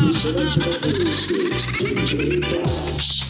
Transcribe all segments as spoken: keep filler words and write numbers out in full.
Listening to the blues is D J Box.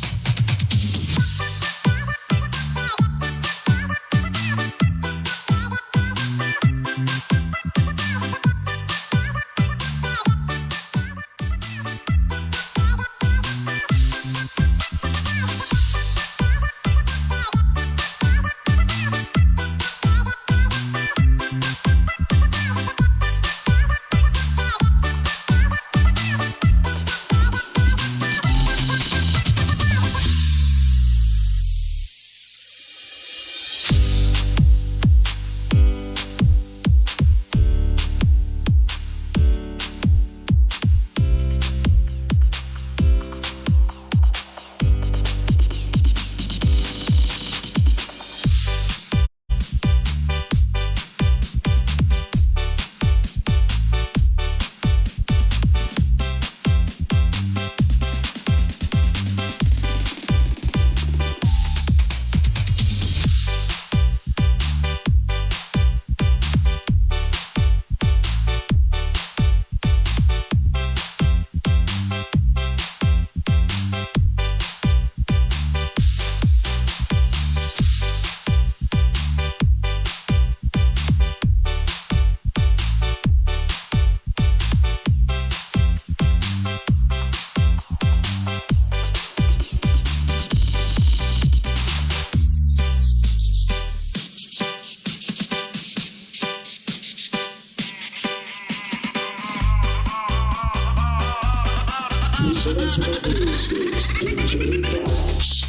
Listening to the blues is D J Box.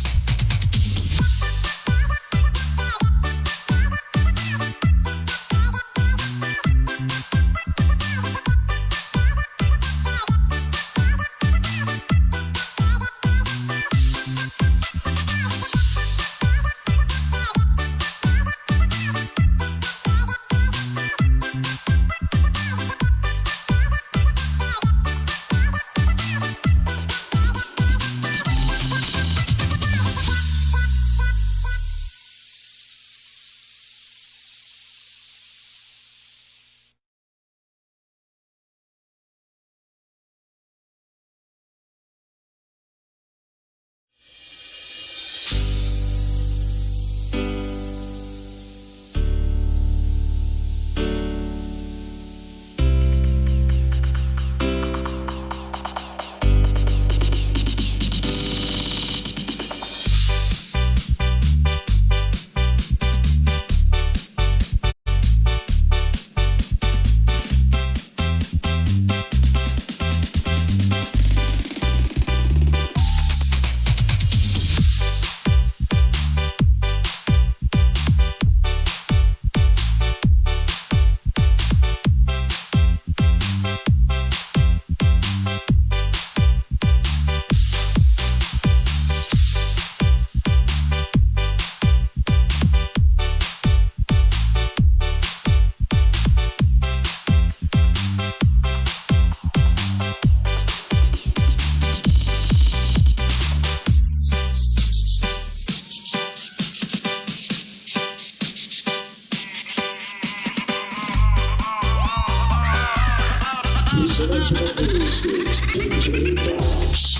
Listening to the blues is D J Box.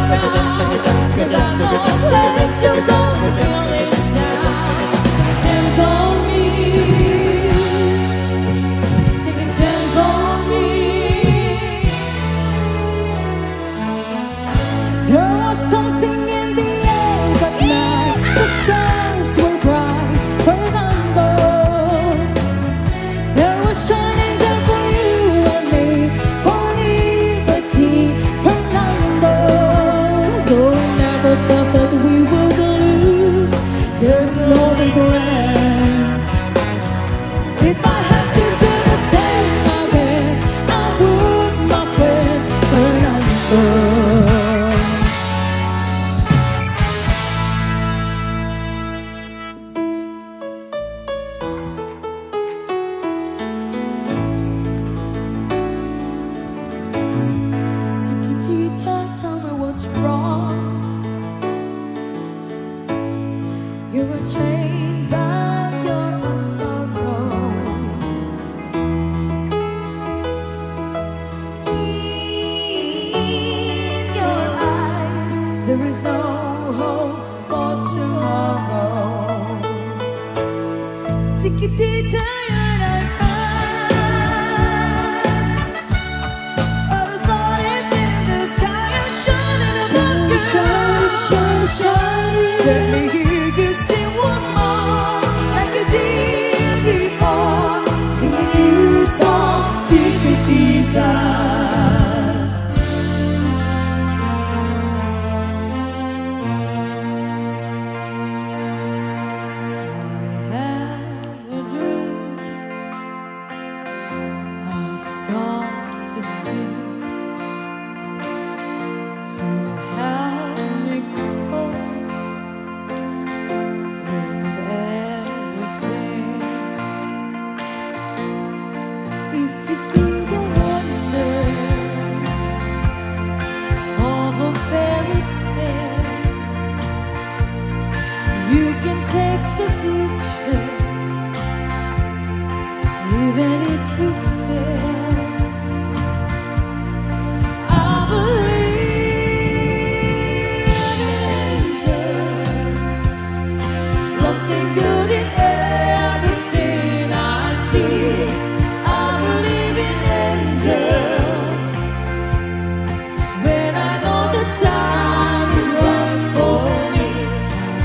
Dance on me. Dance on me. There was something in the air that night. The stars were bright, Fernando. There was shining there for you and me, for liberty. Ti tayo na. Oh, the sun is in the sky and shining above you. Shine, shine, shine. Let me hear you sing once more, like you did before. Sing a new song, Chiquitita. I have a dream, a song to sing, to help me cope with everything. If you think I wonder of a fairy tale, you can take the future, even if you fail. I believe in angels, something good in everything I see. I believe in angels. When I know the time is right for me,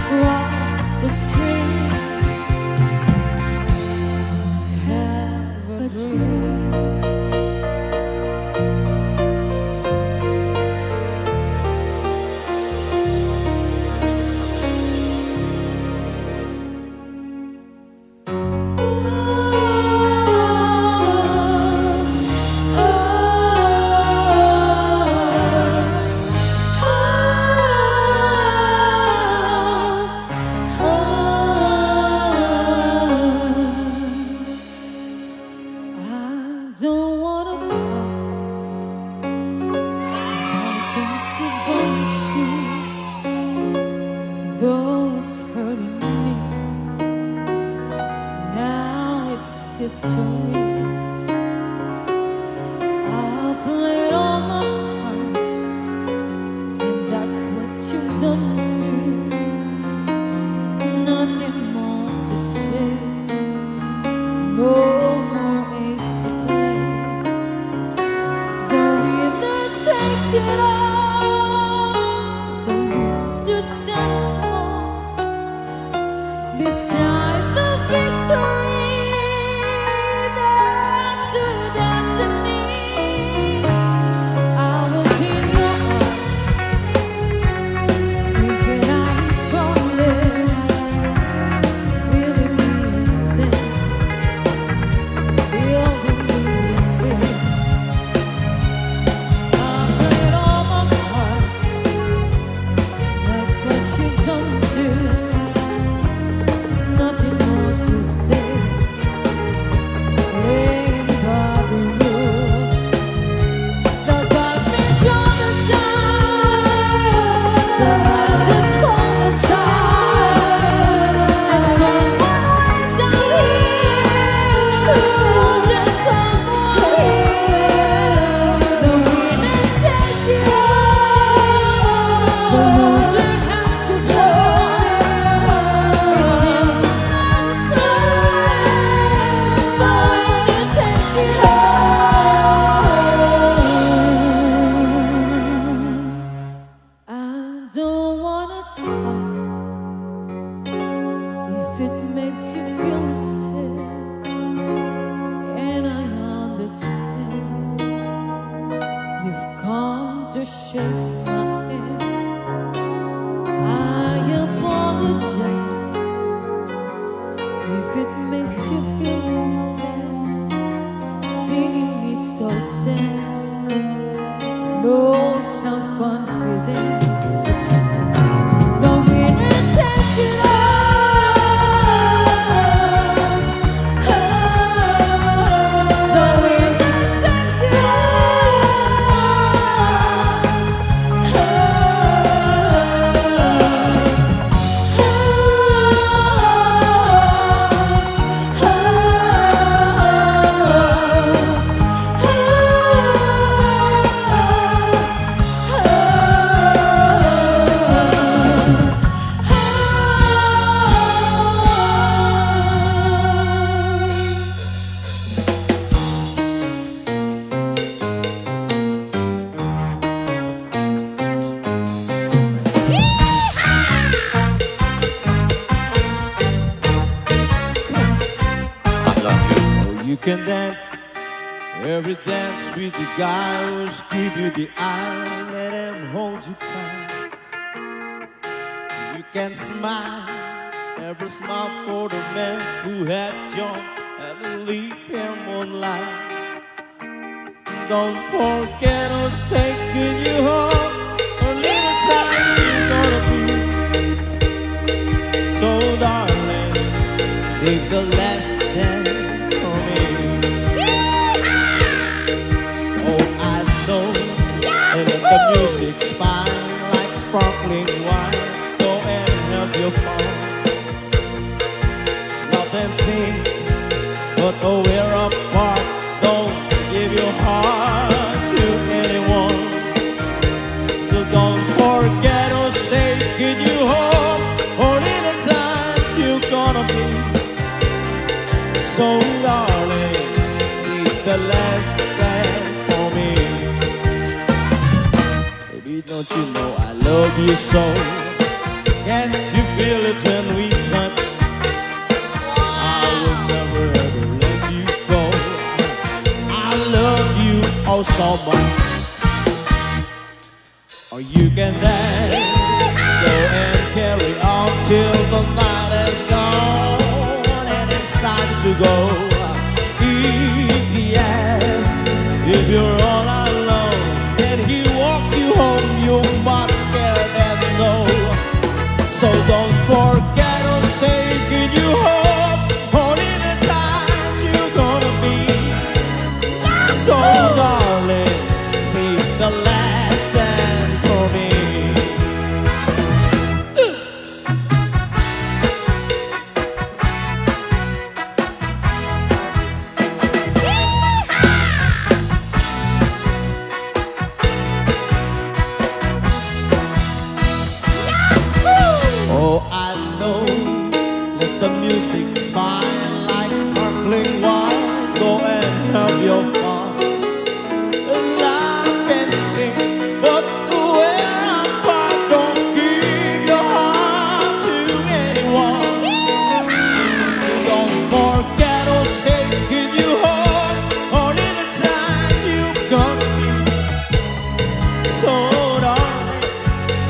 cross the stream. I have a dream. I don't wanna talk about things we've gone through, though it's hurting me. Now it's history. I played all my cards, and that's what you've done too. Nothing more to say, no more ace to play. The winner takes it all, the loser stands small. Beside the victory, that's your destiny. I was in your arms, thinking I was struggling, building me a sense, building me a fence. I played all my cards, like what you've done too. Nothing more to say. Playing by the rules. The gods may draw the dice. The roses fall aside. And someone went down here. Who's just someone here? The winner takes it all. The loser has to go. It's in the last card. The winner takes it all. I don't wanna talk if it makes you feel sad, and I understand you've come to shake my hand. I apologize if it makes you feel bad, seeing me so tense. No self-confidence. The winner takes it all. The winner takes it all. You can dance every dance with the guy who's give you the eye. Let him hold you tight. You can smile every smile for the man who had joy and leave him moonlight. Don't forget who's taking you home. A little time you're gonna be. So darling, save the last dance for me. Oh, I know, and the music's fine like sparkling wine. Go and have your fun. Love and take, but we're apart. Don't give your heart to anyone. So don't forget who's taking you home. Only the time you're gonna be. So darling, save the last dance for me. Baby, don't you know I love you so? Can't you feel it when we touch? I will never ever let you go. I love you oh so much. Or you can dance, go and carry on till the night is gone and it's time to go. If he asks if you're all alone, then he walk you home, you must get and know. So don't forget who's taking you home, only the times you're gonna be. So darling, save the last dance for me. Oh, I know, let the music smile like sparkling wine. Go and have your fun. Laugh and sing, but we're apart. Don't give your heart to anyone. Don't forget who's taking you home. Only the time you got me. So darling,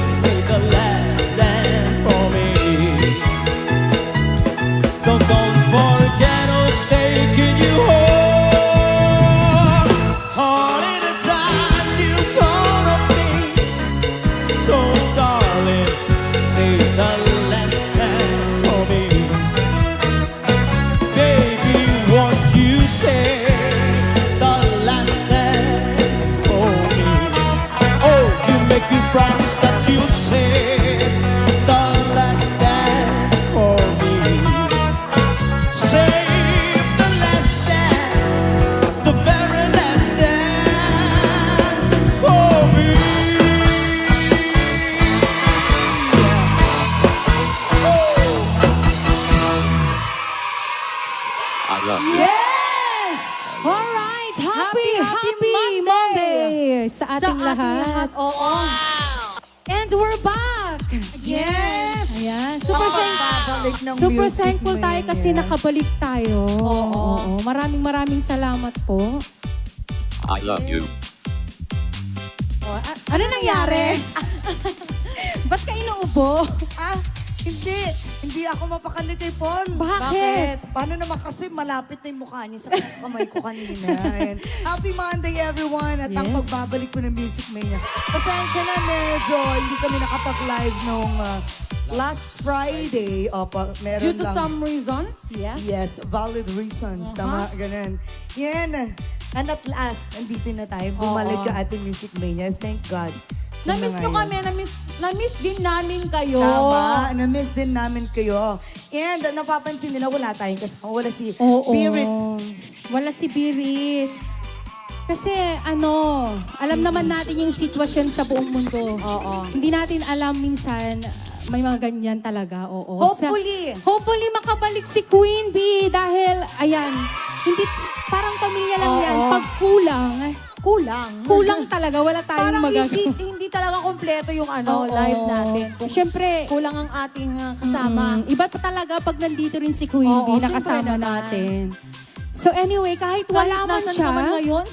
save the last dance for me. So don't forget who's taking you home. Only the times you gonna be. So darling, save the last dance for me. Baby, won't you save the last dance for me? Oh, you make me promise that you save the last dance for me. Save the last dance, the very last dance for me. Oh. I love you. Yes! Alright! Happy, happy, happy Monday! Monday sa ating lahat. Oo. And we're back! Yes! Ayan. Super thank-, super thankful tayo kasi nakabalik tayo. Oo. Oo. Maraming, maraming salamat po. I love you. Oh, a-, ano nangyari? Ba't ka inuubo? Ah, hindi. Hindi ako mapakali kay Pon. Bakit? Bakit? Paano naman kasi malapit na yung mukha niya sa kamay ko kanina. Ayan. Happy Monday, everyone. At ang pagbabalik po ng Music Mania. Pasensya na, medyo hindi kami nakapag-live nung, ah, last Friday. Opo, meron lang. Due to some reasons? Yes. Yes, valid reasons. Aha. Tama, ganun. Yan. And at last, nandito na tayo. Bumalik ang ating Music Mania. Thank God. Yun na nga yun. Na-miss nyo kami. Na-miss, na-miss din namin kayo. Tama. Na-miss din namin kayo. And napapansin nila, wala tayong kasama. Wala si Birit. Oo. Wala si Birit. Kasi, ano, alam naman natin yung sitwasyon sa buong mundo. Oo. Hindi natin alam minsan, may mga ganyan talaga, oo. Sa, hopefully, makabalik si Queen Bee dahil, ayan, hindi, parang pamilya lang yan. Oo. Pag kulang, kulang. Kulang talaga, wala tayong magagawa. Parang hindi, hindi talaga kompleto yung, ano, live natin. Oo. Kung kulang ang ating, ah, kasama. Siyempre, mm, iba pa talaga pag nandito rin si Queen Bee na kasama natin. Oo, siyempre naman. So anyway, kahit wala Kahit man nasan siya, ka man ngayon.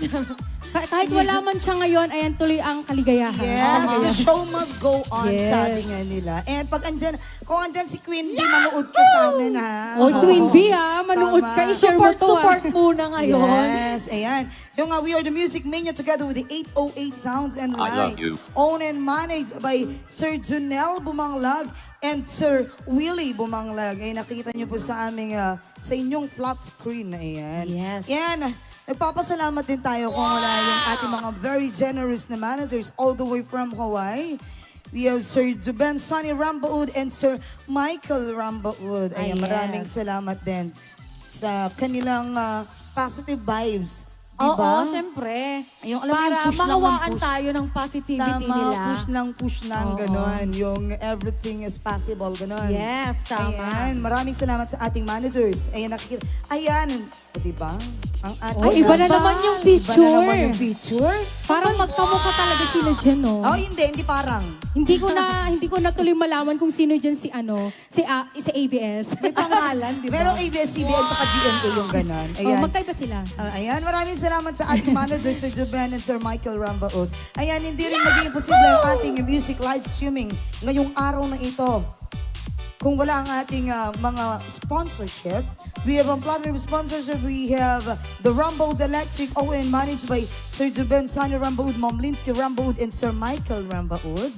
ka- kahit wala man siya ngayon, ayan tuloy ang kaligayahan. Yes, the show must go on, Yes. sabi nga nila. And pag andyan, kung andyan si Queen Bee, manood ka sa amin, ha? Oy, Oo. Queen Bee, ah, manood Tama. ka, i-share mo Support, to, ah. support muna ngayon. Yes, ayan. Yung nga, we are the Music Mania together with the eight oh eight Sounds and I love Lights. you. Owned and managed by Sir Junel Bumanglag and Sir Willie Bumanglag. Ay, nakita niyo po sa aming, ah, sa inyong flat screen. Ayan. Yes. Yan. Nagpapasalamat din tayo kung wala yung ating mga very generous na managers all the way from Hawaii. We have Sir Juben Sonny Rambaud and Sir Michael Rambaud. Ayan, Ah, maraming yes. salamat din sa kanilang, ah, positive vibes. Di Oo, ba? siyempre. Yung, alam mo yung Para push lang ng mahawaan push. tayo ng positivity Tama, nila. push lang, push lang, Oo. ganon. Yung everything is possible, ganon. Yes, tama. Ayan, maraming salamat sa ating managers. Ayan, nakikita. Ayan, o, di ba? Ang ating Oh, iba na Iba. naman yung Iba na picture. naman yung picture. Parang magkamukha talaga sila dyan, no? Oh, hindi, hindi parang. Hindi ko na, hindi ko na tuloy malaman kung sino dyan si ano, si, ah, si A B S. May pangalan, di ba? Merong A B S C B N tsaka G M A yung ganon. Oh, Ayan. magkaiba sila. Ah, ayan, maraming salamat sa ating manager, Sir Juben and Sir Michael Rambaud. Ayan, hindi rin magiging posible ang ating music live streaming ngayong araw na ito kung wala ang ating, ah, mga sponsorship. We have a platinum sponsorship. We have the Rambaud Electric, owned and managed by Sir Juben Sonny Rambaud, Ma'am Lindsay Rambaud, and Sir Michael Rambaud.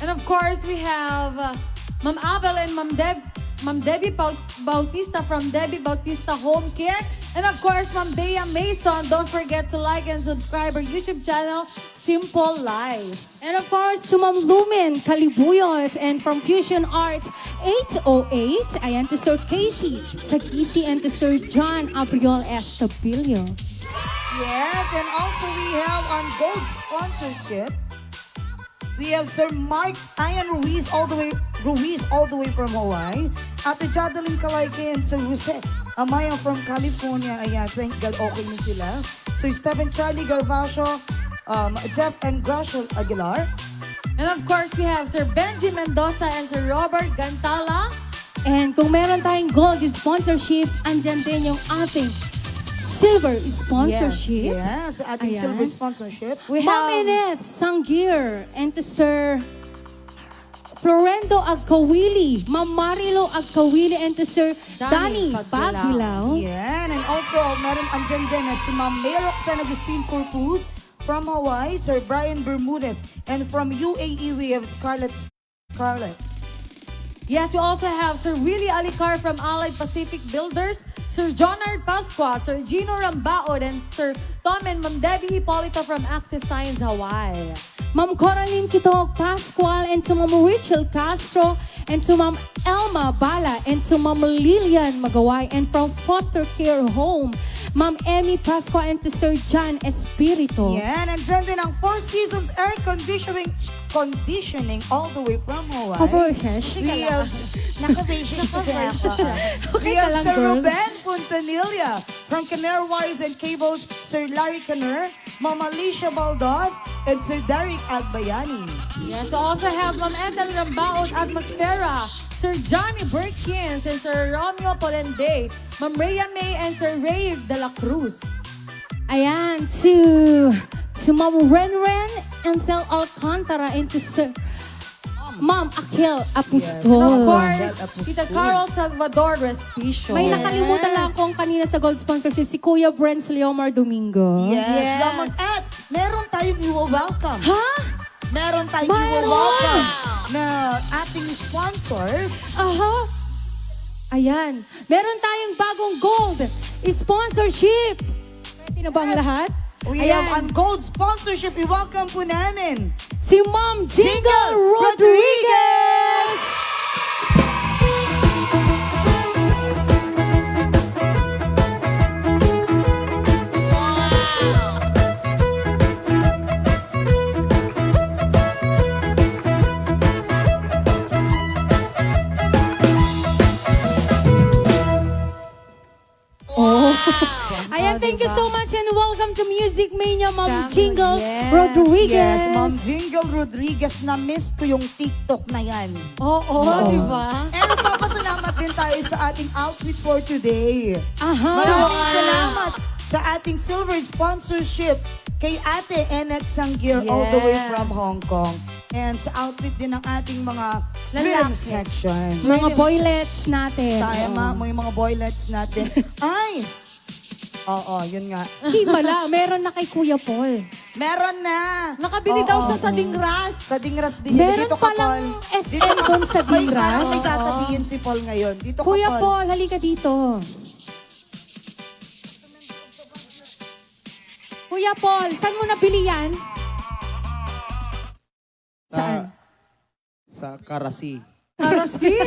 And of course, we have, uh, Ma'am Abel and Ma'am Deb-, Ma'am Debbie Bau-, Bautista from Debbie Bautista Home Care. And of course, Ma'am Bea Mason. Don't forget to like and subscribe our YouTube channel, Simple Life. And of course, to Ma'am Lumen Kalibuyot and from Fusion Art eight oh eight. Ayan, to Sir Casey Sagisi and to Sir John Abriol Estabilio. Yes, and also we have on gold sponsorship, we have Sir Mark Ian Ruiz all the way, Ruiz all the way from Hawaii. Ate Jadeline Kalaike and Sir Jose Amaya from California. Ayan, thank God okay na sila. Sir Stephen Charlie Garbacio, um, Jeff and Graciel Aguilar. And of course, we have Sir Benji Mendoza and Sir Robert Gantala. And kung meron tayong gold sponsorship, andyan din yung ating silver sponsorship. Yes, yes, ating Ayan. silver sponsorship. We Ma'am have Enette Sangier and to Sir Florendo Agkawili, Ma'am Marilo Agkawili, and to Sir Danny Danny Pagdulao. Pagdulao. Yan. And also, meron andyan din na si Ma'am May Roxanne Agustin Corpus from Hawaii, Sir Brian Bermudez, and from U A E, we have Scarlett Scarlett. Yes, we also have Sir Willie Alicar from Allied Pacific Builders, Sir Jonard Pascua, Sir Gino Rambaud, and Sir Tom and Ma'am Debbie Hipolito from Access Science Hawaii. Ma'am Coraline Kitog Pascual and to Ma'am Rachel Castro and to Ma'am Elma Bala and to Ma'am Lilian Magaway and from Foster Care Home, Ma'am Emmy Pascua and to Sir John Espiritu. Yan, andyan din ang Four Seasons Air Conditioning, conditioning all the way from Hawaii. Aba, yes. We have, naka-British siya. Naka-British siya. Okay We ka have lang, Sir girl? Ruben Fontanilla from Caner Wires and Cables, Sir Larry Caner, Ma'am Alicia Baldos, and Sir Derek Agbayani. Yes, we also have Ma'am Ethel Rambaud Atmosfera, Sir Johnny Perkins, and Sir Romeo Polende, Ma'am Rhea May, and Sir Ray de la Cruz. Ayan, to, to Ma'am Renren and Phil Alcantara, and to Sir Ma'am Akel Apostol. Yes, Ma'am Of course, Akel Apostol. Tita Carol Salvador Respicio. May Yes. nakalimutan lang akong kanina sa gold sponsorship, si Kuya Brens Leomar Domingo. Yes, Yes. Lamang. At meron tayong iwa-welcome. Ha? Meron tayong Mayroon! iwa-welcome na ating sponsors. Aha. Ayan. Meron tayong bagong gold sponsorship. Ready na ba ang Yes. lahat? We Ayan. have on gold sponsorship. I-welcome po namin Si Ma'am Jingle Jingle Rodriguez! Rodriguez! Oh. Ayan, Oh, thank you diba? so much and welcome to Music Mania, Ma'am Thank you. Jingle Yes. Rodriguez. Yes, Ma'am Jingle Rodriguez, na-miss ko yung TikTok na yan. Oo, Oo. di ba? And nagpapasalamat din tayo sa ating outfit for today. Aha. Maraming salamat sa ating silver sponsorship kay Ate Ennet Sangir all the way from Hong Kong. And sa outfit din ng ating mga rhythm section. Mga boylets natin. Tama, may mga boylets natin. Ay! Oo, yun nga. Kay bala, meron na kay Kuya Paul. Meron na. Nakabili daw siya sa Dingras. Sa Dingras binili. Meron palang S M doon sa Dingras. May parang may sasabihin si Paul ngayon. Dito ka, Kuya Paul. Paul, halika dito. Kuya Paul, saan mo nabili yan? Saan? Sa Karasi. Karasi?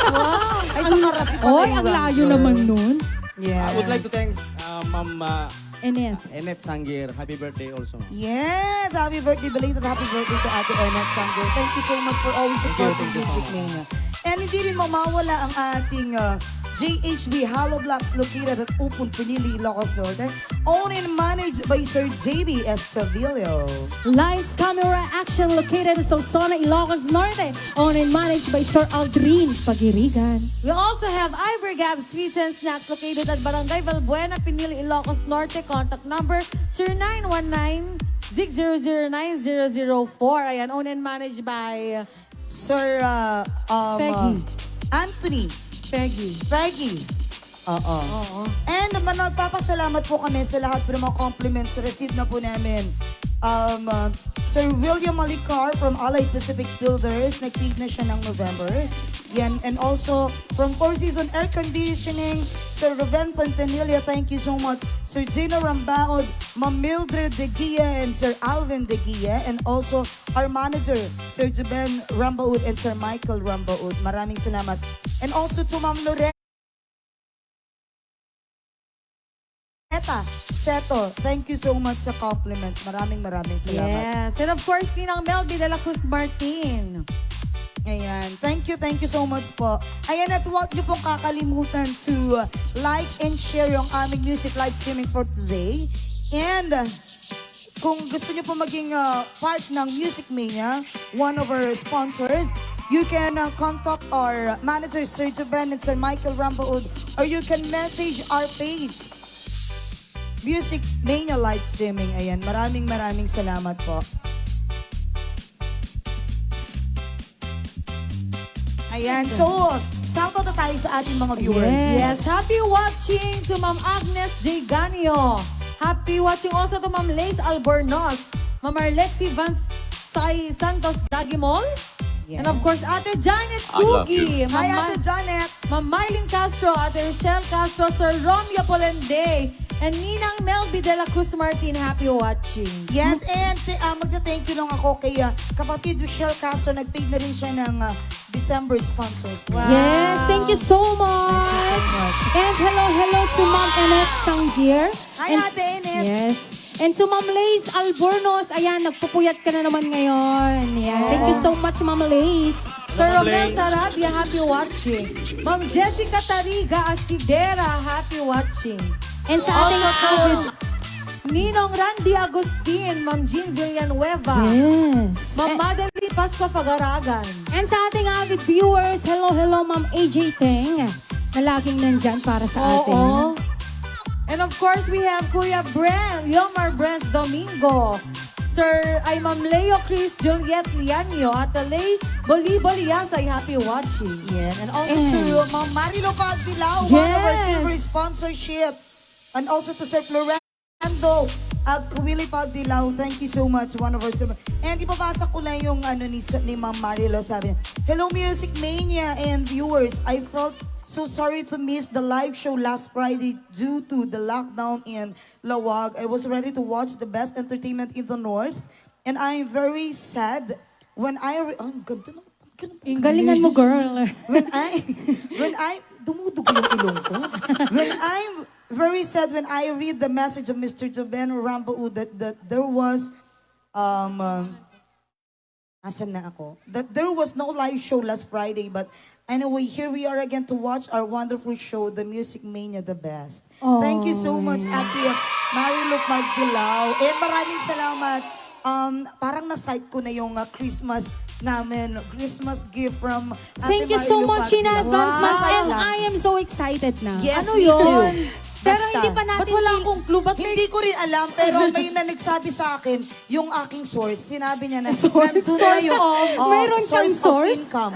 Wow! Ay, sa Karasi pala. Oy, ang layo naman nun. Yeah. I would like to thanks, uh, Ma'am, uh, Ennet. Ennet Sangir. Happy birthday also, ma'am. Yes! Happy birthday, belated happy birthday to Ate Ennet Sangir. Thank you so much for always supporting Music Mania. And hindi rin mawawala ang ating, uh, J H B Hollow Blocks located at Upon Pinili, Ilocos Norte. Owned and managed by Sir J B Estavillo. Lights, camera, action located in Solsona, Ilocos Norte. Owned and managed by Sir Aldrin Pagirigan. We also have Ibergab Sweets and Snacks located at Barangay Valbuena, Pinili, Ilocos Norte. Contact number zero nine one nine, six zero zero nine zero zero four. Ayan, owned and managed by Sir, uh, um, Peggy. Uh, Anthony. Peggy. Peggy. Oo. Oo. And man-, nagpapasalamat po kami sa lahat po ng mga compliments received na po namin. Um, uh, Sir William Malicar from Allied Pacific Builders, nag-paid na siya ng November. Yan. And also, from Four Season Air Conditioning, Sir Ruben Fontanilla, thank you so much. Sir Gino Rambaod, Ma'am Mildred De Guia, and Sir Alvin De Guia, and also our manager, Sir Juben Rambaud and Sir Michael Rambaud. Maraming salamat. And also to Ma'am Loretta Seto, thank you so much sa compliments. Maraming, maraming salamat. Yes. And of course, Ninang Melby de la Cruz Martin. Ayan. Thank you, thank you so much po. Ayan, at huwag niyo pong kakalimutan to, uh, like and share yung aming music live streaming for today. And, uh, kung gusto niyo po maging, uh, part ng Music Mania, one of our sponsors, you can, uh, contact our manager, Sir Juben and Sir Michael Rambaud, or you can message our page, Music Mania Live Streaming. Ayan, maraming, maraming salamat po. Ayan. So, shoutout na tayo sa ating mga viewers. Yes. Yes. Happy watching to Ma'am Agnes J Ganio. Happy watching also to Ma'am Lace Albornoz, Ma'am Arlexi Van Sai Santos Dagimol. Yes. And of course, Ate Janet Sugi. Hi, Ate Janet. Ma'am Mylene Castro, Ate Rochelle Castro, Sir Romeo Polende, and Ninang Melby de la Cruz Martin, happy watching. Yes, and, ah, magta-thank you lang ako kay, ah, kapatid Rochelle Castro, nag-paid na rin siya ng, ah, December sponsors. Wow. Yes, thank you so much. Thank you so much. And hello, hello to Ma'am Ennet Sangir. Hi, and Ate Ennet. Yes. And to Ma'am Lace Albornoz, ayan, nagpupuyat ka na naman ngayon. Yan. Thank you so much, Ma'am Lace. Sir Romel Sarabia, happy watching. Ma'am Jessica Tariga Asidera, happy watching. And sa ating avid Ninong Randy Agustin, Ma'am Jean Villanueva. Yes. Ma'am Madeline Pascua Fagaragan. And sa ating avid viewers, hello, hello, Ma'am A J Teng, na laging nandyan para sa atin. Oo. And of course, we have Kuya Bren, Yomar Brens Domingo. Sir, ay Ma'am Leo Chris Juliet Lianyo at the late Boli Boliasay, happy watching. Yan. And also to Ma'am Marilo Pagdilao, one of our silver sponsorship. And also to Sir Florando Agwili Pagdilao, thank you so much, one of our silver. And ibabasa ko lang yung ano ni, ni Ma'am Marilo, sabi niya, "Hello, Music Mania and viewers. I felt so sorry to miss the live show last Friday due to the lockdown in Laoag. I was ready to watch the best entertainment in the North. And I'm very sad when I re-," ang ganda ng, ang ganda ng English. Ang galingan mo, girl. When I, when I, dumudugo yung ilong ko. When I'm very sad when I read the message of Mister Joven Rambaud that, that there was, um, um, Asan na ako? That there was no live show last Friday, but anyway, here we are again to watch our wonderful show, The Music Mania, the best. Thank you so much, Ate Marilu Magdilaw. And maraming salamat. Um, parang na-sight ko na yung, ah, Christmas namin, Christmas gift from Ate Thank you so Marilu much in Pagdilaw. Advance, Ma'am. Masaya And lang. I am so excited na. Yes, Ano me yun? too. Pero Basta. Hindi pa natin Ba't wala akong clue? Ba't may Hindi ko rin alam, pero may na nagsabi sa akin, yung aking source, sinabi niya na Source? nandun na Source yung of? oh, Mayroon kang source of source? income.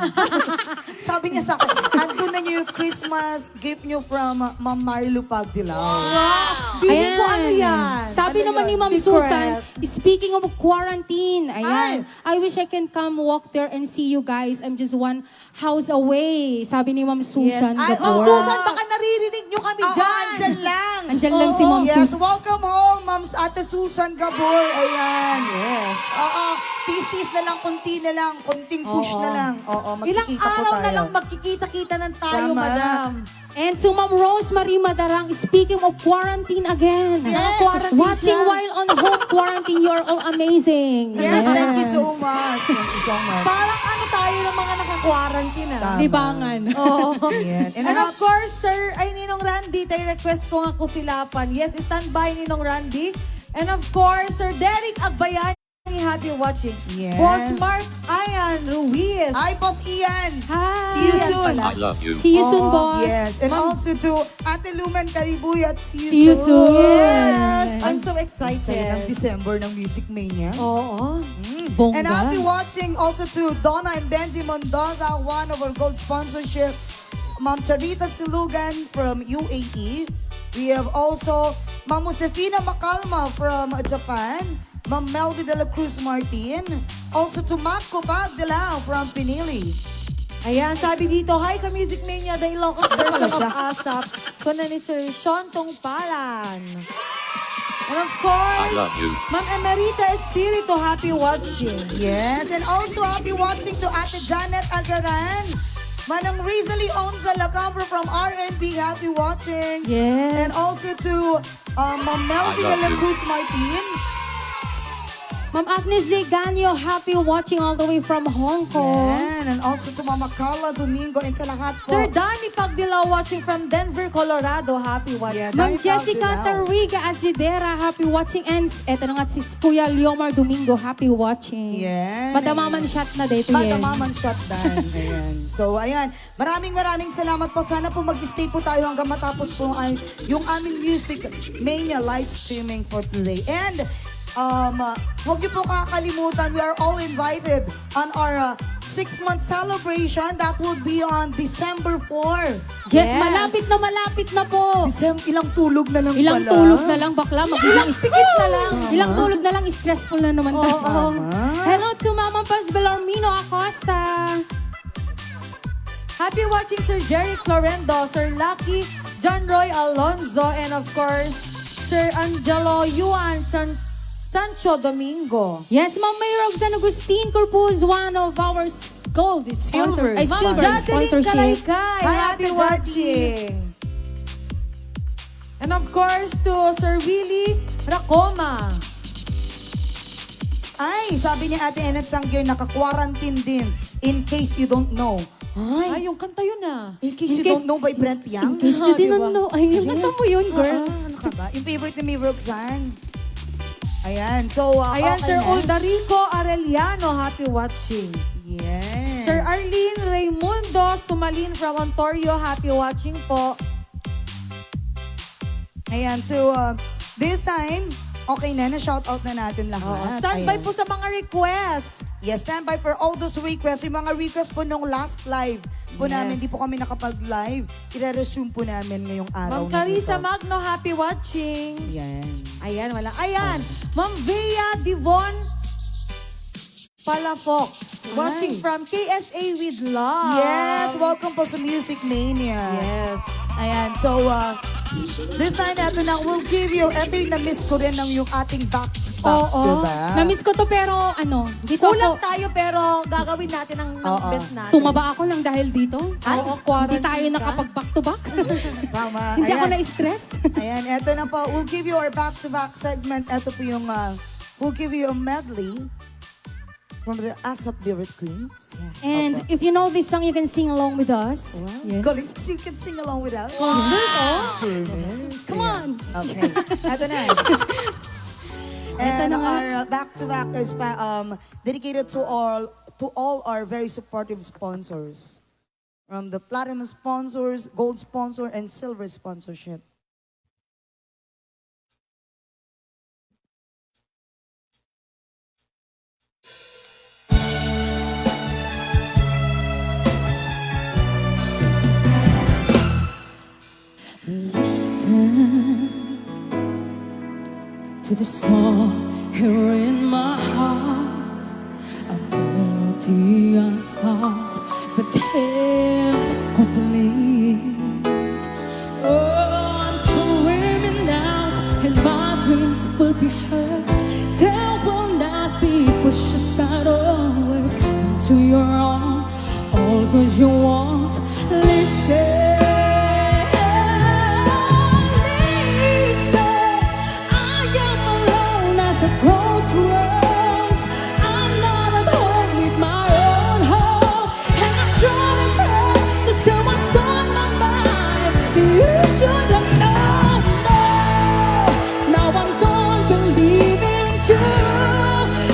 Sabi niya sa akin, "Andun na yung Christmas gift niyo from, uh, Ma'am Marilu Pagdilaw." Wow! Feeling ko Ayan. ano yan? Sabi Ano naman ni yun? Ma'am Secret. Susan, "Speaking of quarantine, ayan, Ay! I wish I can come walk there and see you guys. I'm just one house away," sabi ni Ma'am Susan Yes. Ay, Gabor. Ma'am Susan, baka naririnig nyo kami Oo, dyan. andyan lang. Andyan lang si Oo. Ma'am Yes, Susan. welcome home, Ma'am Ate Susan Gabor. Ayan. Yes. Oo, tis-tis na lang, konti na lang, konting push Oo. na lang. Oo, Ilang magkikita po araw na tayo. lang magkikita-kita na tayo, Tama. madam. And to Ma'am Rosemary Madarang, speaking of quarantine again. Yes. Quarantine Watching siya. while on home quarantine, you're all amazing. Yes, thank you so Yes. much. Thank you so much. Parang ano tayo ng mga naka-quarantine, ah. Tama. Libangan. Oo. Ayan. And And ano of course, Sir, ay, Ninong Randy, tay request ko nga Kusilapan. Yes, standby, Ninong Randy. And of course, Sir Derek Agbayani, happy watching. Yes. Boss Mark Ian Ruiz. Hi, Boss Ian. Hi. See you Ian soon. pala. I love you. See you soon, Oo. boss. Yes, and Ma'am also to Ate Lumen Kalibuyat, see you See you soon. soon. Yes, I'm Ay, so excited. Saya ng December ng Music Mania. Oo. Mm. Bongga. And I'll be watching also to Donna and Benji Mendoza, one of our gold sponsorship. S-, Ma'am Charita Silugan from U A E. We have also Ma'am Josefina Macalma from Japan. Ma'am Melvin de la Cruz Martin. Also to Ma'am Copag de la from Pinili. Ayan, sabi dito, "Hi, ka-Music Mania, the Ilocos Ano pala version of siya? ASAP." Kuna ni Sir Sean Tongpalan. And of course, I love you. Ma'am Emerita Espiritu, happy watching. Yes, and also happy watching to Ate Janet Agaran. Manang Rizali Onza Lacambre from R N B, happy watching. Yes. And also to, uh, Ma'am Melvin I love de la you. Cruz Martin. Ma'am Agnes Zeganio, happy watching all the way from Hong Kong. Yan. And also to Mama Carla Domingo and sa lahat po. Sir Danny Pagdilaw watching from Denver, Colorado. Happy watching. Yes, Ma'am Danny Jessica Pagdilaw. Tarriga Asidera, happy watching. And s-, eto na nga si Kuya Leomar Domingo, happy watching. Yes. Madamaman shot na dito, yan. Madamaman shot dan. Ayan. So, ayan. Maraming, maraming salamat po. Sana po mag-stay po tayo hanggang matapos po ang, yung aming Music Mania live streaming for today. And, um, uh, huwag niyo po kakalimutan, we are all invited on our, uh, six-month celebration. That will be on December four. Yes, Yes. malapit na, malapit na po. Decem-, ilang tulog na lang Ilang pala. tulog na lang, bakla. Magiging Ilang is-, pikit na lang. Ilang Tama. tulog na lang, stressful na naman Oo. tayo. Tama. Hello to Mama Paz Bellarmino Acosta. Happy watching, Sir Jerry Florendo, Sir Lucky, John Roy Alonzo, and of course, Sir Angelo Yuan San-, Sancho Domingo. Yes, Ma'am May Roxanne Agustin Corpus, one of our s-, gold Silver sponsor, ay, sponsor. silver Jacqueline sponsorship. Kalaykay, Hi, happy Ate Jackie. watching. And of course, to Sir Willie Racoma. Ay, sabi ni Ate Enid Sanggir, "Naka-quarantine din, In Case You Don't Know." Ay, Ay, yung kanta yun ah. In Case In You Case Don't Know by Brent Young. In case you Ah, didn't diba? know. Ay, yung Ayan. kanta mo yun, girl. Ah, ah, ano ka ba? Yung favorite ni May Roxanne. Ayan, so, uh, Ayan, okay Sir na. Uldarico Arellano, happy watching. Yes. Sir Arlene Raimundo Sumalin from Ontario, happy watching po. Ayan, so, uh, this time, okay na, na-shoutout na natin lahat. Oo, standby Ayan. po sa mga request. Yes, standby for all those requests. Yung mga request po nung last live po Yes. namin, di po kami nakapag-live. Ire-resume po namin ngayong araw Ma'am na Clarissa ito. Magno, happy watching. Yan. Ayan, wala. Ayan. Ma'am Vea Divon Palafox, watching Ay. from K S A with love. Yes, welcome po sa Music Mania. Yes. Ayan, so, uh, this time, eto na, we'll give you, eto yung na-miss ko rin ng yung ating back to back, Oo. diba? Na-miss ko to, pero ano, dito Kulang ako tayo, pero gagawin natin ang, ang Oo. best natin. Tumaba ako ng dahil dito. Ay, Oo, Hindi quarantine tayo ka. nakapag-back to back. Tama. Hindi ako Ayan. na-stress. Ayan, eto na po. We'll give you our back-to-back segment. Eto po yung, uh, we'll give you a medley from the ASAP Birit Queens. Yes. And Opo. if you know this song, you can sing along with us. Wow. Yes. Galing, so you can sing along with us. Yes, oh. Goodness. Come Ayan. on. Okay. Eto na. Eto And na nga. our, uh, back-to-back is pa, um, dedicated to all to all our very supportive sponsors, from the platinum sponsors, gold sponsor, and silver sponsorship. Listen to the song here in my heart. A melody I start but can't complete. Oh, I'm swimming out and my dreams will be hurt. There will not be pushed aside always into your arms. All 'cause you won't listen. Listen, I am alone at the crossroads. I'm not at home with my own home. And I'm trying to turn to see what's on my mind. You should have known, no. Now I'm done believing you.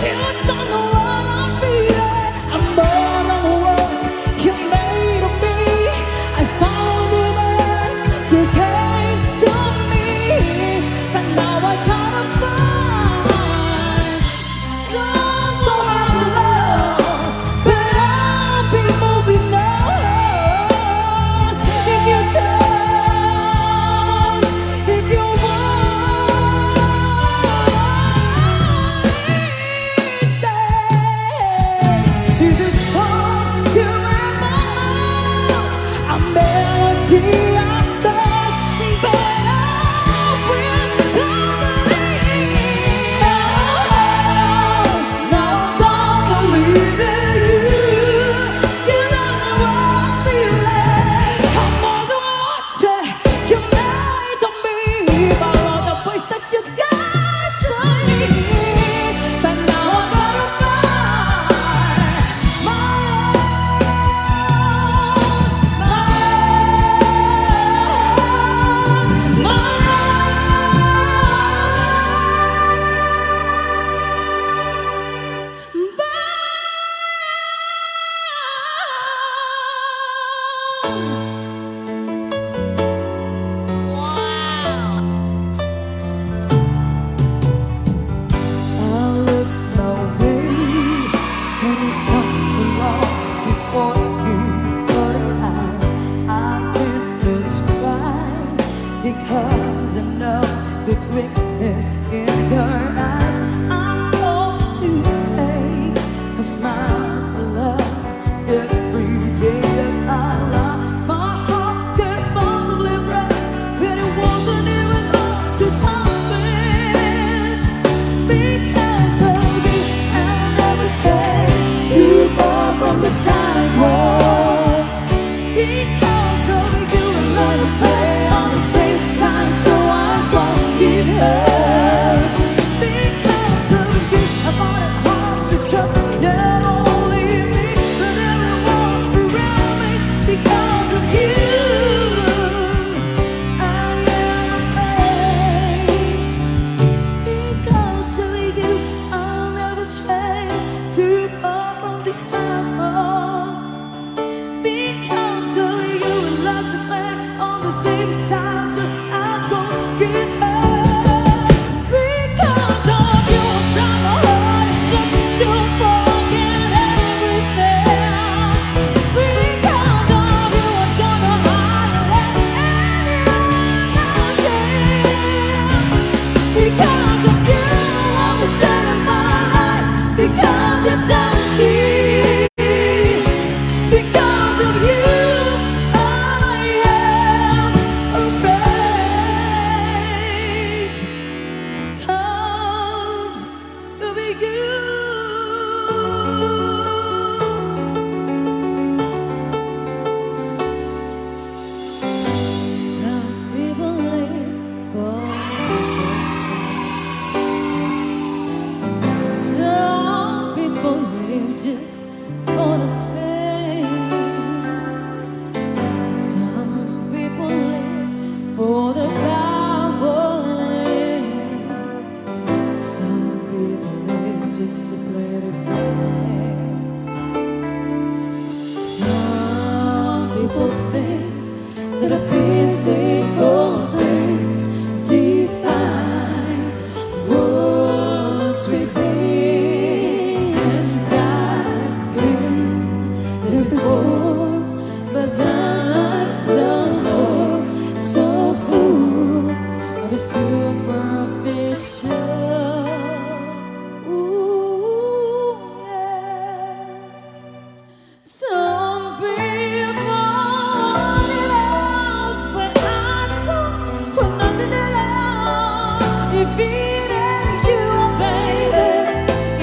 You don't know what I'm feeling. I'm more than what you made of me. I found the best you came to me, but now I gotta find someone to love, but I'll be moving on if you turn, if you want. To the song you in my heart, a melody I start, but I will never leave. No, no, don't believe in you. You don't know what I'm feeling. I'm all the water you made of me, but all the voice that you got to me, but now I gotta find my own, my own, my own. I lost my way, and it's not too long before you cut it out. I can't look to find, because I know the twinkle is in your eyes. I'm lost today. A smile for love every day of our life. My heart could possibly break, but it wasn't even hard to stop it. Because of you, I never stray too far from the sidewalk. Because of you, I learn to play on the safe side so I don't get hurt. Because of you, I find it hard to trust not only me, but everyone around me. Because of you, I am afraid. Feeling you, baby.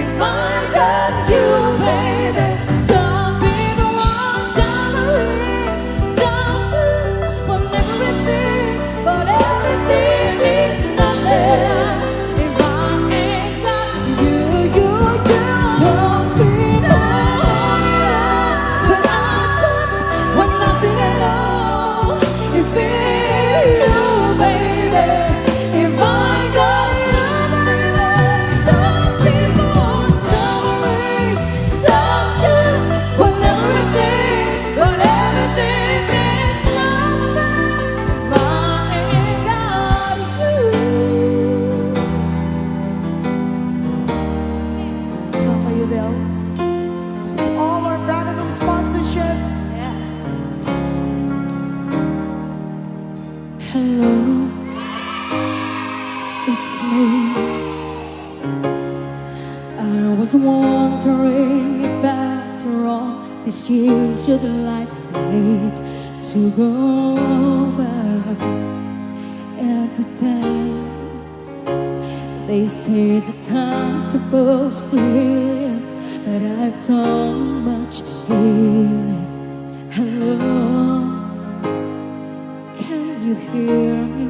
If I got you, baby. Some people want diamonds, some just want everything, but everything means nothing if I ain't got you, you, you. Some people want, but I don't want nothing at all. If it's you, baby, if I got you, baby, some people want jewelry, some just want everything, but everything means nothing if I ain't got you. So, kayo, Del? So, all our Brother Room sponsorship. Yes. Hello, it's me. I was wondering if after all these years you'd like to hate to go over everything. They say the time's supposed to heal, but I've done much healing. Hello, can you hear me?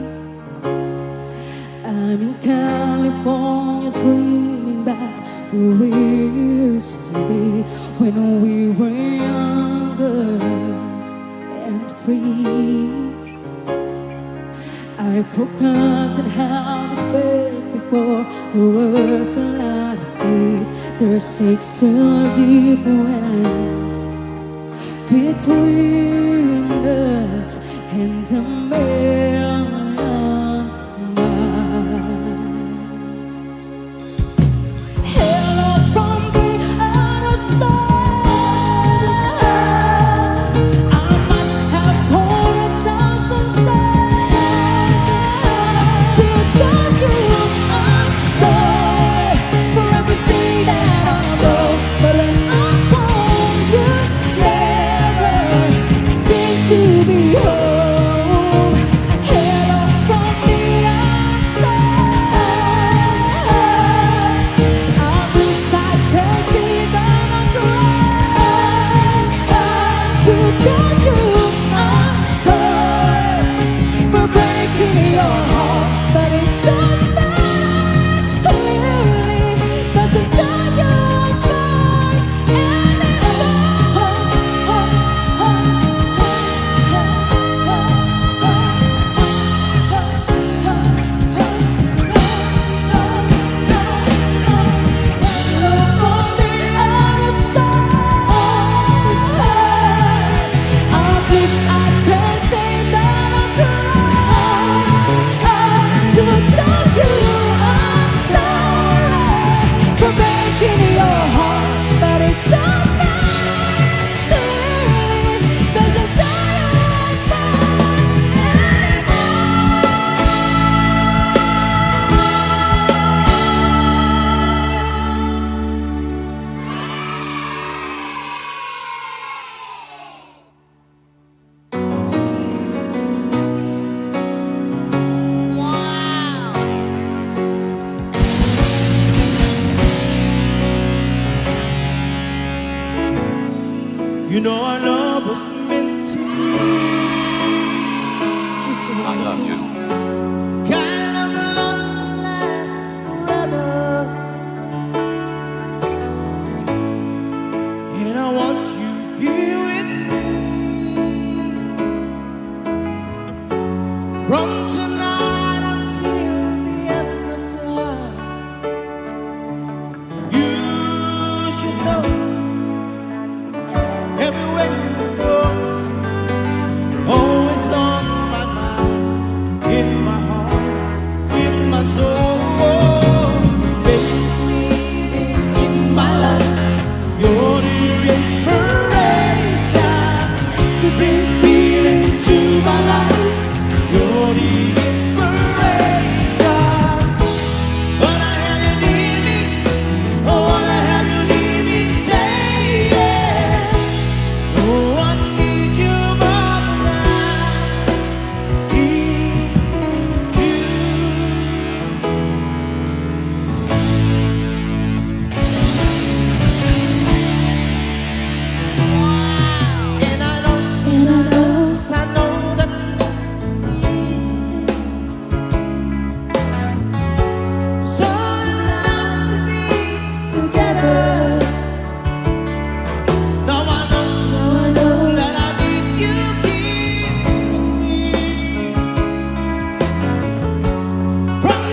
I'm in California dreaming about who we used to be when we were younger and free. I've forgotten how it felt before the world fell out of me. There's such a difference between us and a million miles. Hello from the other side. I must have called a thousand times to tell you I'm sorry for everything that I know, but when I phone you, never seem to be home. Hello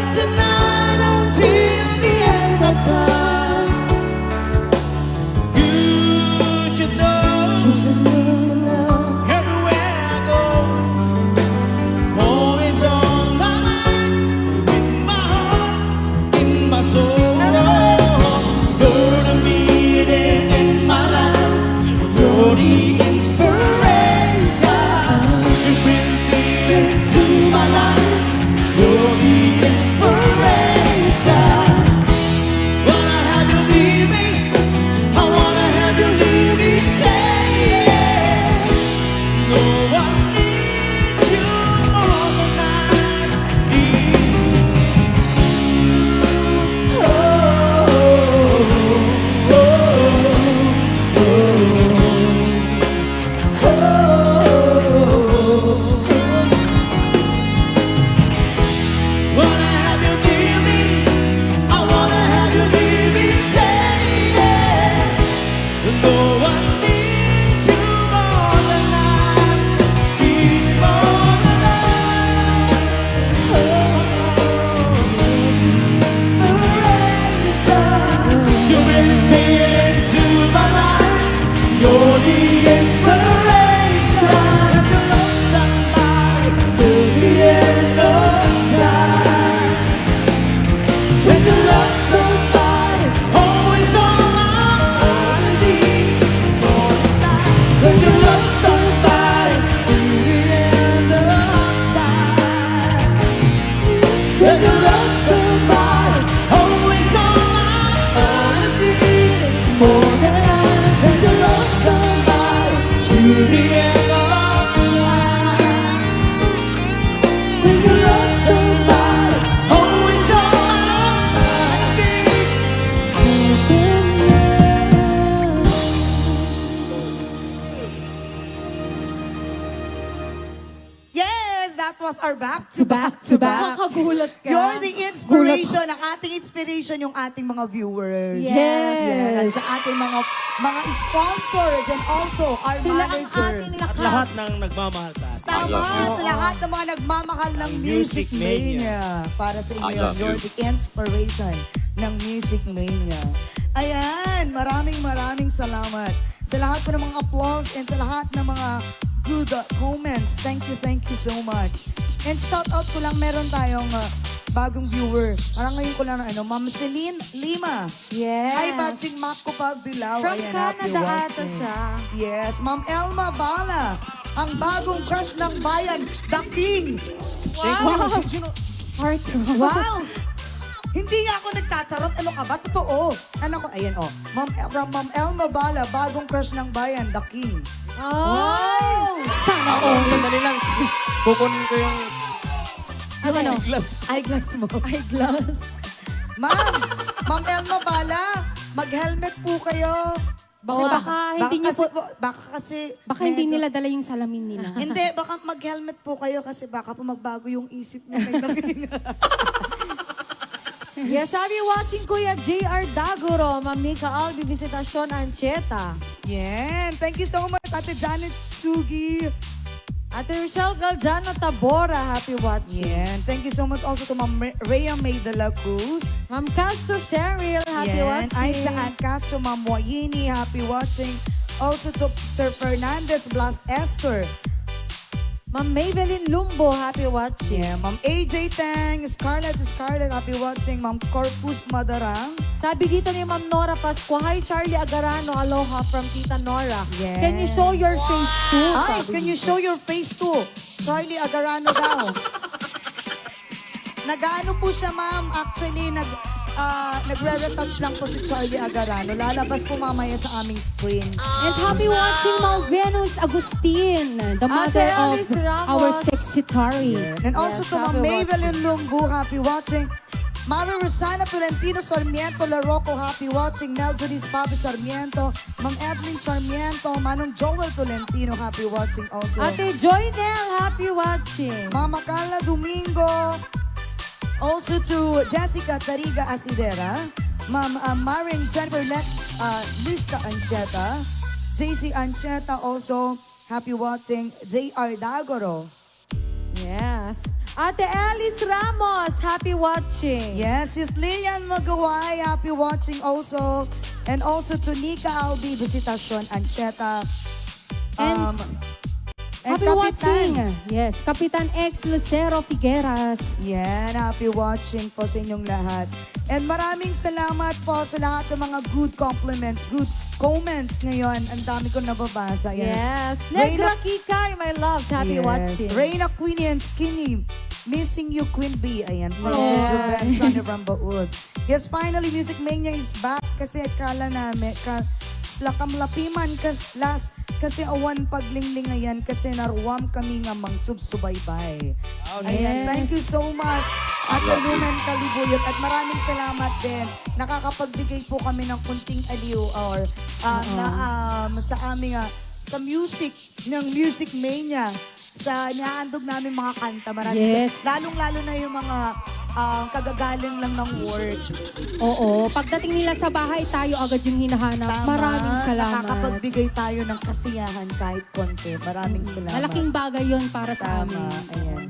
Tonight until the end of time. You should know. You should know tonight. Everywhere I go, always on my mind, in my heart, in my soul. You're the meaning in my life. You're the inspiration. You bring meaning to my life. You're the inspiration. Wanna have you leave me. I wanna have you leave me. Say yeah. No one needs you more than I need you. Oh, oh, oh, oh. Wanna have you give me, I wanna have you give me, say yeah. No one needs you more than I need, more than I. Oh, inspiration. You bring meaning to my life. You're the inspiration. When you love somebody till the end of time. When you love somebody, always on my mind. When you love somebody till the end of time. When you love somebody, always on my mind, more than I. When you love somebody, to the end of time. When you love somebody, always on my mind, more than I. Yes, that was our back to back to back. Nakakagulat ka. You're the inspiration, ang ating inspiration yung ating mga viewers. Yes. Yan. At sa ating mga, mga sponsors and also our managers. Sila ang ating lakas. At lahat ng nagmamahal sa atin. Tama, sa lahat ng mga nagmamahal ng Music Mania. Para sa inyo, you're the inspiration ng Music Mania. Ayan, maraming maraming salamat. Sa lahat po ng mga applause and sa lahat ng mga good, uh, comments. Thank you, thank you so much. And shout out ko lang, meron tayong, uh, bagong viewer. Parang ngayon ko lang na ano, Ma'am Celine Lima. Yes. Hi, Badjing Mac Cubao Bilao. From Canada ata siya. Ayan, happy watching. Yes, Ma'am Elma Bala, ang bagong crush ng bayan, The King. Wow. Sino, sino? Heartthrob. Wow! Hindi nga ako nagchacharot. Ano ka ba? Totoo. Ano ko? Ayan, oh. Ma'am, from Ma'am Elma Bala, bagong crush ng bayan, The King. Ay! Wow! Sana all. Sandali lang. Kukunin ko yung eyeglass. Ano? Eyeglass mo. Eyeglass. Ma'am, Ma'am Elma Bala, mag-helmet po kayo. Kasi baka hindi niyo po, baka kasi baka hindi nila dala yung salamin nila. Hindi, baka mag-helmet po kayo kasi baka po magbago yung isip niyo kay Daking. Yes, happy watching Kuya J R Daguro, Ma'am Nika Albi Visitacion Ancheta. Yan. Thank you so much, Ate Janet Sugi. Ate Rochelle Galdiano Tabora, happy watching. Yan. Thank you so much also to Ma'am Re-, Rhea May de la Cruz. Ma'am Castro Cheryl, happy watching. Yan. Aiza Ann Castro, Ma'am Wayne, happy watching. Also to Sir Fernandez Blas Esther. Ma'am Maybelline Lumbo, happy watching. Yeah, Ma'am A J Tang, Scarlett, Scarlett, happy watching. Ma'am Corpus Madarang. Sabi dito ni Ma'am Nora Pascua, "Hi, Charlie Agarano, aloha from Tita Nora. Yes. Can you show your face too?" Ay, sabi dito. Can you show your face too? Charlie Agarano daw. Nag-aano po siya, ma'am? Actually, nag, ah, nagre-retouch lang po si Charlie Agarano. Lalabas po mamaya sa aming screen. And happy watching, Ma'am Venus Agustin, the mother of our sexy Tari. Ate Alice Ramos. Yes, happy watching. And also to Ma'am Maybelline Lumbu, happy watching. Ma'am Rosana Tolentino Sarmiento Larocco, happy watching. Mel Janice Bobby Sarmiento, Ma'am Evelyn Sarmiento, Manong Joel Tolentino, happy watching also. Ate Joy Nel, happy watching. Mama Carla Domingo, also to Jessica Tariga Asidera, Ma'am, uh, Maring Jennifer Les-, uh, Lista Ancheta, J C Ancheta also, happy watching, J R Dagoro. Yes. Ate Alice Ramos, happy watching. Yes, Sis Lilian Magaway, happy watching also. And also to Nika Albi, Visitacion Ancheta. And Um, and happy Kapitan. Watching. Yes, Kapitan X Lucero Figueras. Yan, happy watching po sa inyong lahat. And maraming salamat po sa lahat ng mga good compliments, good comments ngayon. Ang dami kong nababasa. Yan. Yes. Reyna Negra Kikay, my loves. Happy Yes. Watching. Reyna Queenie and Skinny. Missing you, Queen Bee. Ayan, from Sir Yes. Juben, Sonny Rambaud. Yes, finally, Music Mania is back. Kasi akala namin, ka, slakam lapiman, kas, last, kasi awan paglinglingayan, kasi naruam kami nga mangsubsubaybay. Ayan, Yes. Thank you so much, Ate Lumen Kalibuyot. At maraming salamat din. Nakakapagbigay po kami ng kunting aliw or, ah, Oo. na, um, sa aming, ah, sa music, ng Music Mania, sa inihahandog namin mga kanta. Maraming sa Yes. lalong-lalo na yung mga, ah, kagagaling lang ng work. Oo, pagdating nila sa bahay, tayo agad yung hinahanap. Tama, Maraming salamat. Nakakapagbigay tayo ng kasiyahan kahit konti. Maraming Mm. salamat. Malaking bagay yun para sa Tama, amin. Ayan.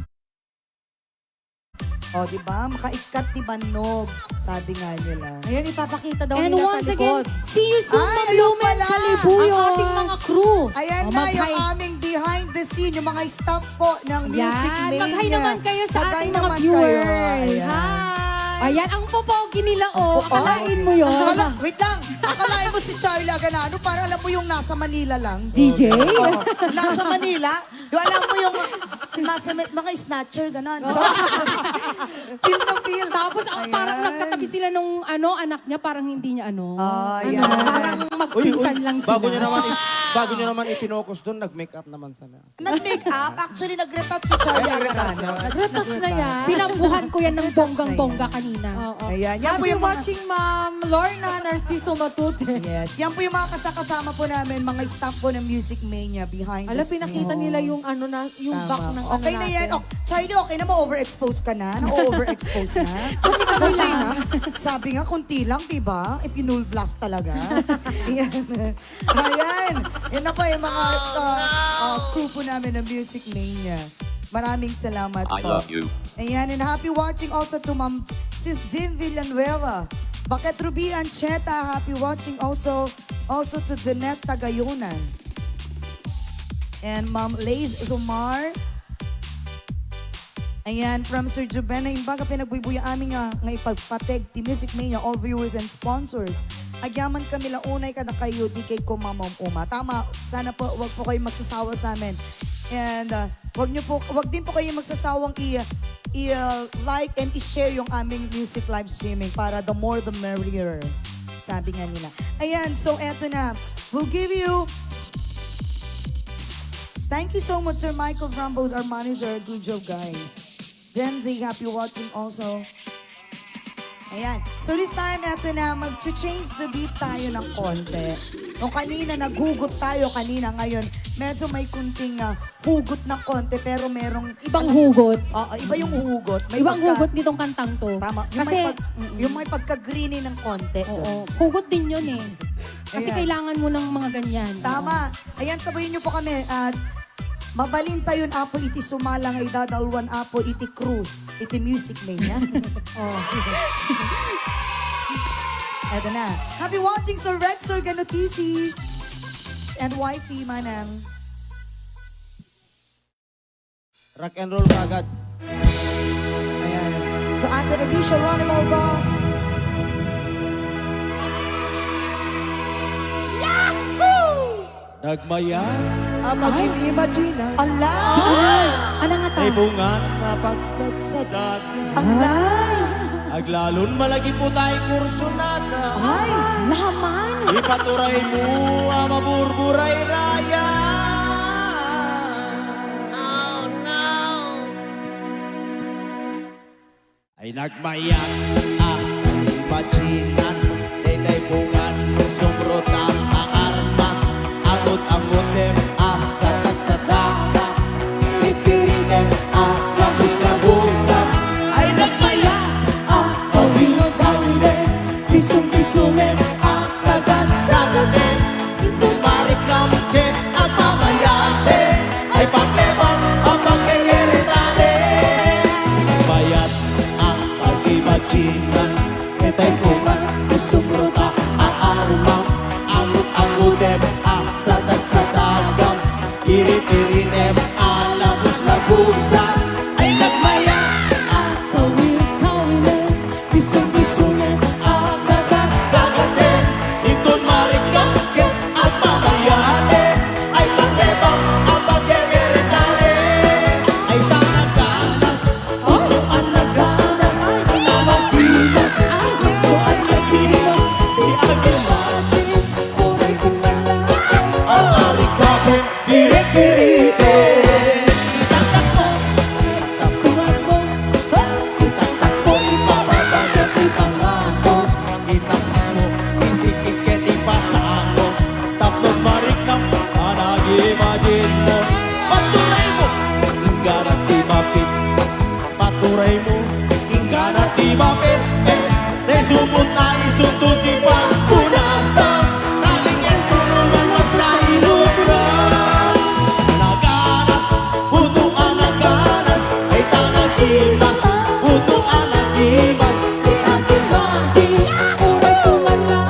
O, di ba? Makaikat ti bannog, sabi nga nila. Ayan, ipapakita daw And nila sa once again, likod. See you soon, Ay, Ma'am ayun Lumen pala. Kalibuyot. Ang ating mga crew. Ayan O, na, yung mag-hi. Aming behind the scene, yung mga staff po ng Music Yan, Mania. Mag-hi naman kayo sa Mag-hi ating mga naman kayo. Viewers. Ayan. Hi. Ayan, ang popogi nila, oh. Oo. Akalain mo yun? Akala-, wait lang. Akalain mo si Charlie Aganano, para alam mo yung nasa Manila lang. D J? Oo. Nasa Manila, Yung alam mo yung mga, mga, mga snatcher, ganon. Oo. Feel na feel. Tapos, ang parang Ayan. Nagkatabi sila nung, ano, anak niya, parang hindi niya, ano. Ah, Ano, yan. Parang Uy, uy, magpinsan lang sila. Bago niyo naman i-, bago niyo naman ipinokus doon, nag-make up naman sana. Nag-make up? Actually, nag-retouch si Charlie Ay, nag-retouch Agarano. siya. Nag-retouch na yan. Pinambuhan ko yan ng Retouch na bonggang-bongga yan. Kanina. Oo. Ayan, yan po Happy yung mga watching, Ma'am Lorna Narciso Matute. Yes, yan po yung mga kasakasama po namin, mga staff po ng Music Mania behind Ala, the pinakita scenes. Nila yung ano na, yung Tama. Back ng Okay ano na yan. Natin. Oh, Charlie, okay na, ma-overexpose ka na? Na-overexpose na? Kunti na. Sabi nga, kunti lang, di ba? Ipinulblast talaga. Yan. Ayan. Yan na po yung mga Oh, uh, no! Uh, crew po namin ng Music Mania. Maraming salamat I po. Love you. Ayan, and happy watching also to Ma'am Sis Jean Villanueva. Bakit Ruby Ancheta, happy watching also, also to Jeanette Tagayona. And Ma'am Lays Zumar. Ayan, from Sir Juben, na imbaga pinagbuybuyaan mi nga, nga ipagpateg ti Music Mania, all viewers and sponsors. Agyaman kami la unay kadakayo, di kay kumamam-uma. Tama, sana po, wag po kayong magsasawa sa amin. And, uh, wag niyo po, wag din po kayong magsasawang i-, i-, uh, like and i-share yung aming music live streaming para the more the merrier. Sabi nga nila. Ayan, so eto na. We'll give you Thank you so much, Sir Michael Rambo, our manager. Good job, guys. Zenzi, happy watching also. Ayan. So this time, eto na, mag-change the beat tayo ng konti. Nung kanina, naghugot tayo kanina. Ngayon, medyo may kunting, ah, hugot ng konti, pero merong Ibang ano, hugot. Oo, iba yung hugot. May Ibang pagka- hugot nitong kantang to. Tama. Yung Kasi, may pag-, mm-mm. Yung may pagka-greeny ng konti. Oo. Hugot din yun eh. Kasi Ayan. Kailangan mo ng mga ganyan. Tama. Ayan, sabayan niyo po kami. At mabalintayon, Apo, iti sumala nga idadalwan, Apo, iti crew, iti Music Mania. Oh. Eto na. Happy watching, Sir Rex, Sir Ganotisi, and wifey, Manang. Rock and roll kagad. Ayan. So, Ate Alicia Ronnie Maldos. Yahoo! Nagmayat a Ay! Pagin-imagina. Ala! Ay! Ano nga ta? Ay bungan na pagsatsadan. Ala! Aglalon malagiput ay kursunada. Ay! Laman! Ipaturay mo a maburburay raya. Oh, no! Ay nagmayat a pagin-imaginan, daytay bungan no sumrot a arma. Angot-angotem a satagsadak, piripiritem a labus-labusan. Ay nagmayat a pagin-imaginan, pisum-pisumem a tagan-tagatem. Tumariknam ket agpamayate, ay pakleban a pagkekeretane. Chinan, etay pungan, isumbruta, aarumam, angut-angutem, a sadag-sadagam, irit-iritem, a labus-labusan, ay nagmaya, a kawil-kawilem, bisong-bisongem, a kagat-kagatem, iton mariknam ket agmamayatem, ay pakletam, a paggegeretare, ay tanaganas, Putoan a ganas, ay, namagimas, ay, putoan a gimas, di agimagin, uray kung ala, ang arikapen, piripirite. Itaktak mo, itaktak mo, ha? Itaktak mo, ipababa, ket ipangato. Itaktak mo, isikik, ket ipasango. Tapno mariknam, panagimagin mo. Paturay mo, ingganat ti mapit. Paturay mo, inggana ti mapespes, ta isubot na isunto ti pagpunasa, nalinged puno malpas na inubra. Naganas, puto a naganas, ay ta nagimas, puto a nagimas, ti agimaji, uray kung ala,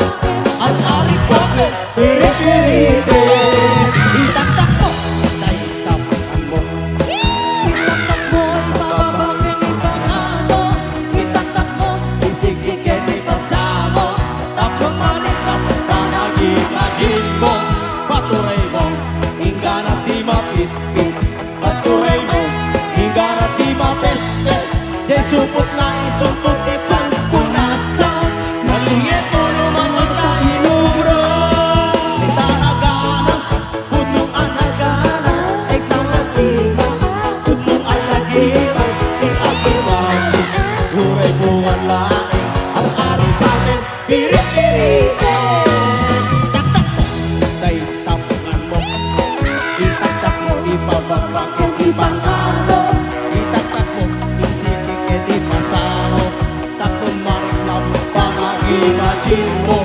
at ari kape. Piri-pirite, itaktak mo, tay tapukan mo. Itaktak mo, ibababa ken ipangato. Itaktak mo, isigi ken ipasamo. Tapno mariknam, panagimagin mo. Paturay mo, inggana ti mapitpit. Paturay mo, inggana ti mapespes, ti supot na isunto ti pagpunasa, nalinged puno malpas na inubra. Ay ta naganas, puno a naganas, ay ta nagimas, puno a nagimas, ti agimas, uray buwan laeng, ang ari kamen, Piri-pirite. Itaktak mo, tay tapukan mo. Itaktak mo, ibababa ken ipangato. Itaktak mo, isigi ken ipasamo. Tapno mariknam, panagimagin mo.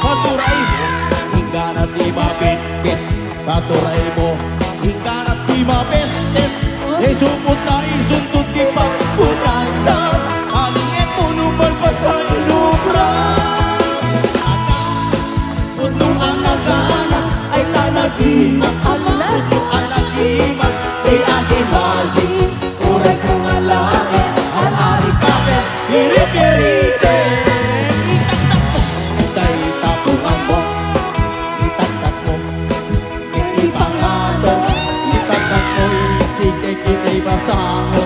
Paturay mo, inggana ti mapitpit. Paturay mo, inggana ti mapespes, isupot na isunto ti pagpunasa, nalinged puno malpas na inubra. Aga, puno a naganas, ay ta nagimas, ala, puno a nagimas, ti agimaji, uray kung alaen, ang ari kapen, piri-pirite. Itaktak mo, tay tapukan mo, itaktak mo. Iti pangato, itaktak mo, isigi ken ipasamo,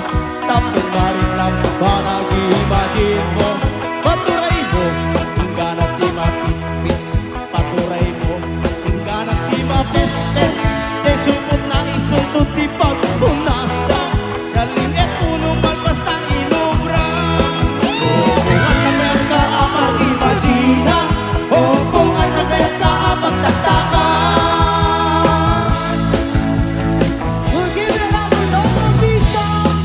tapno mariknam, panagimagin mo. Paturay mo, inggana ti mapitpit. Paturay mo, inggana ti mapespes. Ti supot na isunto ti pagpunasa. Nalinged puno malpas ta inubra. Kung ano ka a pag-imagina, o kung ano ka a pagtaktaka. We'll give it up for Local Vision.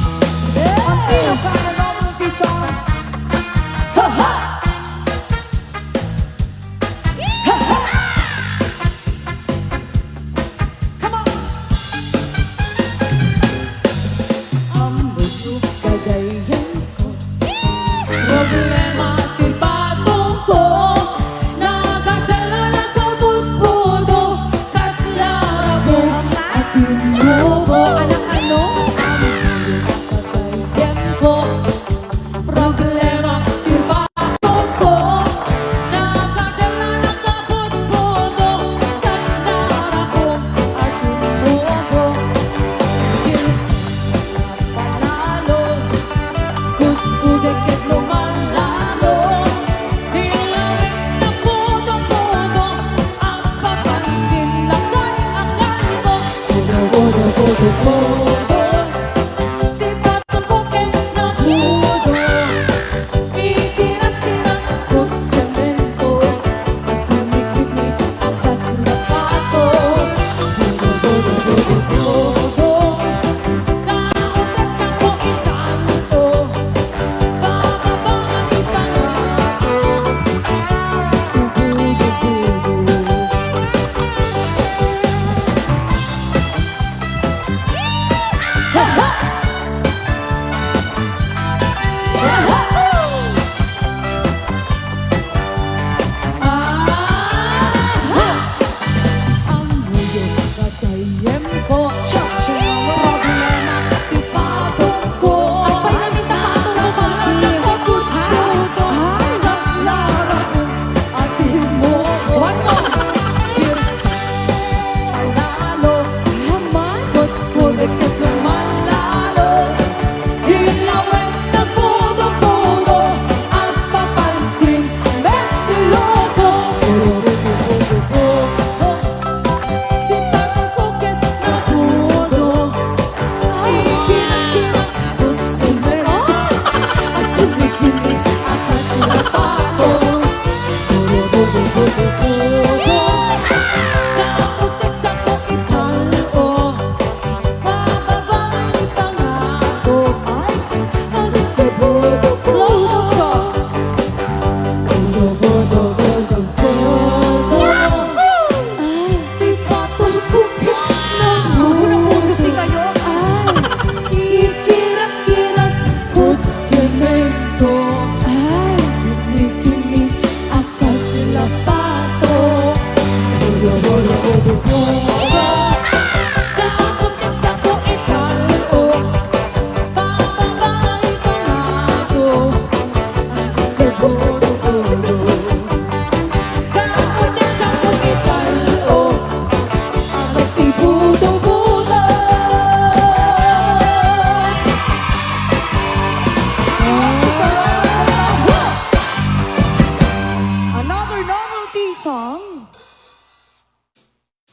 Another novelty song.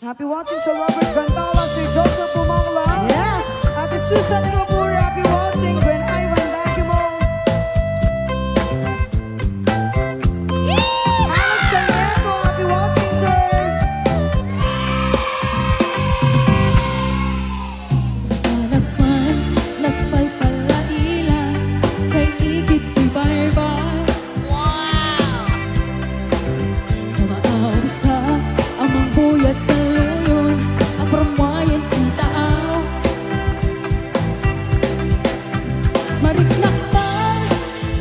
Happy watching, Sir Robert Gantala, Sir Joseph Pumangla. Yes. Ate Susan Kabur, happy watching. Gwen Ivan Dagimo. Alex Sarmiento, happy watching, sir. Anak man, nagpalpal la ila, jay igid ti baybay. Wow! Maawsa a mangbuyat kalluyon a purmayen ti taaw. Mariknak man,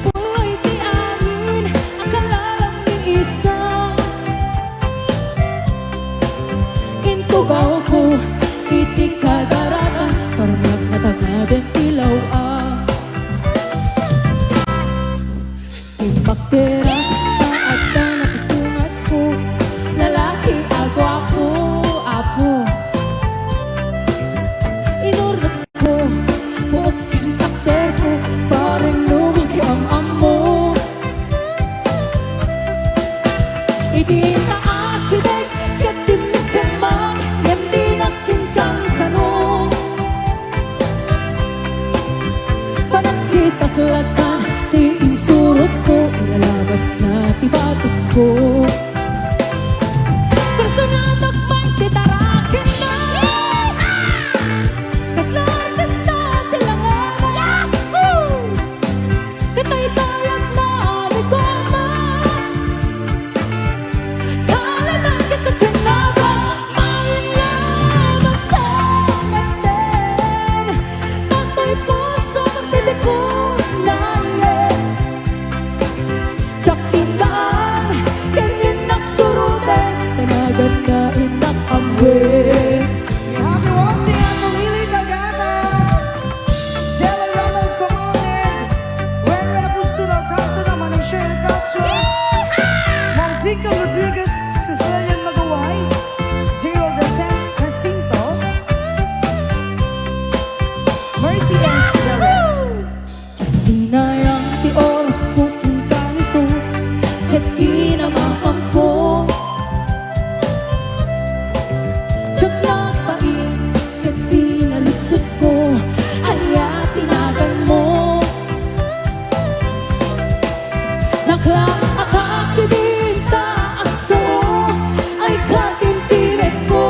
puloy ti angin a kalalam ni isa. Intugawko iti kadaratan, parmek natangaden ti law-am. Imbak ti rak ta adda napasungatko, lalaki a guapo, Apo. Inurnosko, buot ken takderko, bareng no makiam-ammo. Idi inta asideg ket dimmisemmak, ngem dinak kinkankano. Panagkitak latta ti insurotko, ilalabasna ti batokko. Personadak man ti tarakenna. Kasla artista ti langana. Kataytayagna ni Goma. Kalanan ka sa kanawa, mayan lamang sa kanten. Natoy puso, magdidikuna, yeah. Diak intaan, ken innak suruten, tanagan nga innak amuen. Happy watching, Ate Lily Tagana, Jelly Ramon Comones, Ren Ren Agustin Alcantara, Manny Shirley Castro, Ma'am Jingle Rodriguez, Cecilian Magaway, J L de San Jacinto, Mercy Esther. Sinayang ti orasko kenka nito, ket kinamakamko. Diak napain, ket sinaludsodko, ania ti naganmo? Naklak-akak ti dinta a sao, ay katimtimekko.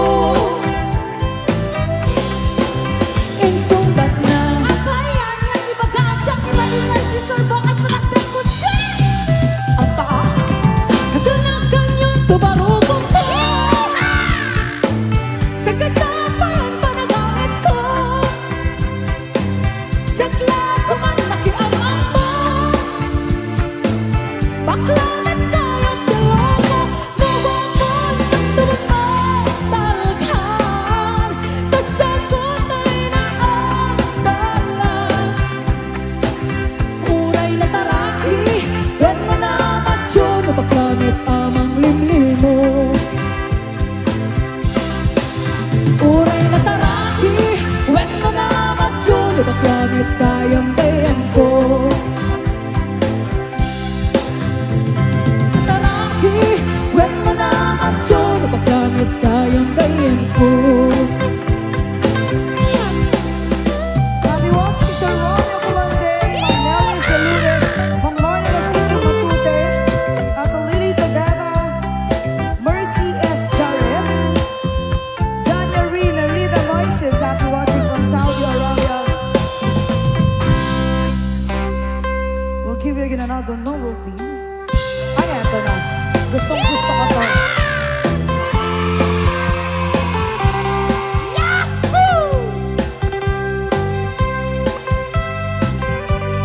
Insungbatna. Apay, ania ti bagasyak? Ibalinna, Sister Bong, at managdagkot siya. Ang taas. Kasla kanian ti barukongko. Sa kasapayan panagamesko. Diak la ko man nakiam-ammo. Bakla met kayat ti loko. No guapon, diak tugot matalkan, ta siak tay naandalan. Uray nataraki wenno namatio, no bakla met a manglimlimo. Uray nataraki wenno namatio, no bakla met gayam-gayamko. Taraki, wenno namatio, no bakla met gayam-gayamko. Happy watching, Sir Romeo Colonde, Ma'am Nelly Saludes, Ma'am Lorna Narciso Matute, Ate Lily Tagana, Mercy S. Jarrett, Janya Rina, Rita Moises, happy watching from Saudi Arabia. We'll give you again another novelty. Ay, eto na. Gustong gusto ko to. Yahoo!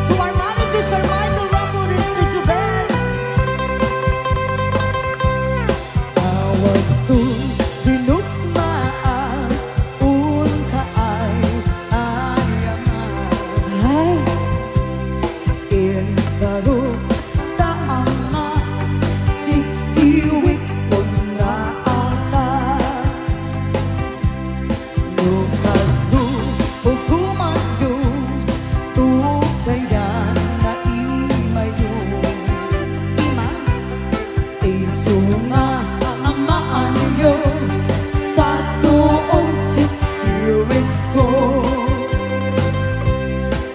To our manager, Sir Michael Rambo and Sir Juben. Awagto dinukmaak, unka ay ayaman. Ay. Intarok ta ang Nga amaanyo sa tuong sisiwit ko.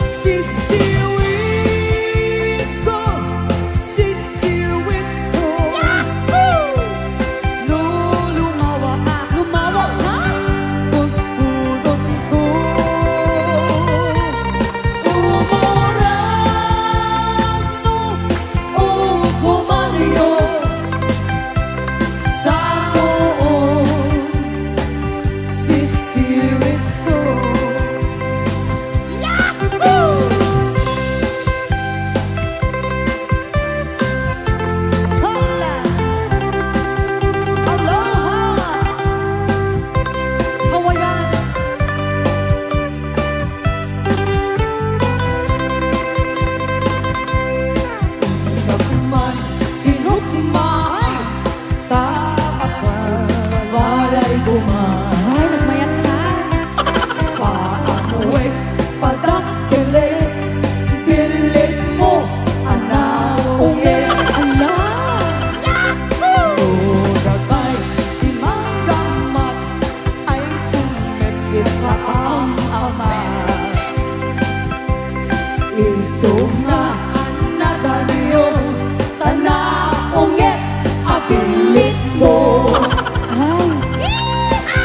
Sisiwit ko, sisiwit ko. Yahoo! No lumawa ka, lumawa ka, pudpudot ko. Sumuragno o kumanyo sa tuong sisiwit ko. Yahoo! Hola! Aloha! Hawaiian! Tinukman, tinukman, ta apan balay guma. Ay, nagmayat sa. Paamuek, padakkelek, billit mo, anaungek. Ala! Yahoo! Dagay, ti manggamat, ay sumipit nga am-ama. Isuna a naganyo, ta naungek a billit mo. Ay.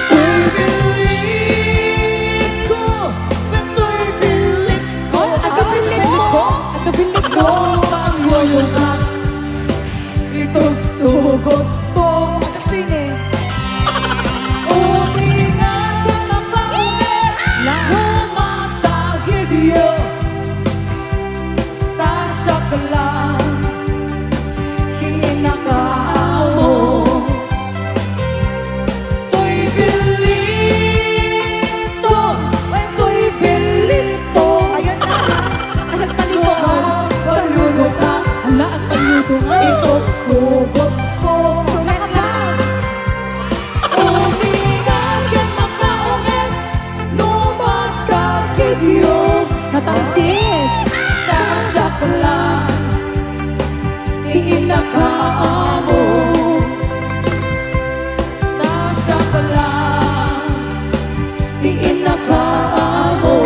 Toy billit ko, toy billit ko. Oh, agka billit mo. Agka billit mo. No, pangyuyutak. Itugtugot ko. Agka tini. Umingat ka na pa. Lahumasagidyo. Ta siak lang ti inakaammo. Toy billit ko, toy billit ko. Ayan na. Ay, nagpaluto ka. Nagpaluto ka. Ala, nagpaluto ka. Itugtugot ko. Sumakat lang. Umingat ken makaungek, no masakityo. Natalsit. Ta siak lang ti inakaammo. Ta siak lang ti inakaammo.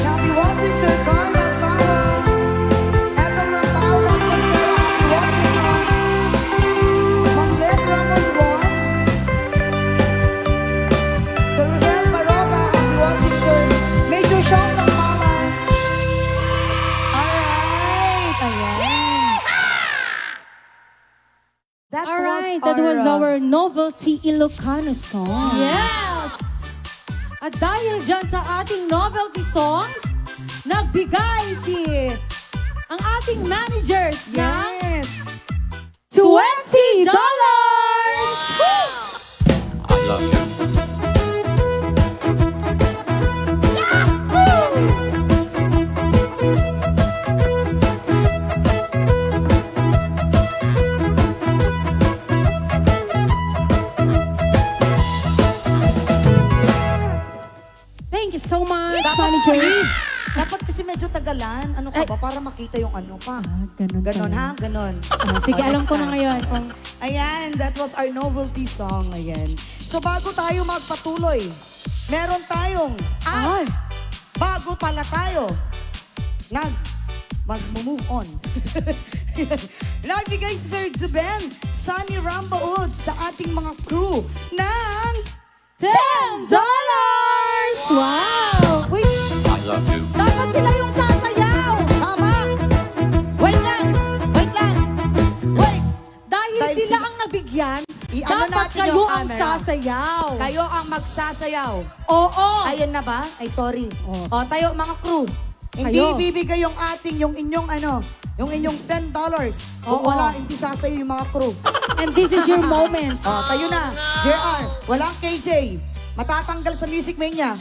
Happy watching, Sir Carl Alcala. Evan Rampao, that was very happy watching, ha? Manglet Ramos Juan. Sir Rodel Baroga, happy watching, sir. Major Sean Tangmalan. Alright, ayan. That was Alright, that was our, uh, our novelty Ilocano song. Yes! At dahil dyan sa ating novelty songs, nagbigay si ang ating managers ng Yes! twenty dollars! I love you. Thank you so much, Dapat, managers. Please, dapat kasi medyo tagalan. Ano ka Ay. ba? Para makita yung ano pa. Ah, ganun Ganon, pala. ha? Ganon. Ah, sige, Oh, alam next ko na time. ngayon. Oh. Ayan, that was our novelty song. Ayan. So, bago tayo magpatuloy, meron tayong, at Ay. bago pala tayo nag, mag-move on. Nagbigay si Sir Juben, Sunny Rambaud sa ating mga crew ng ten dollars! Wow! Wait, I love you. dapat sila yung sasayaw. Tama. Wait lang. Wait lang. Wait. Dahil Dahil sila sila ang nabigyan, I-ano dapat natin kayo yung ang camera. sasayaw. Kayo ang magsasayaw. Oo. Ayan na ba? Ay, sorry. Oh. O, tayo, mga crew. Hindi Kayo. ibibigay yung ating, yung inyong ano, yung inyong ten dollars. Kung Oo. wala, hindi sasayaw yung mga crew. And this is your moment. O, tayo na. J R, walang K J. Matatanggal sa Music Mania.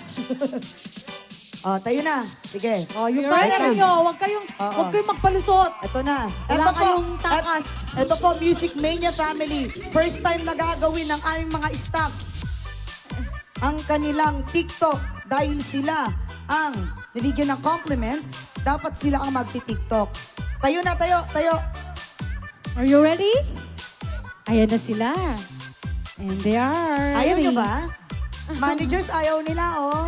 O, tayo na. Sige. Oh, yung You're camera ready. nyo, huwag kayong, Oo. huwag kayong magpalusot. Ito na. Wala Ito po. kayong takas. At, ito po, Music Mania family. First time na gagawin ng aming mga staff ang kanilang TikTok dahil sila ang nabigyan ng compliments, dapat sila ang magti-TikTok. Tayo na, tayo, tayo. Are you ready? Ayan na sila. And they are Ayaw nyo ready. ba? Managers, ayaw nila, oh.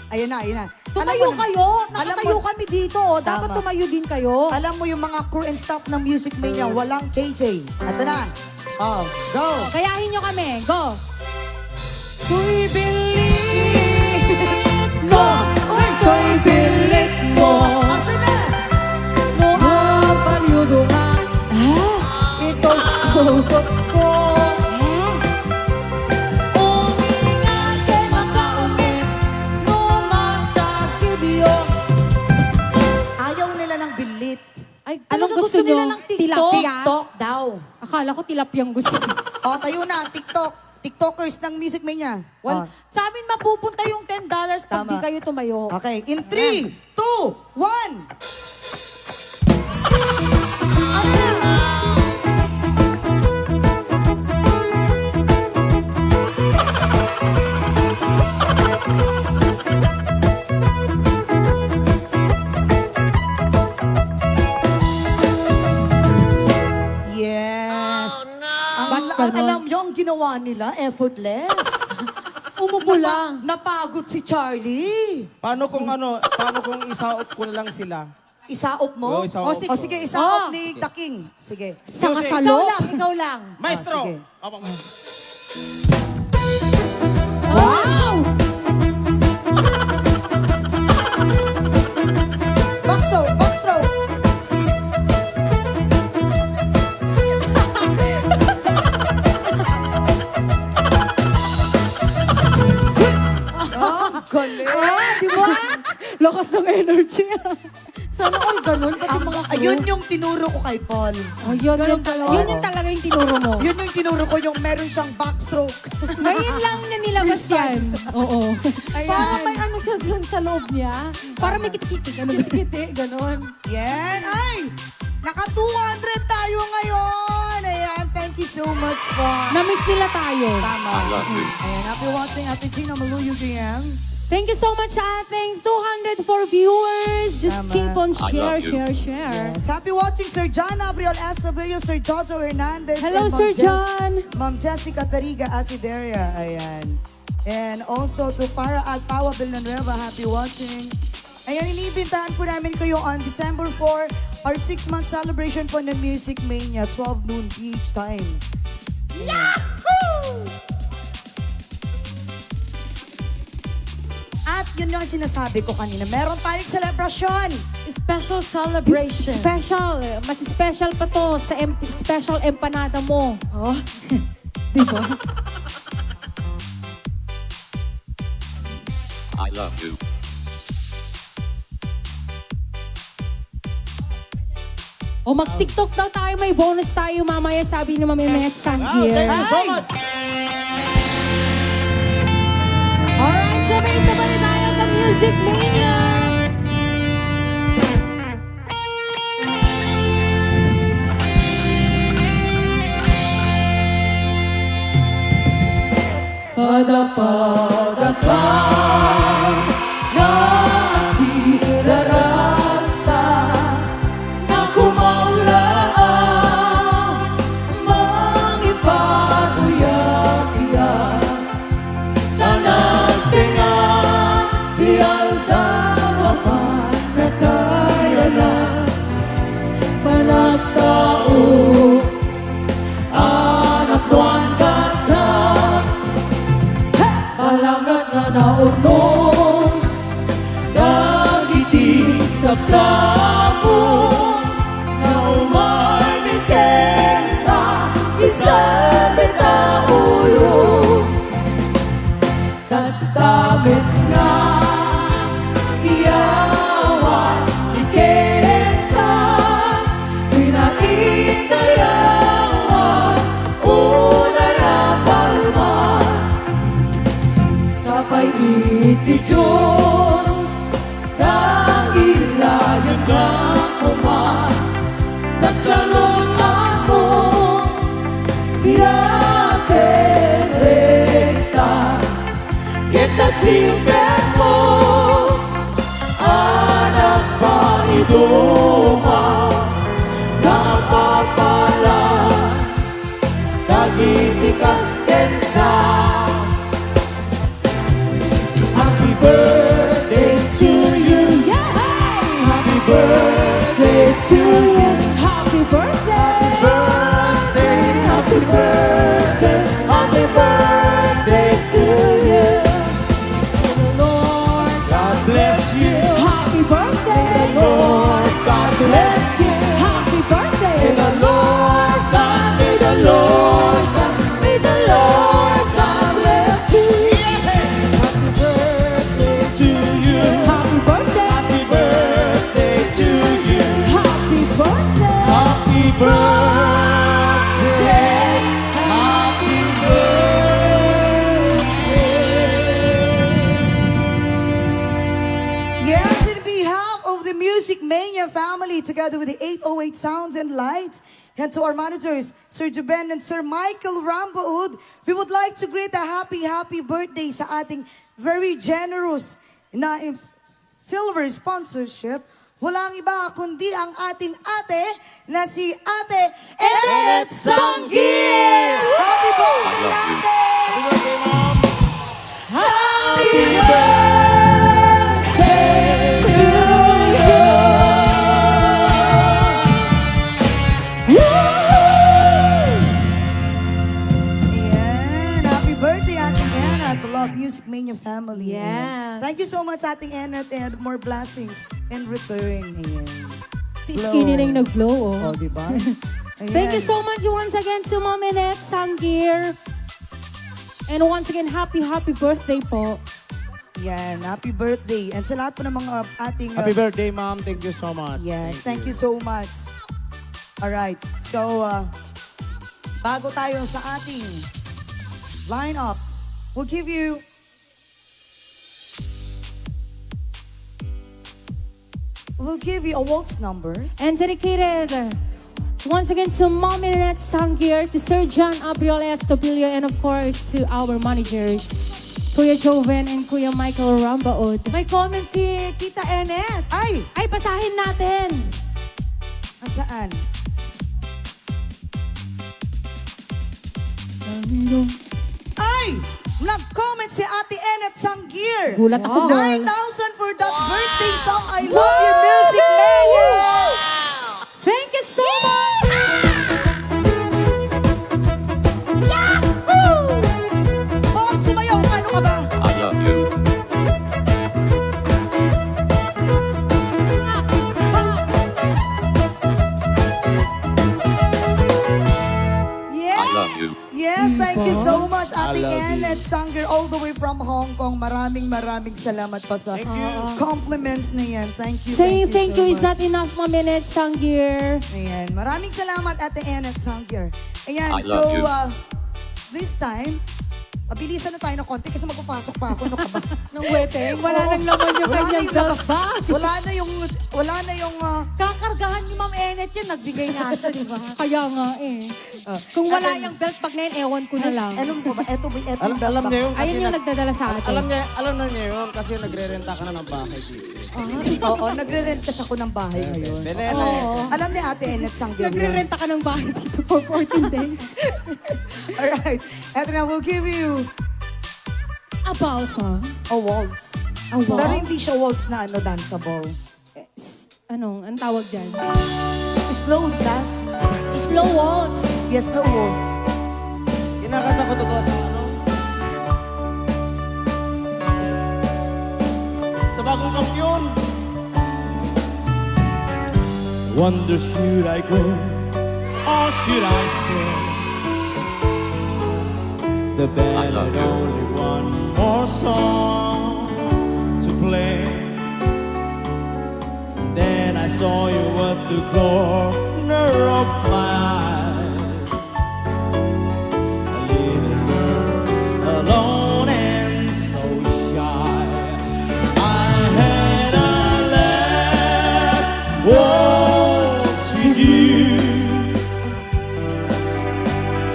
Ayan na, ayan na. Alam Tumayo mo na. kayo. Alam Nakatayo mo kami dito, oh. Dapat Tama. tumayo din kayo. Alam mo yung mga crew and staff ng Music Mania, walang K J. Ito na. Oh, go. Oh, gayahin nyo kami. Go. Ko'y bilit mo, Uy! ko'y bilit mo. Asan na? No, ah, paryudo nga. Ah? Ito, sugot ko. Ah? Umingat kay makaumit, no, masakit yo. Ayaw nila ng bilit. Ay, Anong talaga gusto gusto nila nyo? ng TikTok? Tilapia? TikTok daw. Akala ko tilapia ang gusto. O, tayo na, TikTok. TikTokers ng Music Mania. Well, O. sa amin mapupunta yung ten dollars pag Tama. di kayo tumayo. Okay, in Ayan. three, two, one. Ano na? Yes. Ang, Ba't ang ganon? alam nyo, ang ginawa nila, effortless. Umupo Napa-, lang. napagod si Charlie. Paano kung ano, paano kung isaot ko na lang sila? Isaop mo? Oo, isaop O, sige, ko. isaop Oh. ni Sige. The King. Sige. Sa Music. Ikaw kasalo? lang, ikaw lang. Maestro! O, sige. Abang. Wow! Bakso, bakso. Ah, galing. Ah, di ba? Lakas ng energy. Sana all ganun, pati Ang, mga ayun crew. yung tinuro ko kay Paul. Oh, yun, Ganun yun, talaga. yun yung talaga yung tinuro mo. Yun yung tinuro ko, yung meron siyang backstroke. Ngayon lang niya nilabas First time. yan. Oo. Ayan. Para may ano siya dyan sa loob niya. Para may Tama. kitikiti, ganun. Kitikiti, ganun. Yan. Ay! Naka two hundred tayo ngayon. Ayan. Thank you so much po. Na-miss nila tayo. Tama. I love you. Ayan. Happy watching, Ate Gina Maluyo G M. Thank you so much, Ateng. Two hundred four viewers. Just Tama. keep on I share, love you. share, share. Yes. Happy watching, Sir John Abriel Estabillo, Sir Jojo Hernandez, Hello, and Ma'am Sir Jess-, John. Ma'am Jessica Tariga Asideria. Ayan. And also to Farah Agpawa Villanueva, happy watching. Ayan, iniimbitahan po namin kayo on December four, our six-month celebration po ng Music Mania, twelve noon P H time. Yahoo! At yun nga ang sinasabi ko kanina, meron tayong selebrasyon. Special celebration. Special. Mas special pa to sa em-, special empanada mo. Oh. Di ba? I love you. O, mag-TikTok daw tayo, may bonus tayo mamaya, sabi ni Ma'am Emmett Wow, Sangier. thank you so Ay! much. Alright, sabay-sabay tayo sa Music Mania. Kada pagdakam nga siraragsak, nga kumawlaang mangipag-uyat-iyat, nga nagtenga ti aldaw a pannakayalan, panagtao, Anak, kuan kasta, palanggat nga naurnos dagiti sapsapul nga umay mi kenka, isabit ta ulo. Kasta met nga iyawat ti kenka, ti naitayawat unay a palman. Sapay iti Dios, ta ilayag na koma, kasalun-atmo, biag ken rekta, ket nasimpermo, anak, pangiduman, Music Mania family, together with the eight oh eight Sounds and Lights, and to our managers, Sir Juben and Sir Michael Rambaud, we would like to greet a happy, happy birthday sa ating very generous na im-, silver sponsorship. Walang iba kundi ang ating ate na si Ate Ennet Sangir! Happy birthday, Ate! Happy birthday, Mom! Happy birthday to you! Woo! Ayan, happy birthday, Ate Anna, to Love Music Mania family. Ayan. Yes. Thank you so much, Ate Anna, and more blessings in return. Ayan. Ate Skinny na yung nag-blow, oh. Oh, di ba? Thank you so much once again to Ma'am Ennet Sangir. And once again, happy, happy birthday po. Yan, happy birthday. And sa lahat po ng mga ating, uh, Happy birthday, ma'am. Thank you so much. Yes, thank you so much. All right. So, uh, bago tayo sa ating lineup, we'll give you We'll give you a waltz number. And dedicated, uh, once again to Mommy Lynette Sangir, to Sir John Abriol Estabilio, and of course to our managers, Kuya Joven and Kuya Michael Rambaud. May comment si Tita Ennet. Ay! Ay, basahin natin. Nasaan? Ay! Nag-comment si Ate Ennet Sangir. Gulat ako, Wow. Dol. Nine thousand for that birthday song, I Love You, Music Mania. Thank you so much! Yahoo! Paul, sumayaw ka, ano ka ba? I love you. Yes! I love you. Yes, thank you so much, Ate Ann Sangir, all the way from Hong Kong. Maraming, maraming salamat pa sa Thank you. Compliments na yan. Thank you, Saying thank you thank you so is much. Not enough, Ma'am Ennet Sangir. Ayan. Maraming salamat, Ate Ennet Sangir. Ayan, I love so, you. Uh, this time, mabilisan na tayo ng konti kasi magpapasok pa ako. Ano ka ba? Ng weteng? Wala Oo. Nang laman yung Wala kanyang nang labas. Belt bag. Wala na yung, wala na yung, ah, Kakargahan ni Ma'am Ennet yan. Nagbigay nga siya, di ba? Kaya nga eh. Ah, Kung wala alam yung belt bag na yun, ewan ko na Ay, lang. Alam ko ba? Eto, eto Al-, yung belt alam bag. Niya yun kasi Ayun yung nag-, nagdadala sa al-, atin. Alam niya, alam na niya yun kasi nagrerenta ka na ng bahay dito. Ah, oo, nagre-rent kasi ako ng bahay Eh, ngayon. Benene. Oo. Alam ni Ate Ennet Sangir yun. Nagrerenta ka ng bahay dito for fourteen days. Alright. Eto na, we'll give you A bal song? A waltz. A waltz? Pero hindi siya waltz na ano, danceable. Eh, s-, anong, anong tawag dyan? Slow dance. Slow waltz. Yes, slow waltz. Kinakanta ko to sa ano? Sa bagong kampiyon. Wonder should I go or should I stay? The band had only one more song to play. Then I saw you at the corner of my eyes. A little girl, alone and so shy. I had a last waltz with you.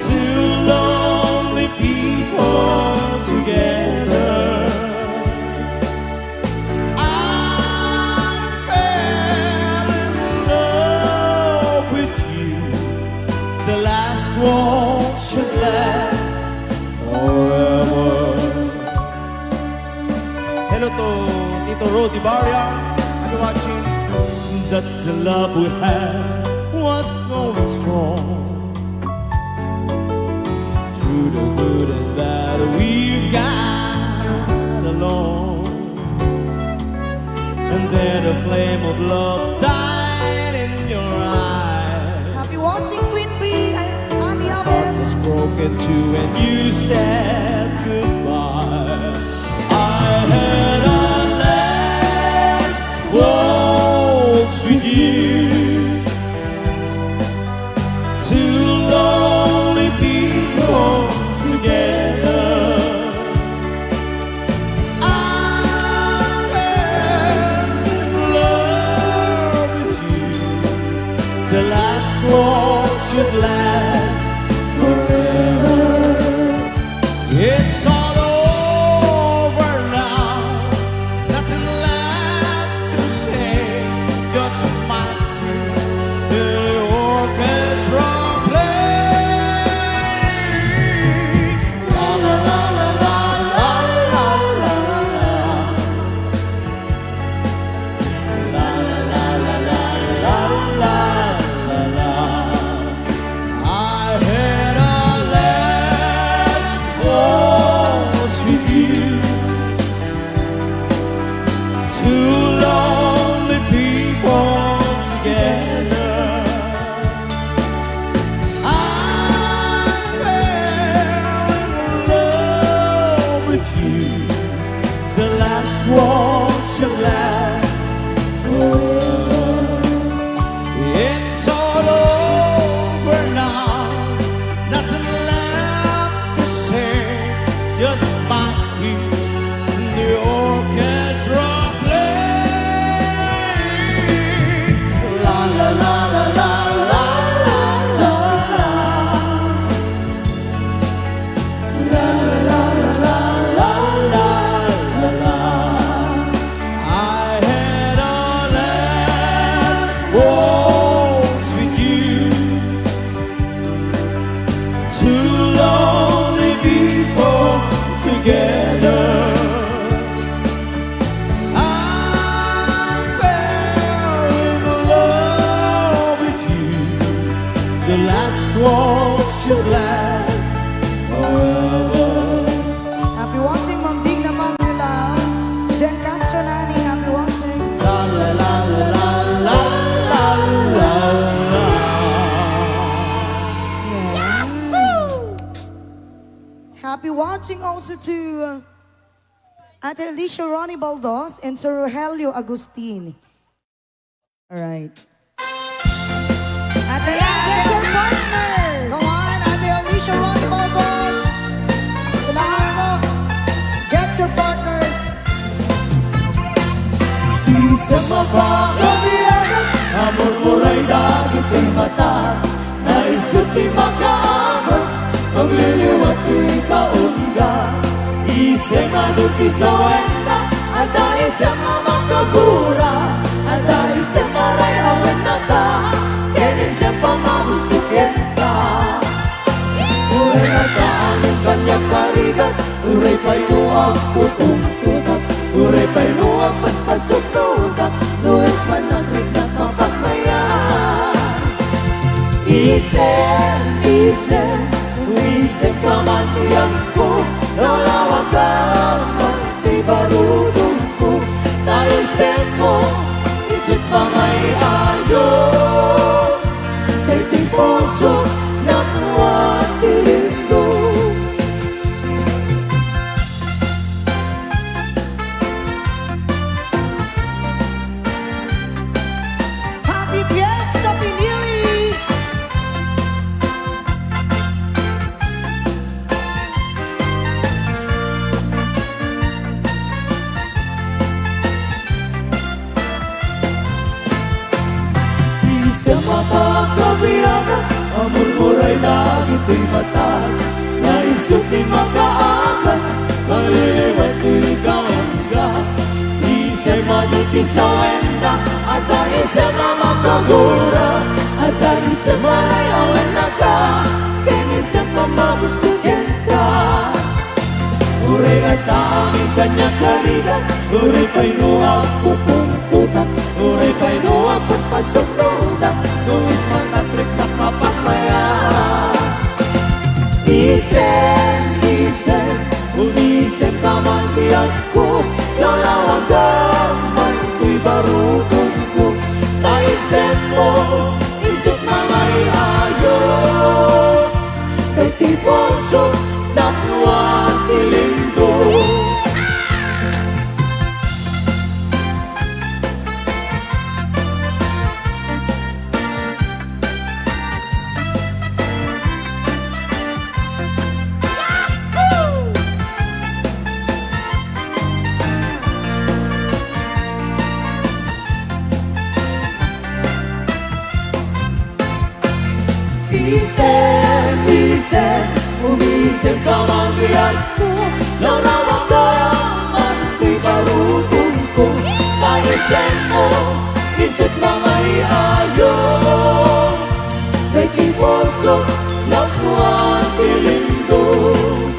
Two lonely people together. I fell in love with you. The last waltz should last forever. Hello to Tito Rodi Barria. Are you watching? That's the love we had was going strong. Through the good and bad, we got along. And then the flame of love died in your eyes. Happy watching, Queen Bee and Andy Heart Ames. Was broken too, and you said goodbye. I had a last waltz with you. Two lonely people together. I fell in love Won't you last forever? It's all over now. Nothing left to say. Just my tears, the orchestra playing. La, la, la, la, la, la, la, la. La, la, la, la, la, la, la, la, la. I had a last waltz with you. Two lonely people together. I fell in love with you. The last waltz should last forever. It's all over now. Nothing left to say. Just my tears and the orchestra playing. La, la, la, la, la, la, la, la. La, la, la, la, la, la, la, la. I had a last waltz with you. Two lonely people together. I fell in love with you. The last waltz should last forever. Happy watching, Ma'am Digna Magdala. Jen Castro Nani, happy watching. La, la, la, la, la, la, la, la, la. Yeah. Happy watching also to, uh, Ate Alicia Ronnie Baldos and Sir Rogelio Agustin. All right. Ate Alicia, get your partners. Come on, Ate Alicia Ronnie Baldos. Salamat po. Get your partners. Isem a pakabiagan, amor mo ray dagiti mata. Naisut ti makaabas, magliliwat ti kaungga. Isem a no ti sawenda, adda isem a makagura. Adda isem a ray-awen nata, ken isem a magusto kenta. Uray adda amin kaniak a rigat, uray pay no agpupungtotak, uray pay no agpaspasuknotak, no isem a nagriknak mapagmayat. Isem, isem, isem ka man biagko, lawlawagam man ti barudongko, ta isemmo, isut' pay nga ay-ayo, daytoy puso, napno a ti lindong. Happy Fiesta, pinili! Isem a pakabiagan, amor mo ray dagitoy mata. Naisut' ti makaagas, magliliwat ti kaungga. Isem a no ti sawenda, adda isem a makagura. Adda isem a ray-awen nata, ken isem a magusto kenta. Uray adda amin kaniak a rigat, uray pay no agpupungtotak, uray pay no agpaspasuknotak, no isem a nagriknak mapagmayat. Isem, isem, umisem ka man biagko, lawlawagam man toy barudongko, ta isemmo, isut' pay nga ay-ayo, daytoy puso, napno a ti lindong. Iser, iser, umiser ka man, biag ko. Lawlawag ka man ti barukongko. Paisermo, isut' nga ay-ayo. Daytoy pusok, napuan ti lindong.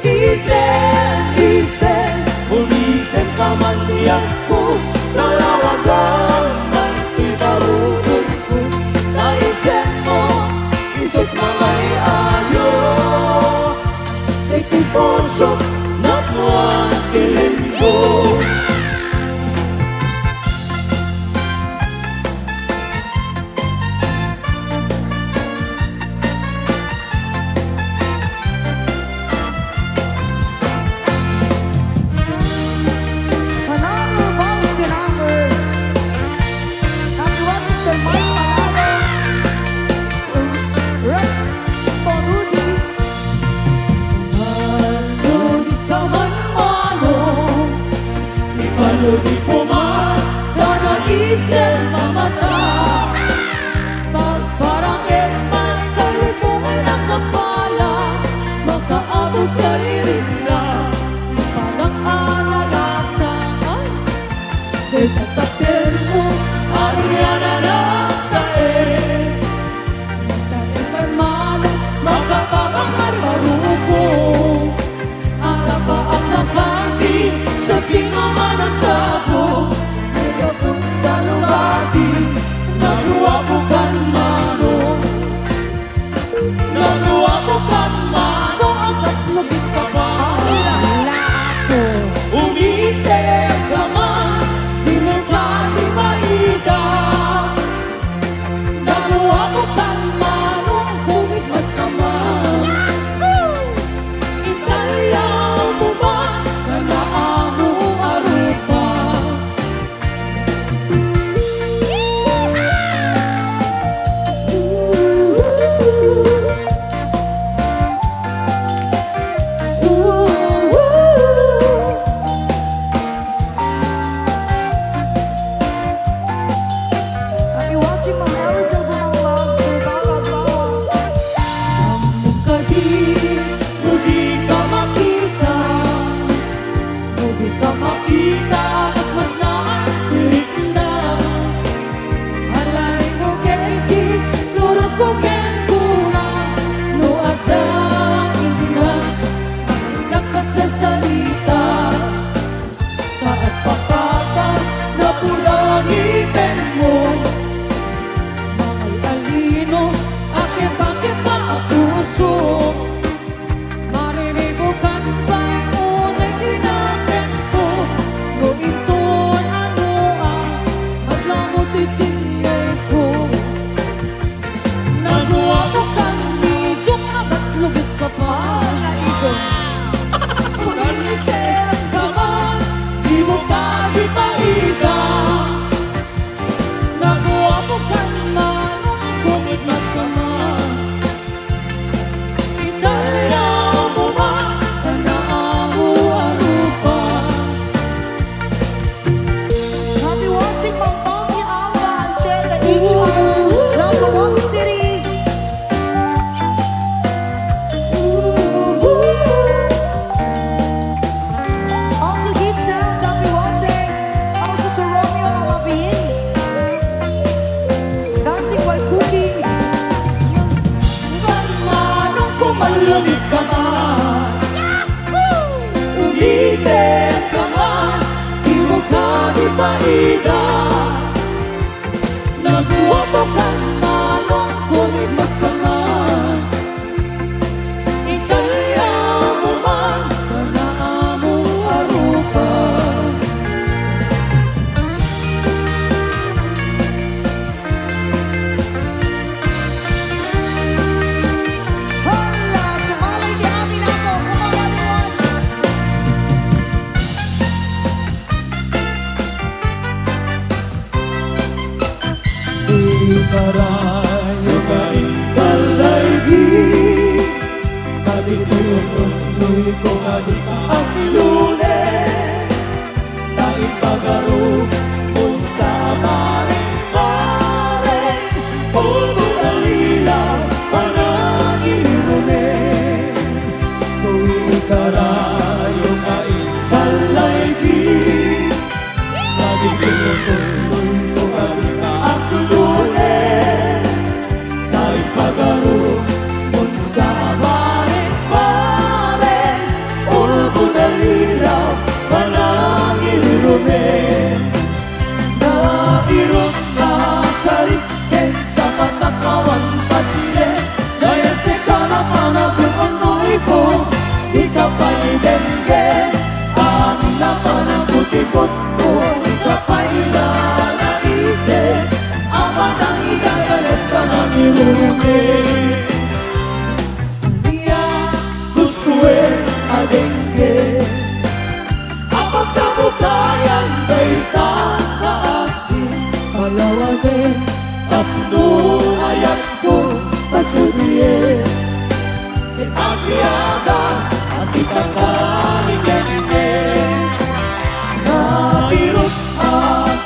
Iser, iser, umiser ka man, biag ko. Lawlawag ka man ti barukongko. Paisermo, isut' nga ay-ayo. Daytoy pusok, napuan ti lindong. Another bouncy number. Happy watching, Sir Mike Malabo. Sir Red Rudy. Manong ka man, manong. Ipaludi ko man, danaisen mamata. Pagparangit man, kalipong nagkapala, makaabot ka irinda, parang alalasan. Ay, dagdagder mo, arian a nagsae. Makaekan man, makapapangar maruko. Arapaak na kadi, siasino man a sabo, may kapunta lugati, naguapo kan manong. Naguapo kan manong, ang tatlubit ka pa. Ala ako. Umiisip ka man, di mo kadi maida. Naguapo kan manong, kumit magkaman. Italiao mo man, kanaamo a rupa. Happy watching, Ma'am Elisel Bumanglag, Sir Carlo Abraham. Ammok kadi, no di ka makita, no di ka makita, mas, mas naan, pirit na. Alay mo kayki, nurot ko kenkuna, no adda innas, agkakas a sarita. Kaagpakata, napudaw a ngipenmo. Mangalino, akepakepa a puso. Mariribukan pay unay tinakenko. No inton ano a, madla mo ti tinnayko. Naguapo kan ni Jong, agat lugit ka pa. Ala, Ijo. Pagalisem ka man, di mo kadi paida. Naguapo kan manong, kumidmat ka man. Italiao mo man, kanaamo a rupa. Happy watching, Ma'am Tony Alba and Chela H R, Labuan City. Also, Hit Sounds, happy watching. Also to Romeo Alabin. Dancing while cooking. Manong, pumalugit ka man. Umisip ka man, di mo kadi paida. Naguapo kan manong, kumidmat ka man. Italiao mo man, kanaamo a rupa. Hala, sumalay ti amin, apo. Come on, everyone. Ikarayo nga inkallaygi, kaditoy unundoyko nga dika aglunen. Ta ipagarupon sa maring-maring, pulbo a lila Irot a karik ken sapat a kawan patien, nayas ti kana panagungoyko, dika pay denggen, amin a panagutikotko, dika pay lalaisen, a panangidadanes, panangirurumen. Ania, gustoen a denggen. Apagkabukayan dayta nga asin, palawagen tapno ayatko pasudien. Ket agriada a sika kalinengnen. Nairut a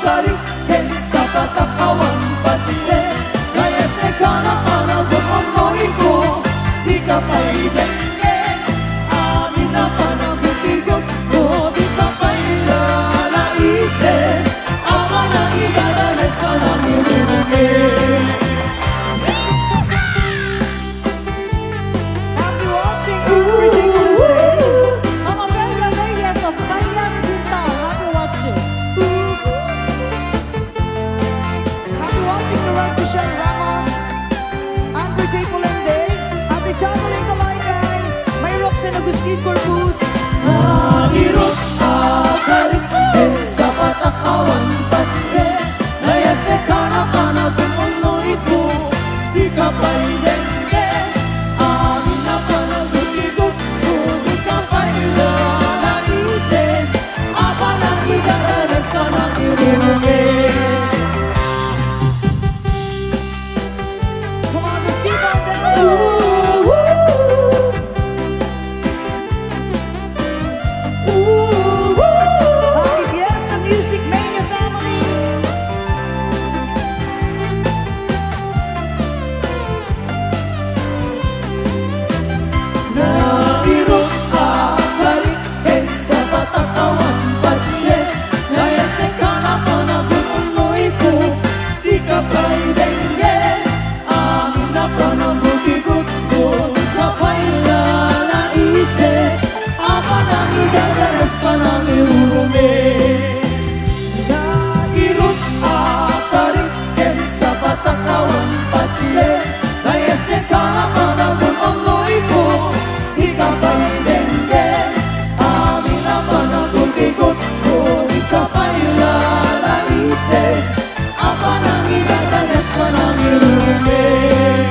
karik ken sapat a kawan patien, nayas ti kana panagungoyko, dika pay denggen. Amin a panagutigot ko, dika pay lalaisen. Awan a idadanes, panangirurumen. Happy watching, Uncle Jay Colente. Mama Belia Reyes of Palias, Bintal. Happy watching. Happy watching to Rob Michelle Ramos, Uncle Jay Colente, Ate Jacqueline Kalaykay, May Roxanne Agustin Corpus. Nairut a karik ken sapat a kawan patien, nayas ti kana panagungoyko, dika pay denggen. Amin a panagutikotko, dika pay lalaisen. A panangidadanes, panangirurumen. Come on, let's keep on dancing. Happy Fiesta Music Mania family. Nairut a karik ken sapat a kawan patien, nayas ti kana panagungoyko, dika pay denggen. Amin a panagutikotko, dika pay lalaisen. A panangidadanes, panangirurumen. Nairut a karik ken sapat a kawan patien, nayas ti kana panagungoyko, dika pay denggen. Amin a panagutikotko, dika pay lalaisen. A panangidadanes, panangirurumen.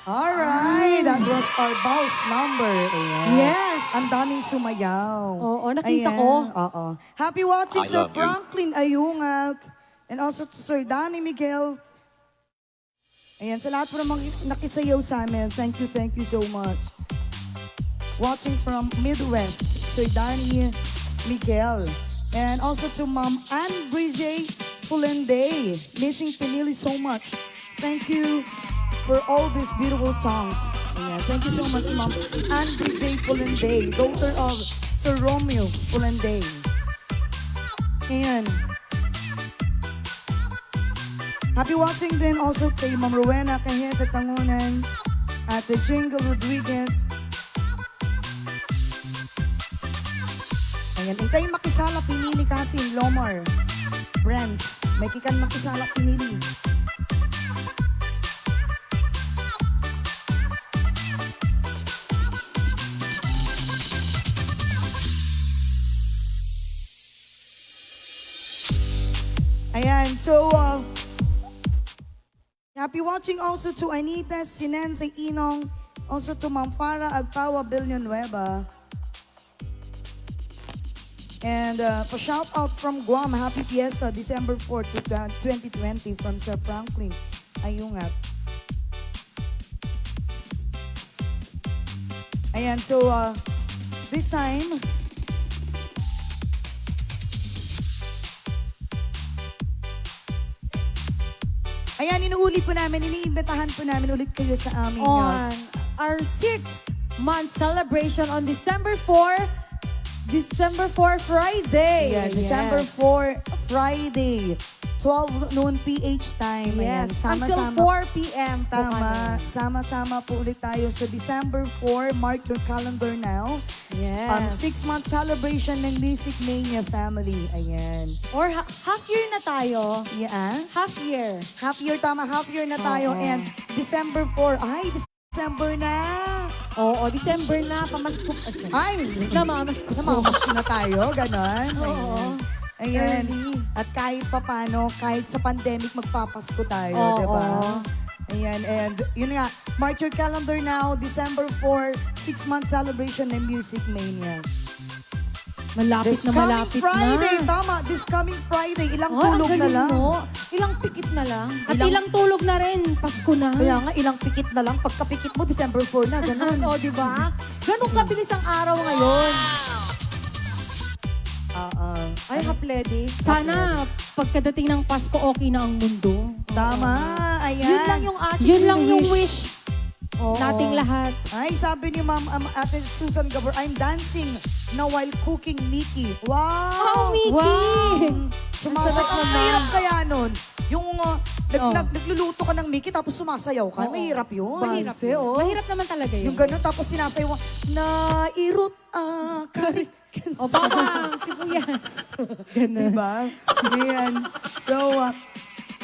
Alright, that was our Bows number. Ayan. Yes. Ang daming sumayaw. Oo, nakita ko. Ayan, oo. Happy watching, Sir Franklin Ayungab. And also to Sir Danny Miguel. Ayan, sa lahat po namang nakisayaw sa amin, thank you, thank you so much. Watching from Midwest, Sir Danny Miguel. And also to Ma'am Ann Bridget Pulende, Missing Pinili so much. Thank you for all these beautiful songs. Ayan. Thank you so much, Ma'am Andy J. Pulende, daughter of Sir Romeo Pulende. Ayan. Happy watching din also kay Ma'am Rowena Cajete Tangunan, Ate Jingle Rodriguez, Ayan, intay makisala, pinili kasi Lomar. Friends, may kikan makisala, pinili. Ayan, so, uh, Happy watching also to Anita Sinense Inong, also to Ma'am Farah Agpawa Villanueva. And, uh, pa shout out from Guam, happy fiesta, December fourth to twenty twenty from Sir Franklin Ayungab. Ayan, so, uh, this time, ayan, inuulit po namin, iniimbitahan po namin ulit kayo sa aming, uh, On our sixth month celebration on December four, December four, Friday. Yeah, December Yes. four, Friday. twelve noon P H time. Ayan, Yes, until sama-sama. four p m po Tama. kami. Sama-sama po ulit tayo sa December four. Mark your calendar now. Um, Yes. six-month celebration ng Music Mania family. Ayan. Or ha-, half year na tayo. Yeah. Half year. Half year, tama. Half year na tayo. Oo. And December four. Ay, December na. Oo, December na. Pamasko. Ah, sorry. Ay! Namamasko. Namamasko na tayo. Ganon. Oo. Ayan. Ayan. Early. At kahit papano, kahit sa pandemic, magpapasko tayo, Oo. di ba? Ayan. And yun nga, mark your calendar now, December four, six-month celebration ng Music Mania. Malapit This na, coming malapit Friday, na. tama. This coming Friday, ilang Ay, ang tulog na galing lang. mo. Ilang pikit na lang. At Ilang ilang tulog na rin, Pasko na. Kaya nga, ilang pikit na lang. Pagkapikit mo, December four na, ganun. O, di ba? Ganun kabilis ang araw ngayon. Oo. Ay, Hapledi. Sana, pagkadating ng Pasko, okay na ang mundo. Tama, ayan. Yun lang yung ating Yun lang yung wish. wish. Oo. Nating lahat. Ay, sabi ni Ma'am, um, Ate Susan Gabor, "I'm dancing na while cooking Mickey." Wow! Oh, Mickey! Wow! Sumasay-, Ang sarap ang naman. mahirap kaya nun? Yung, uh, nag-, Oh. nag-, nagluluto ka ng Mickey tapos sumasayaw ka, Oo. mahirap yun. Mahirap Base, yun. oh. Mahirap naman talaga yun. Yung ganun, tapos sinasayaw, "Nairot, ah, karik." O, bawang, sibuyas. Ganun. Diba? Ayan. So, uh,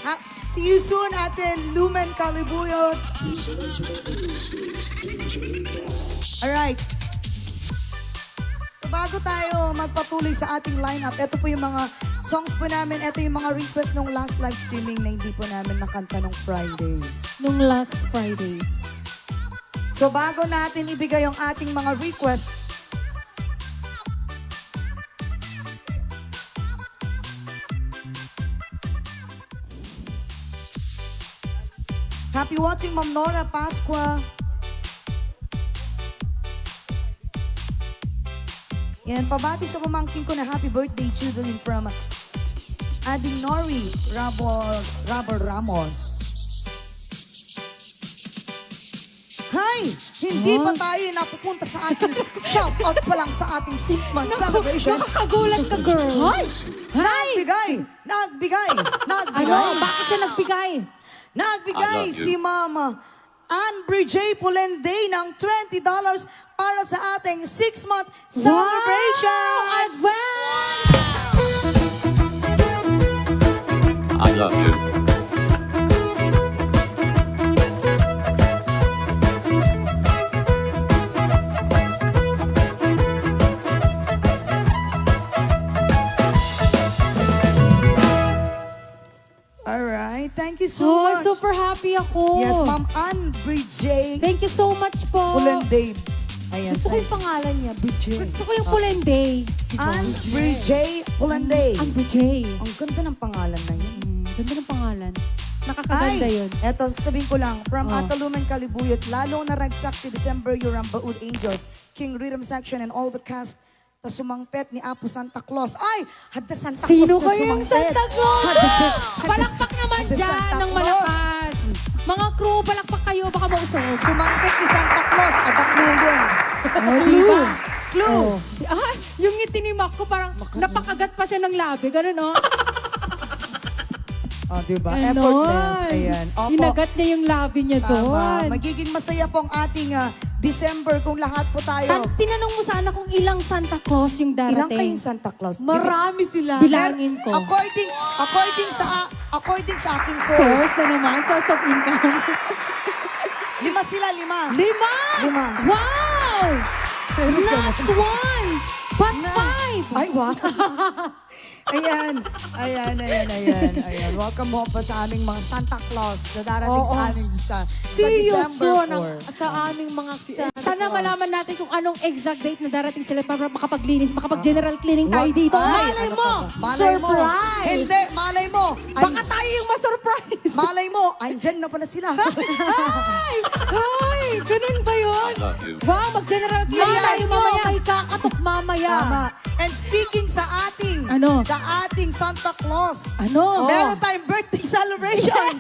ah, see you soon, Ate Lumen Kalibuyot. Alright. So, bago tayo magpatuloy sa ating lineup, ito po yung mga songs po namin, ito yung mga request nung last live streaming na hindi po namin nakanta nung Friday. Nung last Friday. So, bago natin ibigay ang ating mga request, Happy watching, Ma'am Nora Pascua. Yan, pabati sa pamangkin ko na happy birthday, Judeline, from Ading Nori Rabo, Rabo Ramos. Hay! Hindi pa Huh? tayo napupunta sa ating shout out pa lang sa ating six-month Naku, celebration. nakakagulat ka, girl. Hay! Nagbigay! Nagbigay! Nagbigay! Ano? Bakit siya nagbigay? Nagbigay I love you. si Mama Ann Brijay Pulende ng twenty dollars para sa ating six-month celebration! Wow! Advance! I love you. Alright. Thank you so Oh, much. super happy ako. Yes, Ma'am Ann Brijay Thank you so much po. Pulendave. Ayan, Gusto ko thank yung pangalan niya, Brijay. Gusto ko yung Ah. Pulendave. Ann Brijay Pulendave. Ann Brijay. Ang ganda ng pangalan na yun. Mm, ganda ng pangalan. Nakakaganda Ay, yun. eto, sasabihin ko lang, from Oh. Ate Lumen Kalibuyot, lalo na ragsak ti December, your Rambaud Angels, King Rhythm Section, and all the cast, ta sumangpet ni Apo Santa Claus. Ay! Hadda Santa Sino Claus nga kaya yung sumangpet. Santa Claus? Hadda sa-, hadda sa-, Palakpak naman hadda dyan Santa ng Claus. malakas. Mga crew, palakpak kayo, baka mausog. Sumangpet ni Santa Claus. Ada clue yun. Oh, di ba? Clue. Oh. Di-, ah, yung ngiti ni Mac ko, parang Maka- napakagat pa siya ng labi. Ganun, oh. Oh, di ba? Ganon. Effortless. Ayan. Opo. Inagat niya yung labi niya Tama. doon. Magiging masaya po ang ating, ah, December kung lahat po tayo. Tan-, tinanong mo sana kung ilang Santa Claus yung Ilang darating. kayong Santa Claus? Marami sila. Bilangin ko. According, according sa, according sa aking source. Source na naman, source of income. Lima sila, lima. Lima? Lima. Wow! Pero Not ganun. one, but Na- five. Ay, wow. Ayan, ayan, ayan, ayan, ayan. Welcome mo pa sa aming mga Santa Claus na darating Oo. sa amin sa, sa See you December soon ang, four. sa aming mga Santa Sana Claus. malaman natin kung anong exact date na darating sila para makapaglinis, makapag-general cleaning tayo Wag-, dito. ay, Malay ano mo, ka ba? Malay mo. surprise! Hindi, malay mo. Baka Ay, tayo yung ma-surprise! malay mo, andyan na pala sila. Ay! Ay! Ganun ba yun? I love you. Wow, mag-general cleaning Malay tayo mo, mamaya. may kakatok mamaya. Tama. And speaking sa ating, Ano? sa ating Santa Claus, Ano? meron tayong birthday celebration.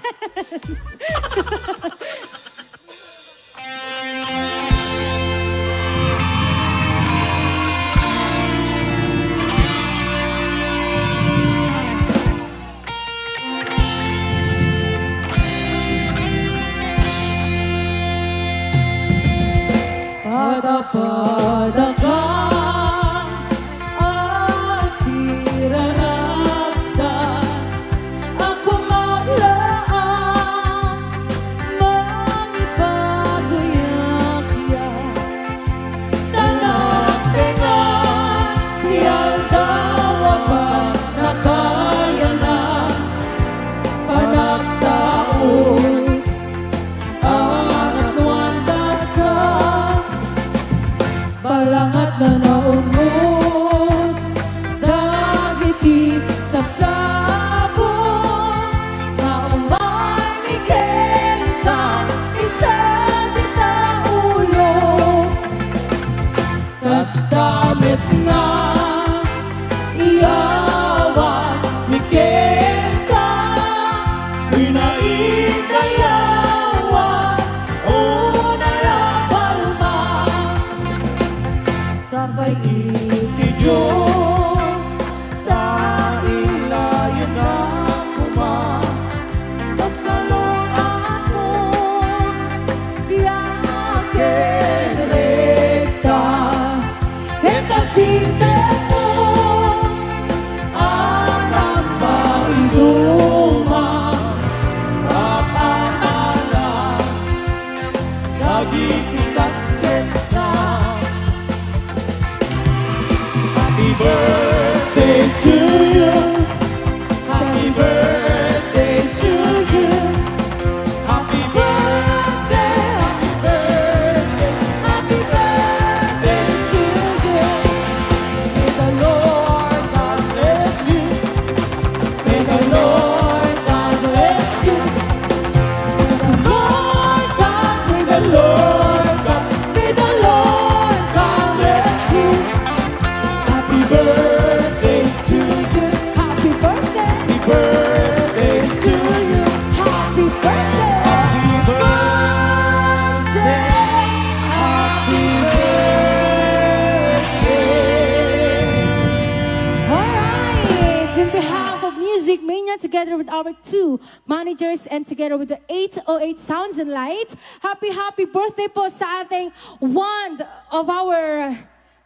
Music Mania together with our two managers and together with the eight oh eight Sounds and Lights. Happy, happy birthday po sa ating one of our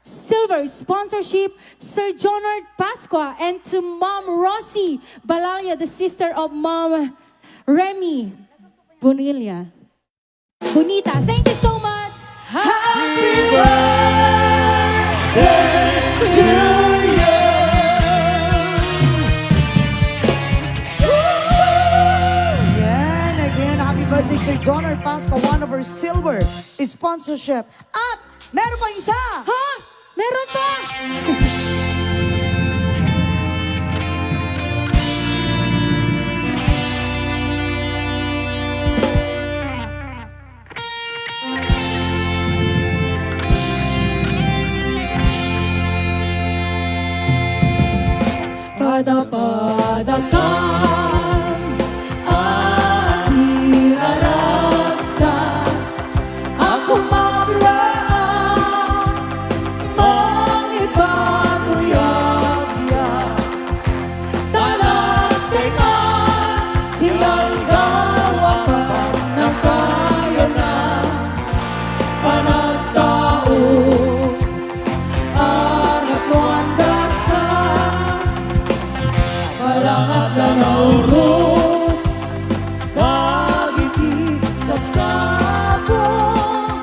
silver sponsorship, Sir Jonard Pasqua, and to Mom Rosie Balalia, the sister of Mom Remy Bonilla. Bonita. Thank you so much. Happy birthday to you. Yan, again, happy birthday, Sir Jonard Pasqua, one of our silver sponsorship. At meron pang isa. Ha? Meron pa! Padapadakan a siraragsak a kumaplaan mangipanuyagyak. Talagtenga ti aldaw a pannakayon a panagtao. Anak no andasa, palangat a nauros dagiti sapsapul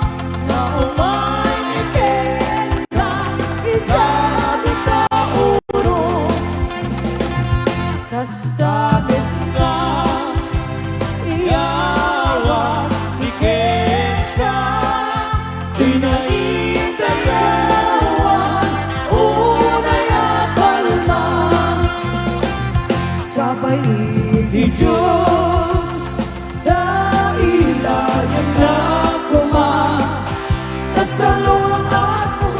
nga umay kenka, isa ti tauros. Kasta met nga iyawat ni kenka, ti naitayawan unay a palma. Sapay iti Dios, dailayanna koma, ta salun-atmo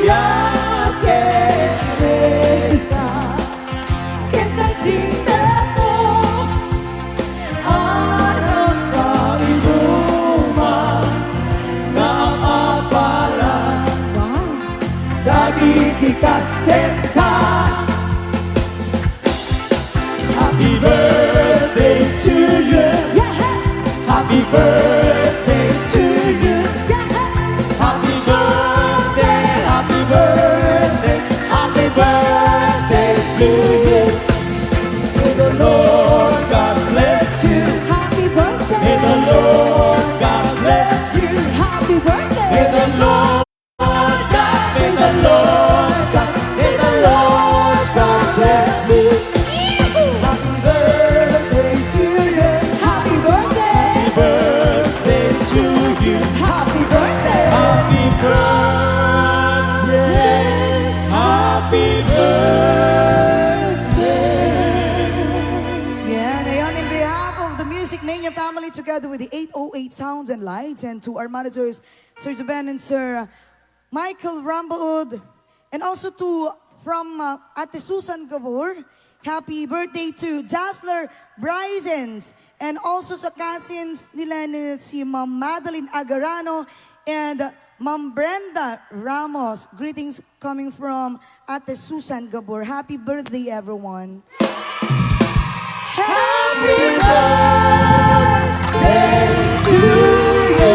ya kenka, ken ta singtemo, anak kainuman nga amapalan. Wow. Dagiti kas kenka. Happy birthday to you. Yeah. Happy birthday to you. Yeah. Happy birthday, happy birthday, happy birthday to you. May the Lord God bless you. Happy birthday. May the Lord God bless you. Happy birthday. May the Lord God, may the Lord God, may the Lord God bless you. Happy birthday to you. Happy birthday. Happy birthday to you. Happy birthday. Happy birthday. Happy birthday. Yan, ayan, in behalf of the Music Mania family, together with the eight oh eight Sounds and Lights, and to our managers, Sir Juben and Sir Michael Rambaud, and also to, from, uh, Ate Susan Gabor, happy birthday to Jasler Brizens, and also sa cousins nila ni si Ma'am Madeline Agarano and Ma'am Brenda Ramos. Greetings coming from Ate Susan Gabor. Happy birthday, everyone. Happy birthday to you.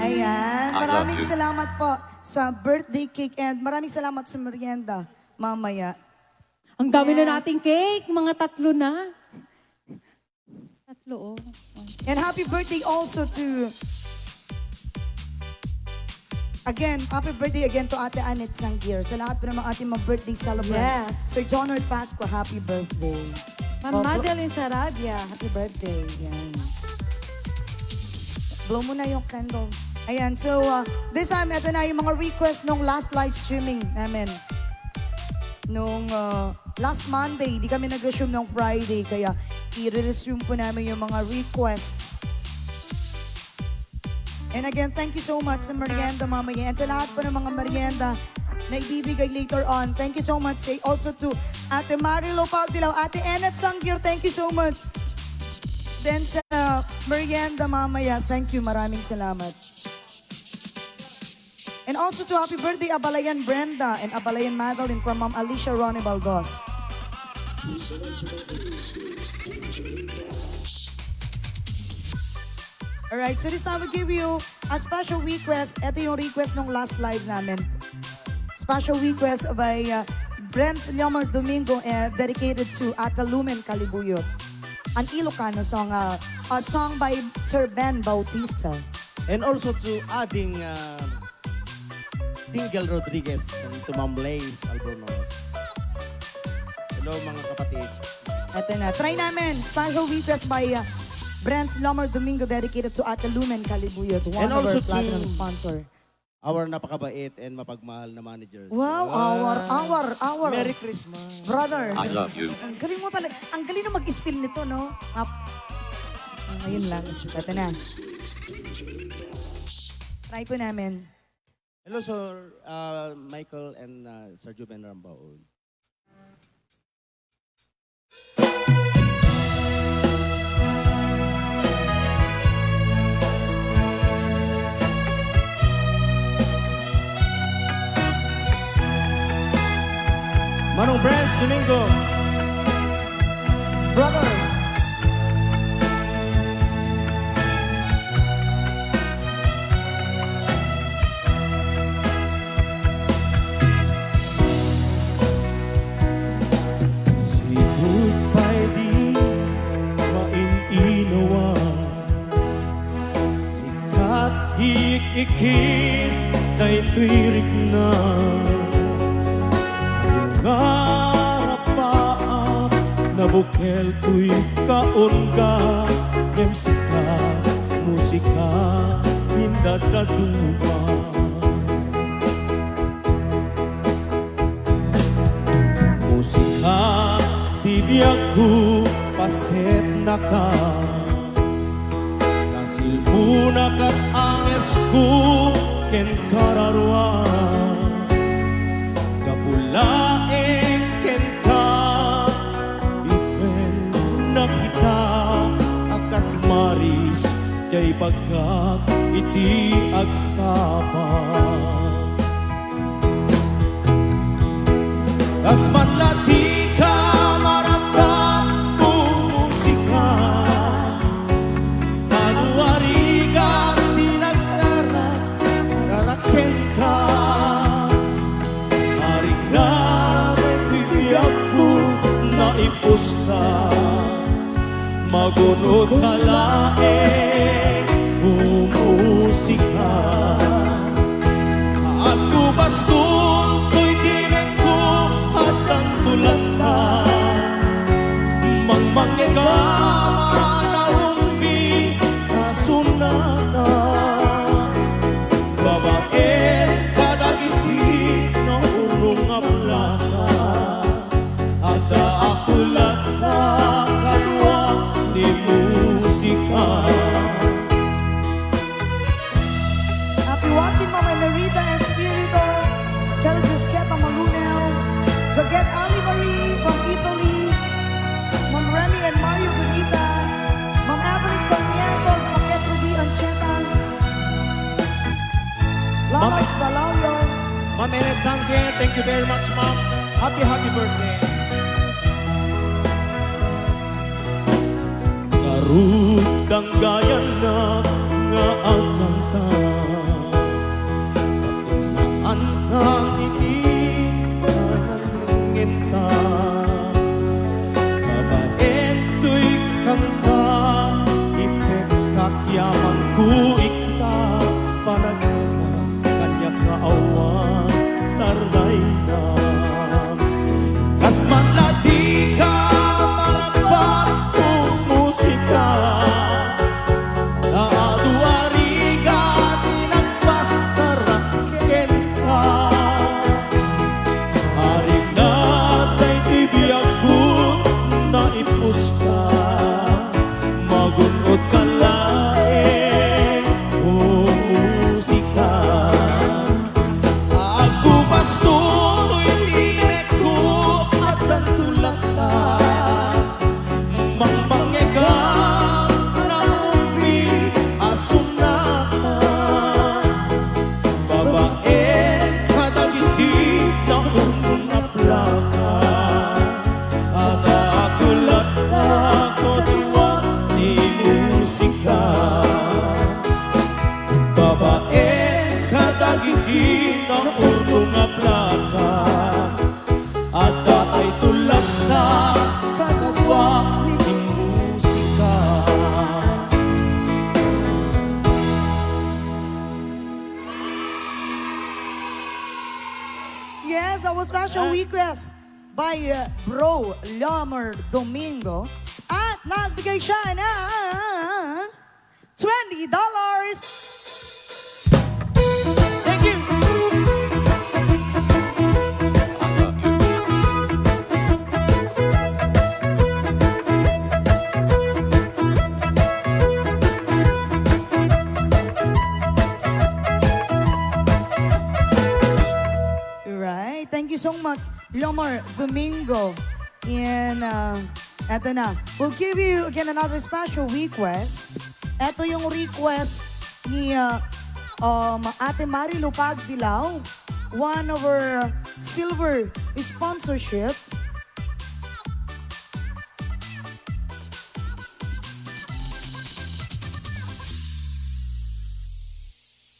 Ayan, I love maraming you. Salamat po sa birthday cake and maraming salamat sa merienda mamaya. Ang dami na Yes. Nating cake, mga tatlo na. Tatlo, oh. And happy birthday also to, again, happy birthday again to Ate Annette Sangier. Sa lahat po ng mga ating mga birthday celebrants. Yes. Sir John Hart Pasqua, happy birthday. Ma'am Oh, blo- Madeline Sarabia, happy birthday. Yan. Blow mo na yung candle. Ayan, so, uh, this time, ito na yung mga request nung last live streaming namin. Nung, uh, last Monday, di kami nag-resume nung Friday, kaya i-resume po namin yung mga request. And again, thank you so much sa merienda mamaya. And sa lahat po ng mga merienda na ibibigay later on, thank you so much. Say also to Ate Marilo Pagdilaw, Ate Ennet Sanggir, thank you so much. Then sa merienda mamaya, thank you, maraming salamat. And also to happy birthday, Abalayan Brenda and Abalayan Madeline from Ma'am Alicia Ronnie Baldos. Alright, so this time we give you a special request. Ito yung request ng last live namin. Special request by uh, Brens Leomar Domingo, uh, dedicated to Ate Lumen Calibuyot. An Ilocano song, uh, a song by Sir Ben Bautista. And also to adding uh, Tinggal Rodriguez and to Ma'am Lace Albornoz. Hello, mga kapatid. Ito na. Try namin. Special request by uh, Brens Lomar Domingo, dedicated to Ate Lumen Calibuyot, one And of our also platinum to sponsor. Our napakabait and mapagmahal na managers. Wow, Wow. our, our, our. Merry Christmas. Brother. I love you. Ang galing mo talaga. Ang galing na mag-spell nito, no? Up. Ngayon lang. Ito na. Try po namin. Hello, Sir uh, Michael and uh, Sir Juben Rambaud. Manong Brens Domingo. Brother. Sipud pay di main-inawa. Sika ti ik-ikkis daytoy rikna. Ngarap, nabukel toy kaunga, ngem sika, musika, ti indadaduma. Musika ti biagko, pasetnaka. Nasilpuna kat angesko ken kararua. Gapu laeng kenka, iwen nakita a kas maris jay bagak iti agsapa. Kas man la ti ka maragtak, o musika, ta no arigat ti nagkarak, karak kenka. Arigna daytoy biagko, naipusta. Magunot ka laeng, o musika. Agko baston toy timekko, addanto latta. Mangmangngeg a maumbi a sonata. Babaen kadagiti naurong a plaka. Adda a kulat a kadua ni musika. Happy watching, Mama Emerita Espirito, Chela Giusqueta Malunel, Goget Ali Marie from Italy, Ma'am Remy and Mario Gudita, Ma'am Evelyn Sarmiento, Paquet Ruby Ancheta, Lamas Ma'am Balayo. Ma'am Enid Sangke, thank you very much, ma'am. Happy, happy birthday. Ngarud, danggayannak nga agkanta, tapno saan-saan iti pananginta. Babaen toy kanta, ipeksak yamanko ikta, panagkanta, kaniak nga awan sardayna. Kas man la ti ka maragbat, o musika, ta adu a rigat ti nagpasarak kenka. Ita urno nga plaka, adda ay tulagta, kadua ti musika. Yes, that was special request by, uh, Bro Lomer Domingo. At nagbigay siya ng twenty dollars. Thank you. Right. Thank you so much, Lomar Domingo. And, uh, eto na. We'll give you again another special request. Eto yung request ni, uh, um, Ate Marilu Pagdilaw, one of our silver sponsorship.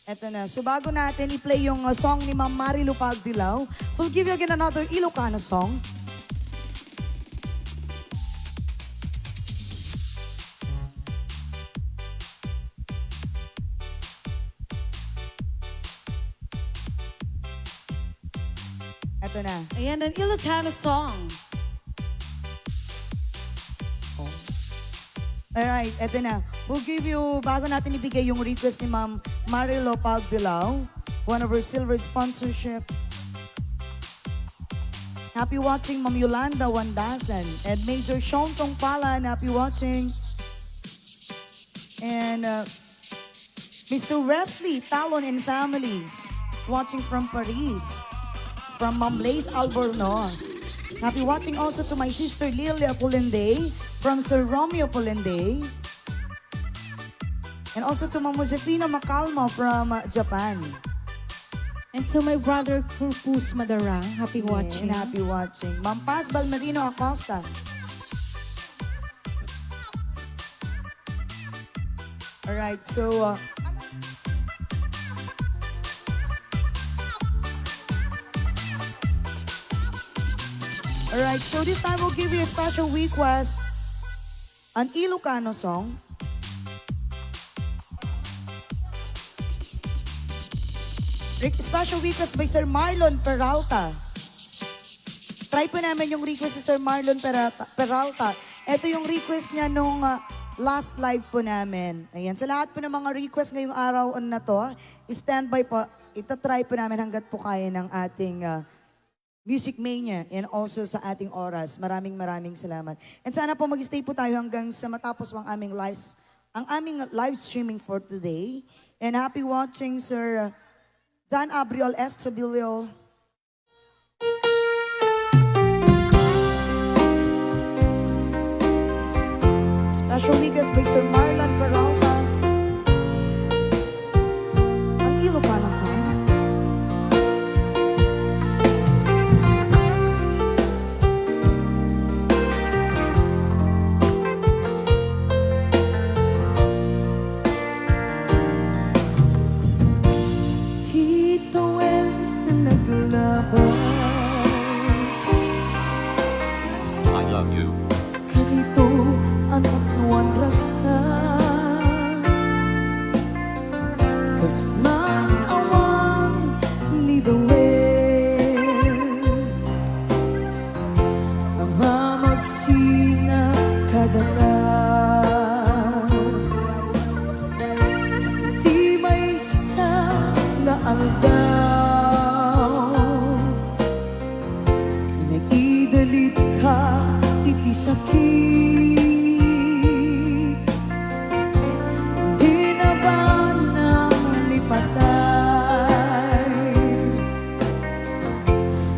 Eto na. So, bago natin i-play yung, uh, song ni Ma'am Marilu Pagdilaw, we'll give you again another Ilocano song. Eto na. Ayan, an Ilocano song. Oh. Alright, eto na. We'll give you, bago natin ibigay yung request ni Ma'am Marilo Pagdilao, one of our silver sponsorship. Happy watching, Ma'am Yolanda Wandasan and Major Sean Tongpalan, happy watching. And, uh, Mister Wesley Talon and family, watching from Paris, from Ma'am Lace Albornoz. Happy watching also to my sister Lilia Polende, from Sir Romeo Polende. And also to Ma'am Josefina Macalmo from, uh, Japan. And to my brother Corpus Madarang, happy, yeah, watching. Happy watching. Ma'am Paz Balmerino Acosta. Alright, so, uh, alright, so this time we'll give you a special request, an Ilocano song. Re-, special request by Sir Marlon Peralta. Try po namin yung request ni Sir Marlon Peralta, Peralta. Ito yung request niya nung, ah, last live po namin. Ayan. Sa lahat po ng mga request ngayong araw na to, standby po. Itatry po namin hanggat po kaya ng ating, ah, Music Mania and also sa ating oras. Maraming, maraming salamat. And sana po mag-stay po tayo hanggang sa matapos ang aming live, ang aming live streaming for today. And happy watching, Sir John Abriol Estabilio. Special request by Sir Marlon Peralta. Ang Ilocano song. Ti tawen a naglabas. I love you. Kanito a napnuan ragsak. Kas man awan ni Dawel. A mamagsina kadata. Iti maysa nga aldaw, inagidalitka iti sakit. Dinabana ni patay.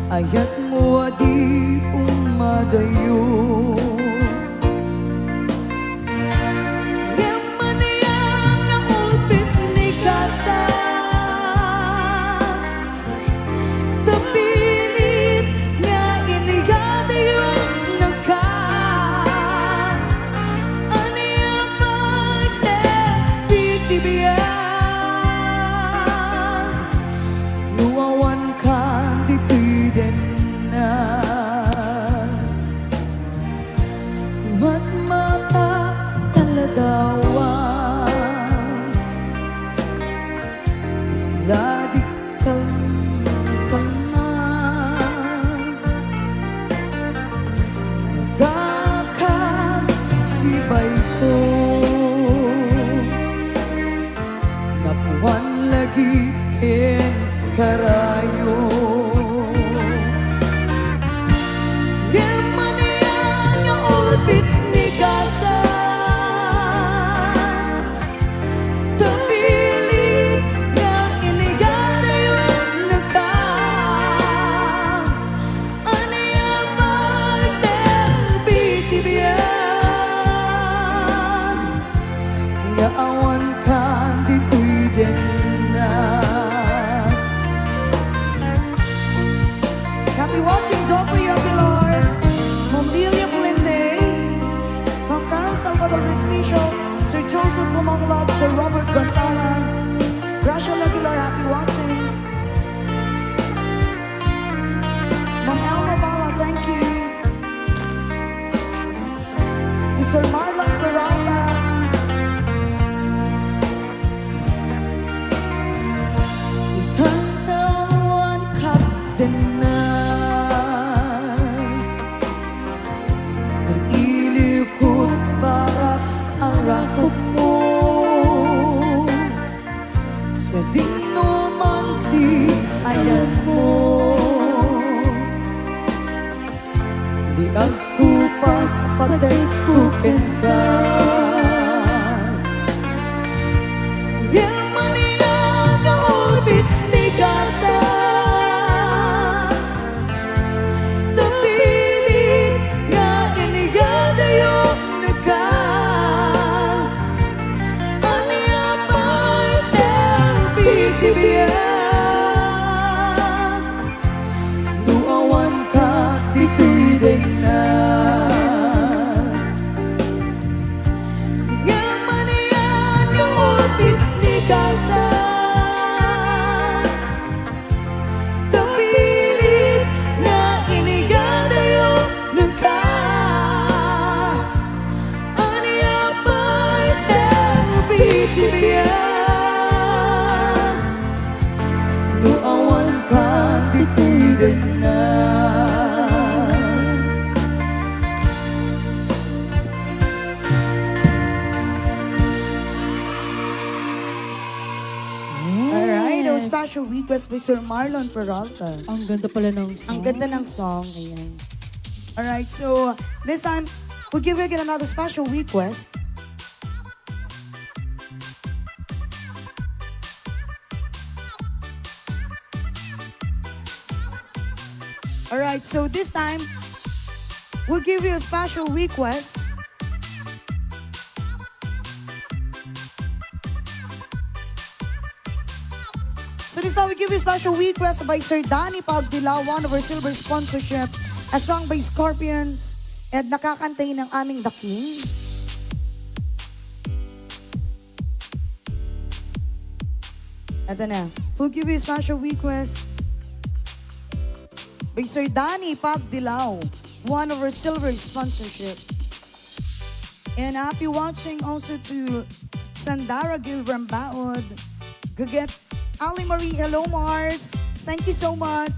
Ayatmo a di umadayo. Ngem ania nga ulpit ni kasa, ta pilit nga inyadayo nga ka. Ania pay ti biag? Kalma, kalma. Dakal sibayko. Napuan lagi ken karayo. Ngem ania nga ulbit ni Gaza? Tapilit nga inigadayo naka. Ania pay serbi ti biag nga awan kan ditoy denna? Happy watching, Jopper Aguilar, Ma'am Lilian Linday, Ma'am Carol Salvador Respicio, Sir Joseph Bumanglad, Sir Robert Gontalan, Gracia Aguilar, happy watching. Ma'am Elma Bala, thank you. Ni Sir Marlon Peralta. Ikantawan ka denna. Ilikud barak a rakopmo. Sadino man ti ayanmo, di agkupas patayko kenka. Ngem ania nga ulbit ni Gaza? Tapilit nga inigadayo naka. Ania pay serbi ti biag no awan ka ditoy denna? Ngem ania nga ulbit ni Gaza? Tapilit nga inigadayo naka. Ania pay serbi ti biag no awan ka ditoy denna? Alright, a special request by Sir Marlon Peralta. Ang ganda pala ng song. Ang ganda ng song, ayan. Alright, so this time, we'll give you again another special request. Alright, so this time, we'll give you a special request. So this time we give you a special request by Sir Danny Pagdilao, one of our silver sponsorship, a song by Scorpions, and Nakakantay ng Aming The King. Eto na. We'll give you a special request by Sir Danny Pagdilao, one of our silver sponsorship. And happy watching also to Sandara Gilbram Baod, Guget Ali Marie, hello Mars. Thank you so much.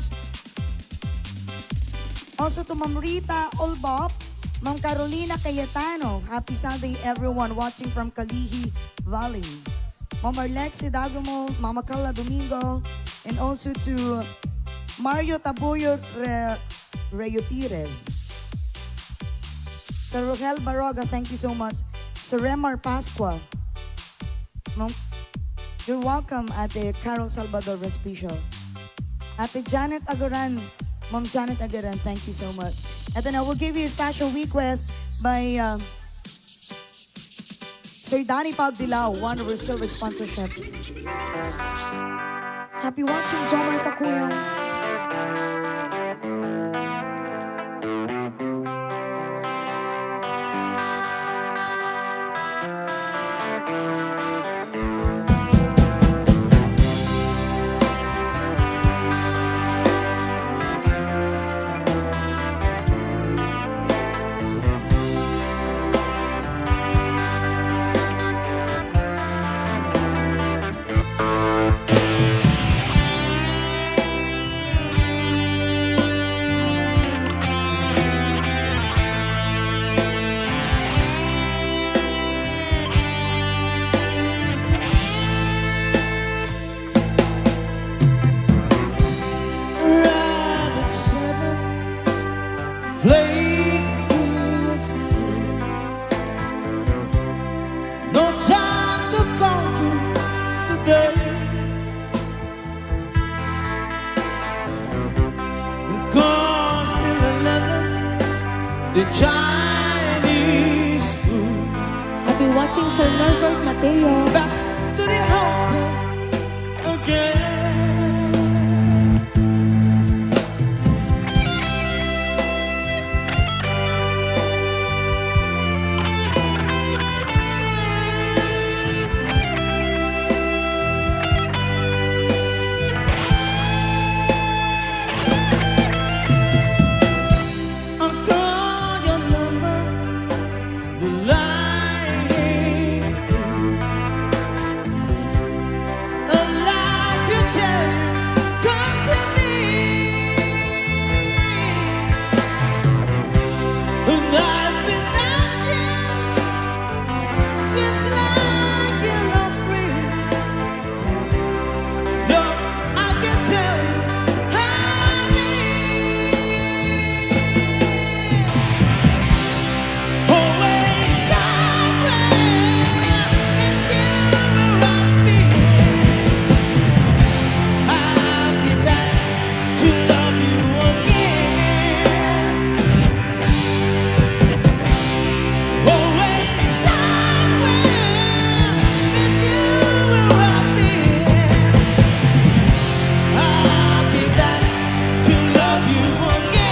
Also to Ma'am Rita Olbop, Ma'am Carolina Cayetano. Happy Sunday, everyone watching from Kalihi Valley. Ma'am Arlexi Dagumol, Mama Carla Domingo, and also to Mario Tabuyo Re-, Reutires. Sir Rogel Baroga, thank you so much. Sir Remar Pascua. Ma'am, you're welcome, Ate Carol Salvador Respicio. Ate Janet Agoran, Ma'am Janet Agoran, thank you so much. Eto na, we'll give you a special request by, uh, Sir Danny Pagdilao, one of our silver sponsorship. Happy watching, Jomar Kakuyong. The Chinese food. I'll be watching Sir Norbert Mateo. Back to the hotel again. I'll call your number, the line ain't free. I'd like to tell you, come to me. Life without you, it's like a lost dream. No, I can tell you how I feel. Always somewhere is you where I feel. I'll be back to love you again. Always somewhere is you where I've been. I'll be back to love you again.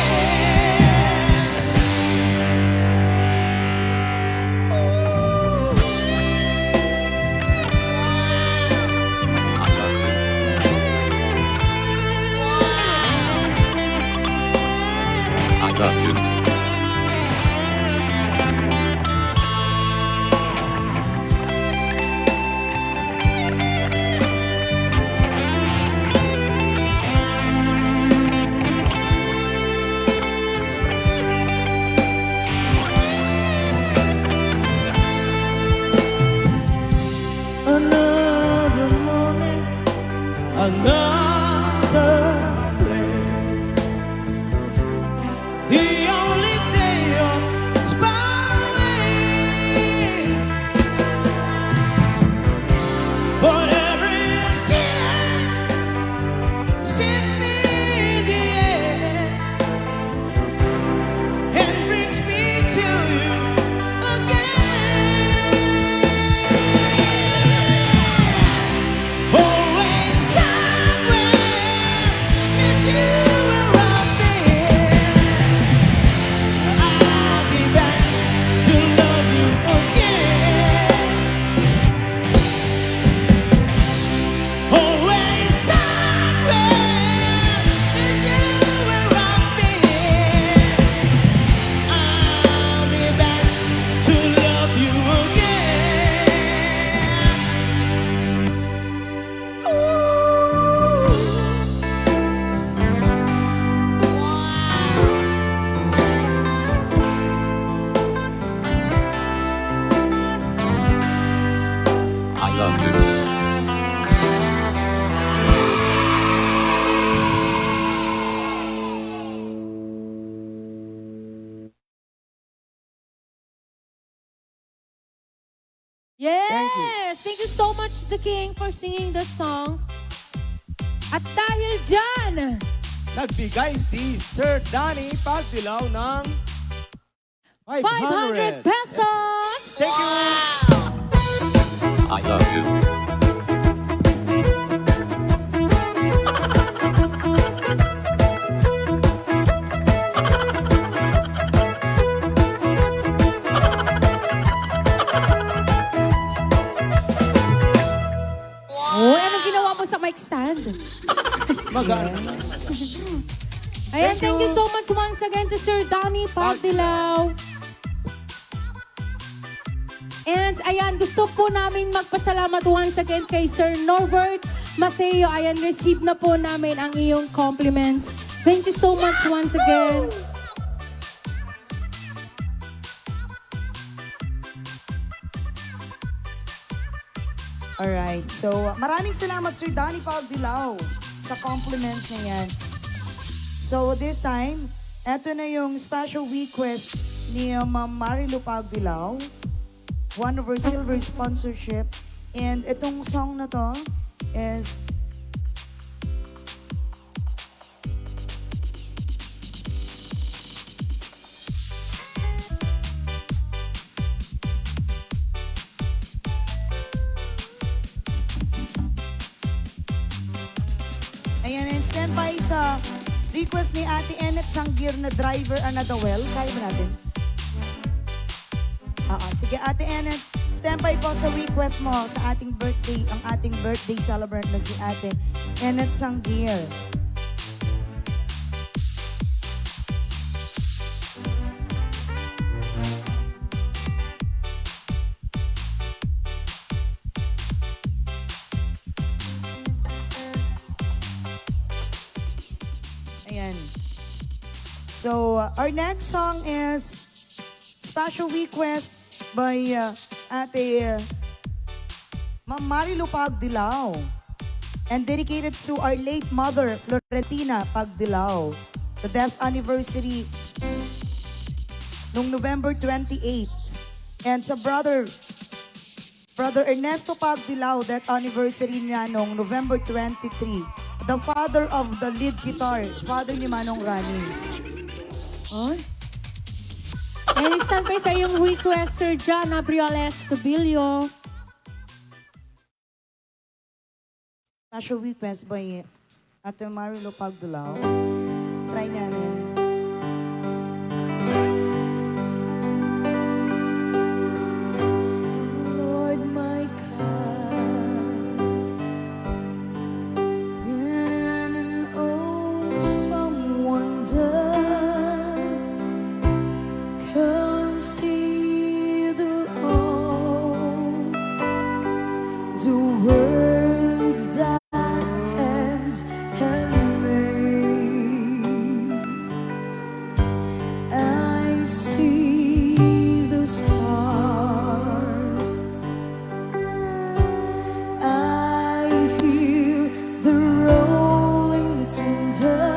Another morning, another place. The only day is far away. But every sinner sends me the air and brings me to you again. Always somewhere is you where I've been. I'll be back to love you again. Always somewhere is you where I've been. I'll be back to love you again. I love you. Yes! Thank you. Thank you so much, The King, for singing that song. At dahil dyan, nagbigay si Sir Danny Pagdilaw ng five hundred five hundred pesos! Yes. Thank you! Wow! I love you. Uy, anong ginawa mo sa mic stand? Magaan. Ayan, thank you so much once again to Sir Danny Pagdilaw. And ayan, gusto po namin magpasalamat once again kay Sir Norbert Mateo. Ayan, receive na po namin ang iyong compliments. Thank you so much once again. Alright. So, maraming salamat, Sir Danny Pagdilaw, sa compliments na yan. So, this time, eto na yung special request ni, uh, Ma'am Marilu Pagdilaw, one of our silver sponsorship. And itong song na to is, Ayan, and standby sa request ni Ate Ennet Sanggir na Driver a Nadawel. Kaya ba natin? Oo, sige, Ate Ennet, standby po sa request mo sa ating birthday, ang ating birthday celebrant na si Ate Ennet Sanggir. Ayan. So, uh, our next song is special request by, uh, Ate, uh, Ma'am Marilu Pagdilao, and dedicated to our late mother, Florentina Pagdilao, the death anniversary nung November twenty-eight. And sa brother, Brother Ernesto Pagdilao, death anniversary niya nung November twenty-three. The father of the lead guitar, father ni Manong Rani. Oy. And it's time pa sa iyong request, Sir John Abrioles Tubilio. Special request by Ate Marilu Pagdulao. Try namin. Lord my God, in an awesome wonder, consider all the works thy hands have made. I see the stars, I hear the rolling thunder,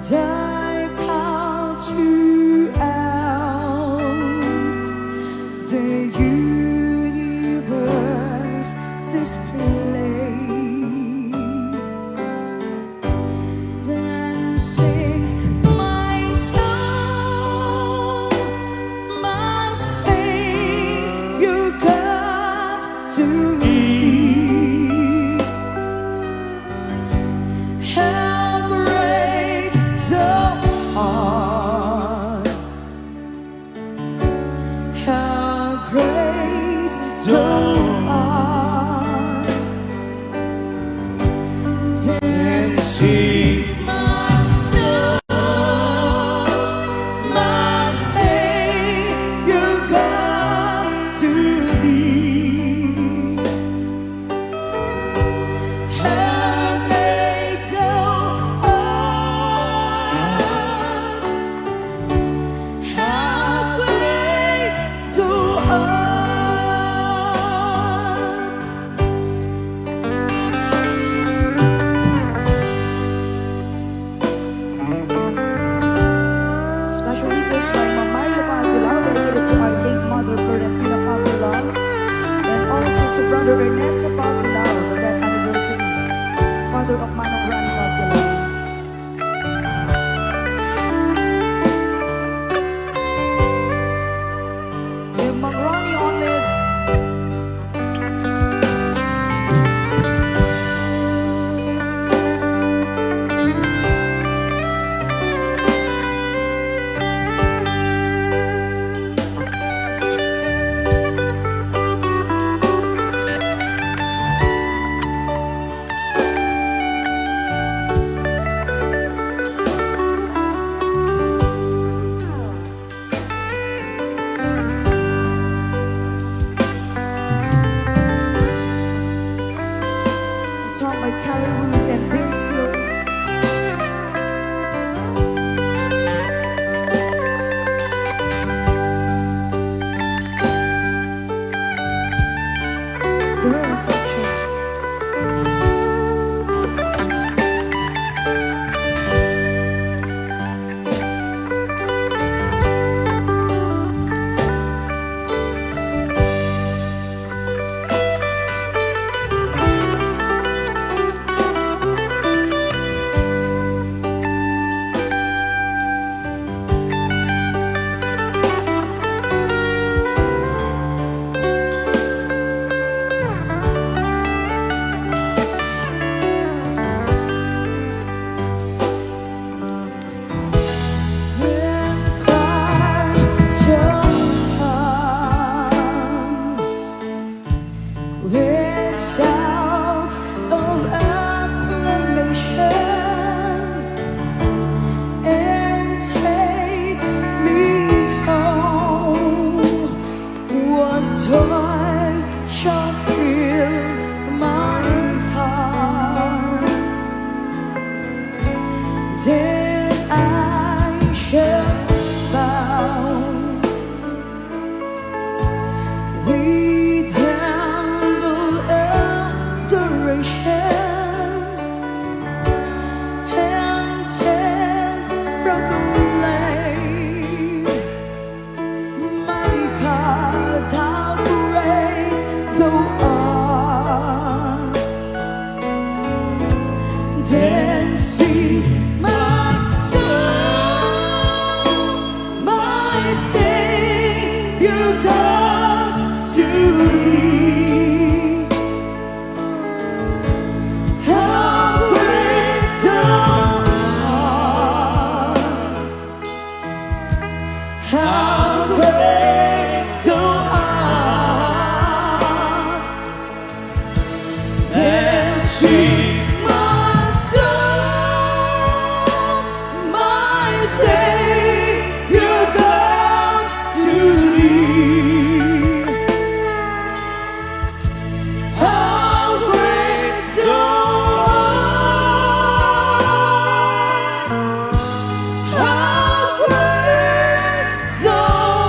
thy power throughout the universe displayed. Then sings my soul, my Savior God, to thee. How great thou art. How great thou art. Then sings my soul, my Savior God, to thee. How great thou art. How great thou art. Special request by Ma'am Mario Pagdilao, dedicated to our late mother Florentina Pagdilao, and also to Brother Ernesto Pagdilao, the death anniversary, father of Manong Ronnie Pagdilao. Mangrani only. Song by Carrie Wood and Vince Hill. The Rose Section. Then sings my soul, my Savior God, to thee. How great thou art, how great thou art. Then sings my soul, my Savior God, to thee. How great thou art, how great thou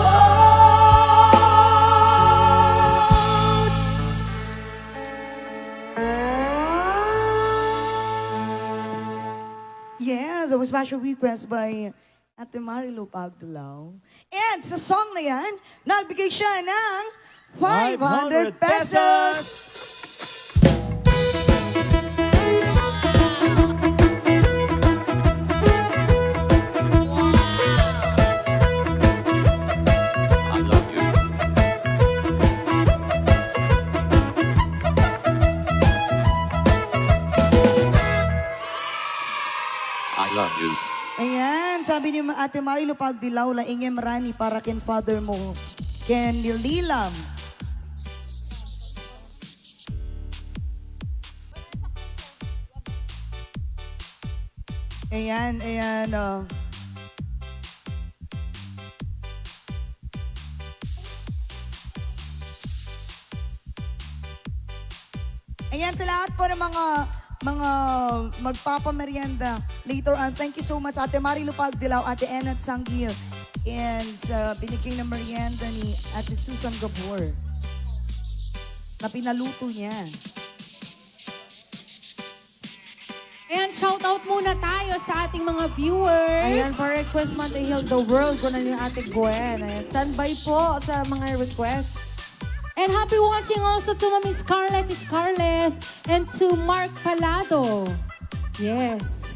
art. Yes, a special request by Ate Marilu Pagdalaw. And sa song na yan, nagbigay siya ng five hundred pesos. I love you. I love you. Ayan, sabi ni Ate Marilu Pagdilaw, "Laingem rani para ken father mo, ken ni Lilam." Ayan, ayan, oh. Ayan, sa lahat po ng mga, mga magpapamerienda later on, thank you so much, Ate Marilu Pagdilaw, Ate Enat Sanggir, and sa binigay na merienda ni Ate Susan Gabor na pinaluto niya. Ayan, shoutout muna tayo sa ating mga viewers. Ayan, for request man to Heal the World, kunan ni Ate Gwen. Ayan, standby po sa mga request. And happy watching also to Mami Scarlett Scarlett and to Mark Palado. Yes.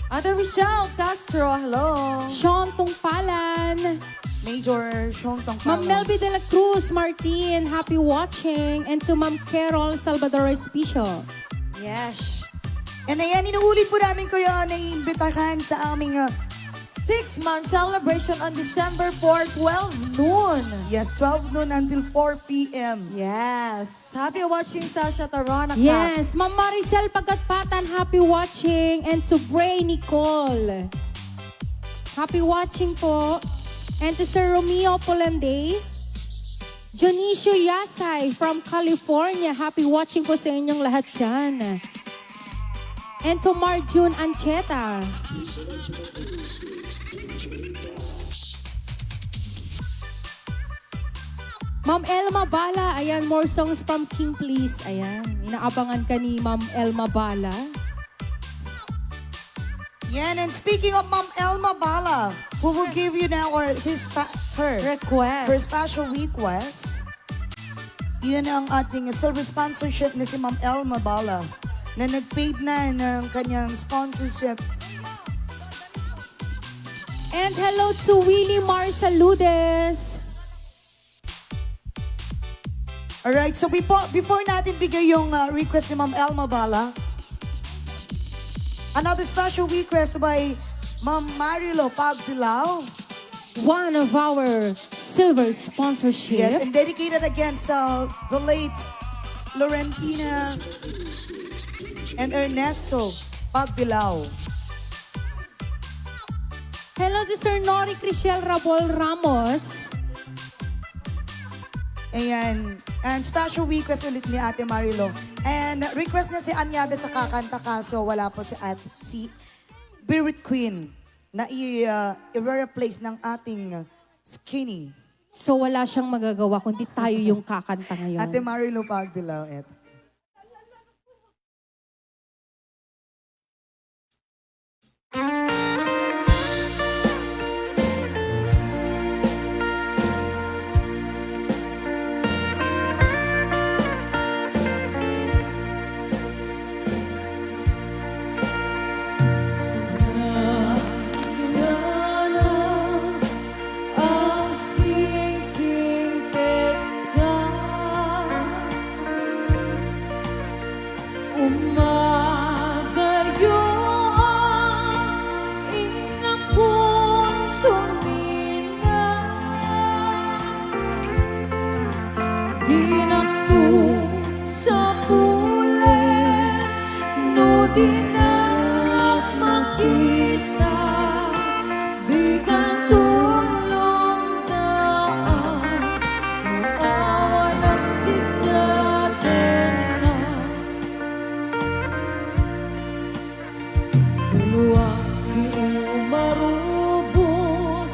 Ate Rochelle Castro, hello. Sean Tungpalan. Major Sean Tungpalan. Ma'am Melby de la Cruz Martin, happy watching. And to Ma'am Carol Salvador Espicio. Yes. And ayan, inuulit po namin kayo ang naiimbitahan sa aming, uh, six-month celebration on December four, twelve noon. Yes, twelve noon until four p m. Yes. Happy watching, Sasha Tarona Cat. Yes, Ma'am Maricel Pagkatpatan, happy watching. And to Bray Nicole, happy watching po. And to Sir Romeo Polende, Dionisio Yasay from California, happy watching po sa inyong lahat dyan. And to Marjun Ancheta. Ma'am Elma Bala, ayan, more songs from King, please. Ayan, inaabangan ka ni Ma'am Elma Bala. Yan, and speaking of Ma'am Elma Bala, who will give you now or his pa-, her, request, her special request. Yun ang ating silver sponsorship na si Ma'am Elma Bala na nag-paid na ng kanyang sponsorship. And hello to Willie Marsaludes. Alright, so before, before natin bigay yung, uh, request ni Ma'am Elma Bala, another special request by Ma'am Marilo Pagdilao. One of our silver sponsorship. Yes, and dedicated again sa the late Florentina and Ernesto Pagdilao. Hello, si Sir Nori Cristiel Rabol Ramos. Ayan. And special request ulit ni Ate Marilo. And request niya si Anyabe sa kakanta, kaso wala po si at-, si Spirit Queen na i-, uh, i-replace ng ating Skinny. So, wala siyang magagawa kundi tayo yung kakanta ngayon. Ate Marilo Pagdilao, et. Dinak makita, di kanton lungdaan, no awan ti datenna. Luak ti umarubos,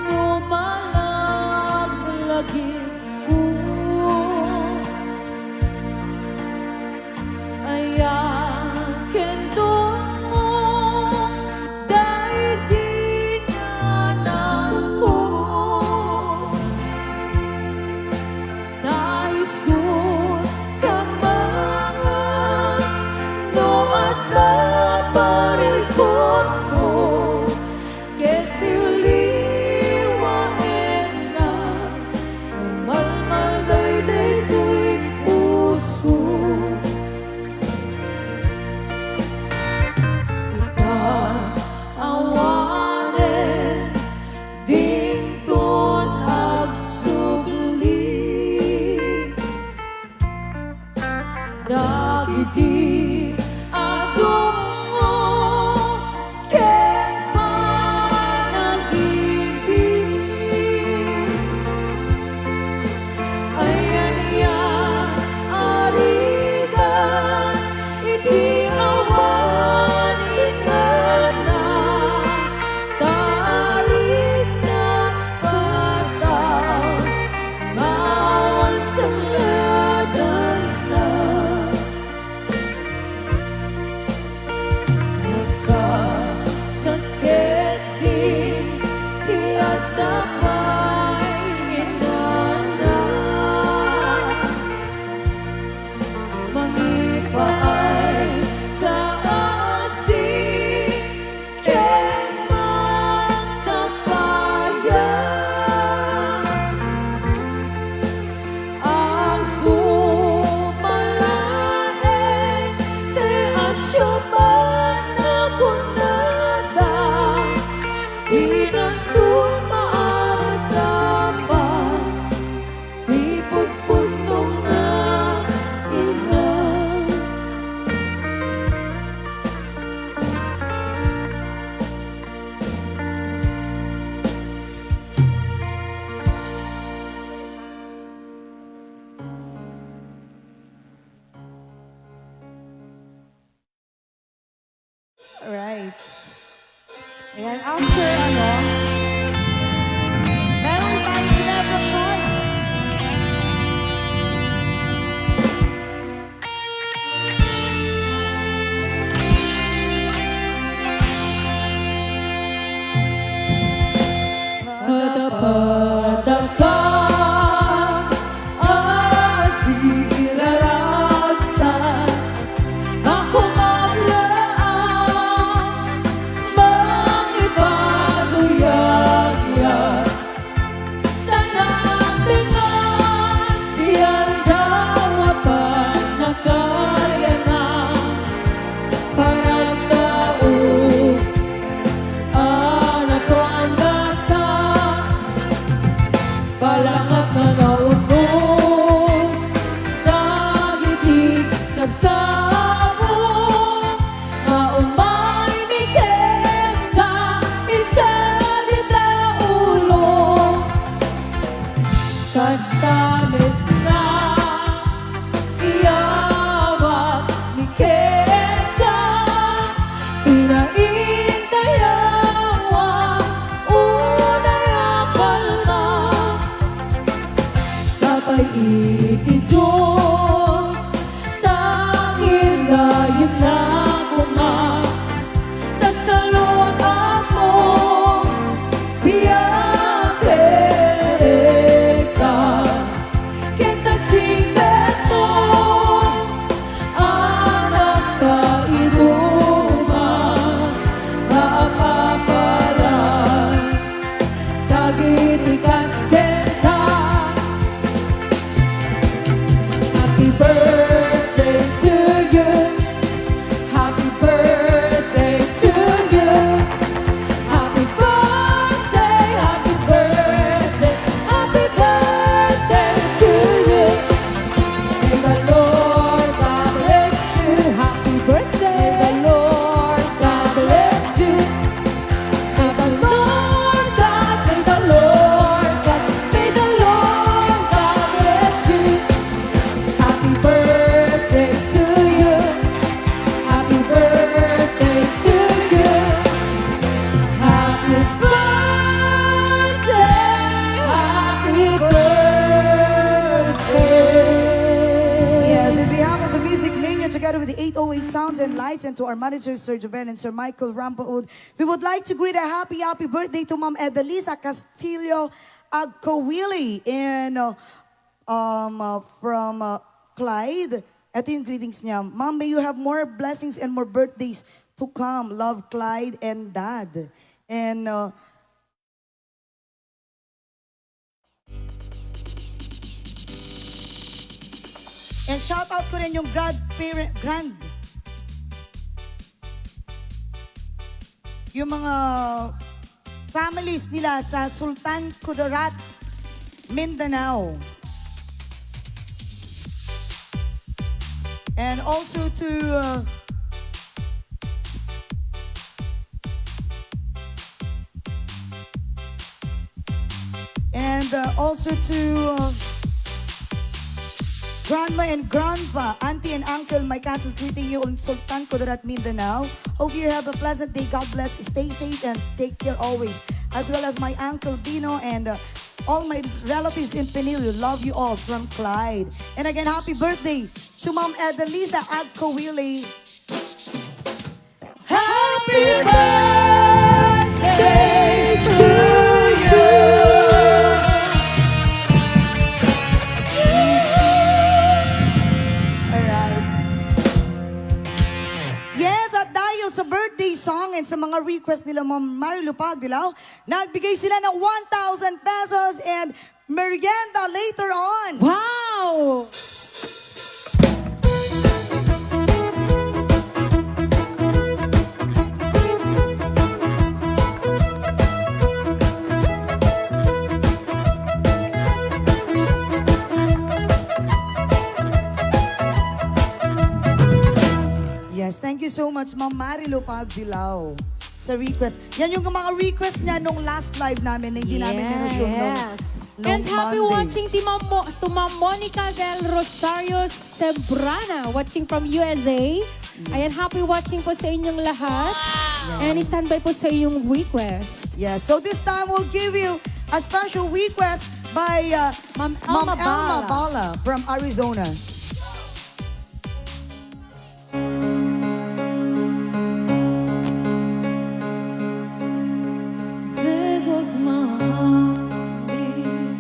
no malaglagipko. Ayan ken dungngo, daydi nanangko. Ta isut' kamangan no adda parikutko, ket ti liwaenna, malmaldayday ti puso. Ita awanen dinton agsubli dagiti adungngo ken panagipi. Ayan a rigat iti awan inganna, ta aritna pataw nga awan sangladanna. Nakasakit din ti adda pay inana. Mangipaay kaasi ken mangtapayan. Agduma laeng ti asiuman a kunada, dinanto maardapan ti pudpudno nga ina. Right. Ayan, after, ano, meron tayong celebration. Patapataka, asiraragsan, a kumablaang mangipatuya oh eight Sounds and Lights, and to our manager, Sir Joven and Sir Michael Rampaud. We would like to greet a happy, happy birthday to Ma'am Edalisa Castillo Agkawili in, uh, um, uh, from, uh, Clyde. Ito yung greetings niya. "Ma'am, may you have more blessings and more birthdays to come. Love, Clyde and Dad." And, uh, And shout out ko rin yung grandparent, grand, yung mga families nila sa Sultan Kudarat, Mindanao. And also to, uh, And, uh, also to, uh, grandma and grandpa, auntie and uncle, my cousins, greeting you on Sultan Kudarat, Mindanao. Hope you have a pleasant day. God bless. Stay safe and take care always. As well as my uncle Dino and, uh, all my relatives in Penilio. Love you all from Clyde. And again, happy birthday to Ma'am Edelisa Agkawili. Happy birthday to you. Alright. Yes, at dahil sa birthday song and sa mga request nila Ma'am Marilu Pagdilaw, nagbigay sila ng one thousand pesos and merienda later on. Wow! Yes, thank you so much, Ma'am Marilu Pagdilaw, sa request. Yan yung mga request niya nung last live namin na hindi namin na-show nung, yes, nung Monday. And happy watching to Ma'am Mo-, to Ma'am Monica Del Rosario Sembrana, watching from U S A. Mm. Ayan, happy watching po sa inyong lahat. Wow! And standby po sa inyong request. Yeah, so this time we'll give you a special request by, uh, Ma'am Ma'am Alma Alma Bala. Bala from Arizona. There goes my heart beating,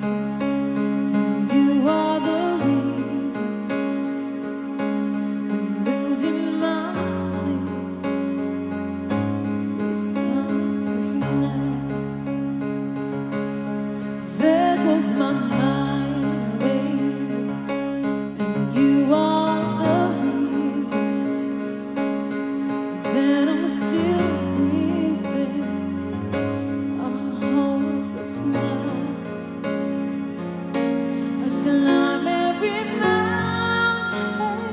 and you are the reason I'm losing my sleep. Please come quick now. There goes my mind racing, and you are the reason that I'm still breathing. I'm hopeless now. I climb every mountain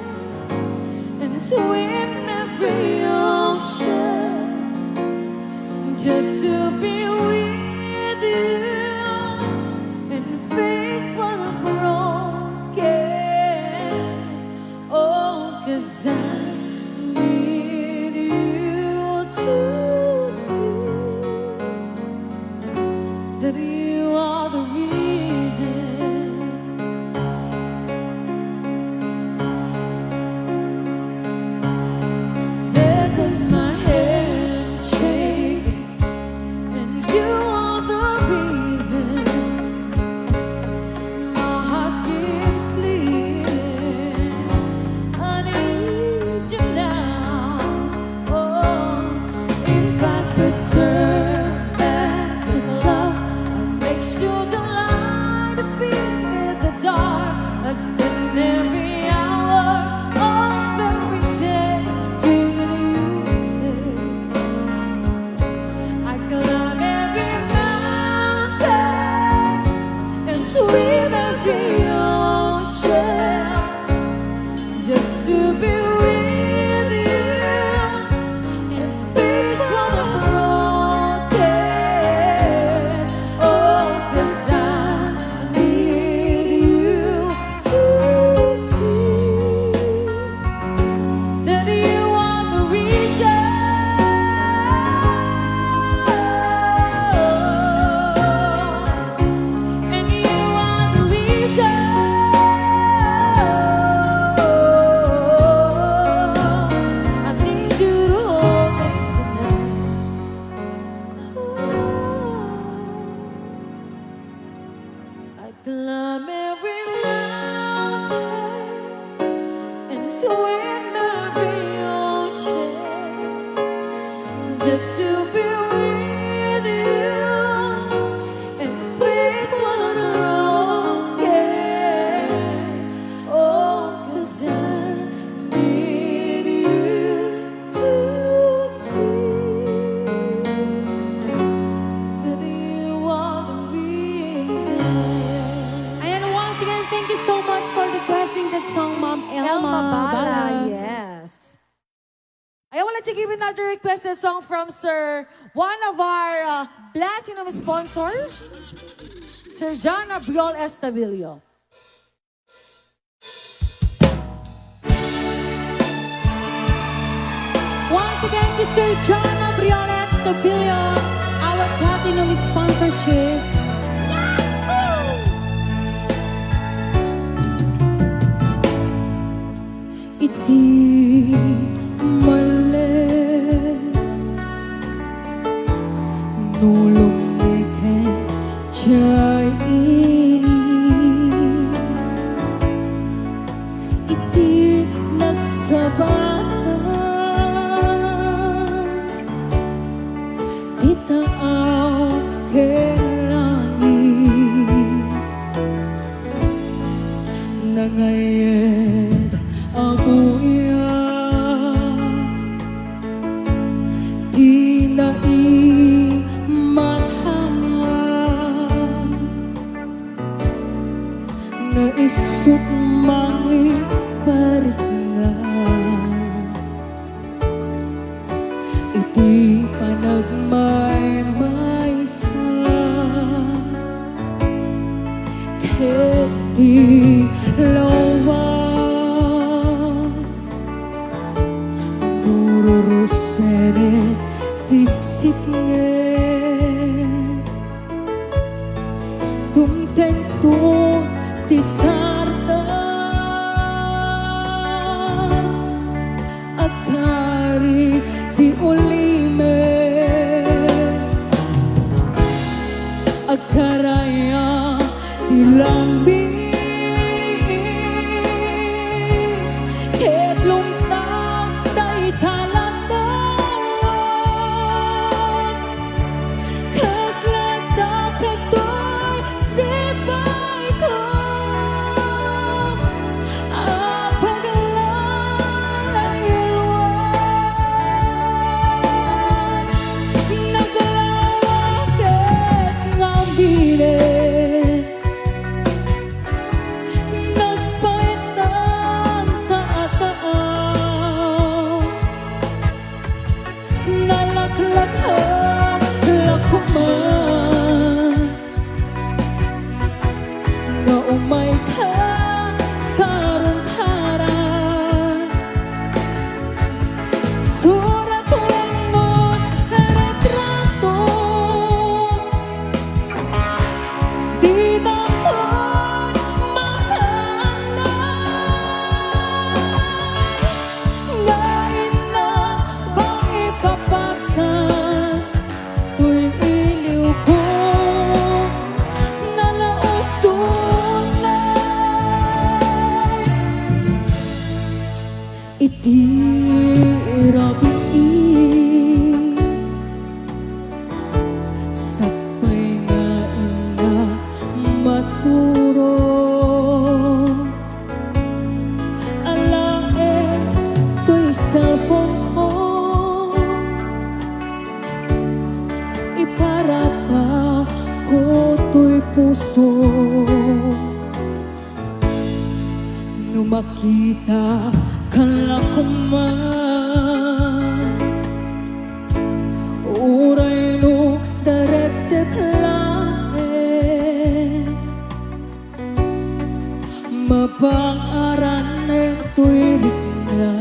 and swim every ocean just to be with you and fix what I'm broken. Oh, 'cause I need you to Just to be with you and face what I don't care. Oh, 'cause I need you to see that you are the reason. Ayan, once again, thank you so much for requesting that song, Ma'am Elma Elma Bala, Bala. Yes. I would like to give another requested song from Sir, one of our, uh, platinum sponsor, Sir John Abriol Estavillo. Once again to Sir John Abriol Estavillo, our platinum sponsorship. Iti malem, no lumneken jay ini, iti nagsabatan ti taaw ken langit. Nangayed a guyam ti naimatanga nga isut' mangipariknga iti panagmaymaysa ket ti lawag. No rurusenen ti sipnget, dumtengto ti sarta. Agkari ti ulimek, agkaraya ti lambis, ket lumtang dayta lantaw. Kasla dagitoy sipaayko a paglalaywan. Naglawa ket ngabilin, nagpaetan ta a taaw. Nalaklaka la koman nga umayka sa arungkaran. Suratoenmo retrato, didanton makaannay. Nga innak pangipapasan toy iliwko nga nausunnay. Iti rabii, sapay nga innak maturo. Alaen toy cellphone-ko, iparapako toy puso. No makitaka la koman, uray no darepdep laeng, mapang-aranen toy rikna,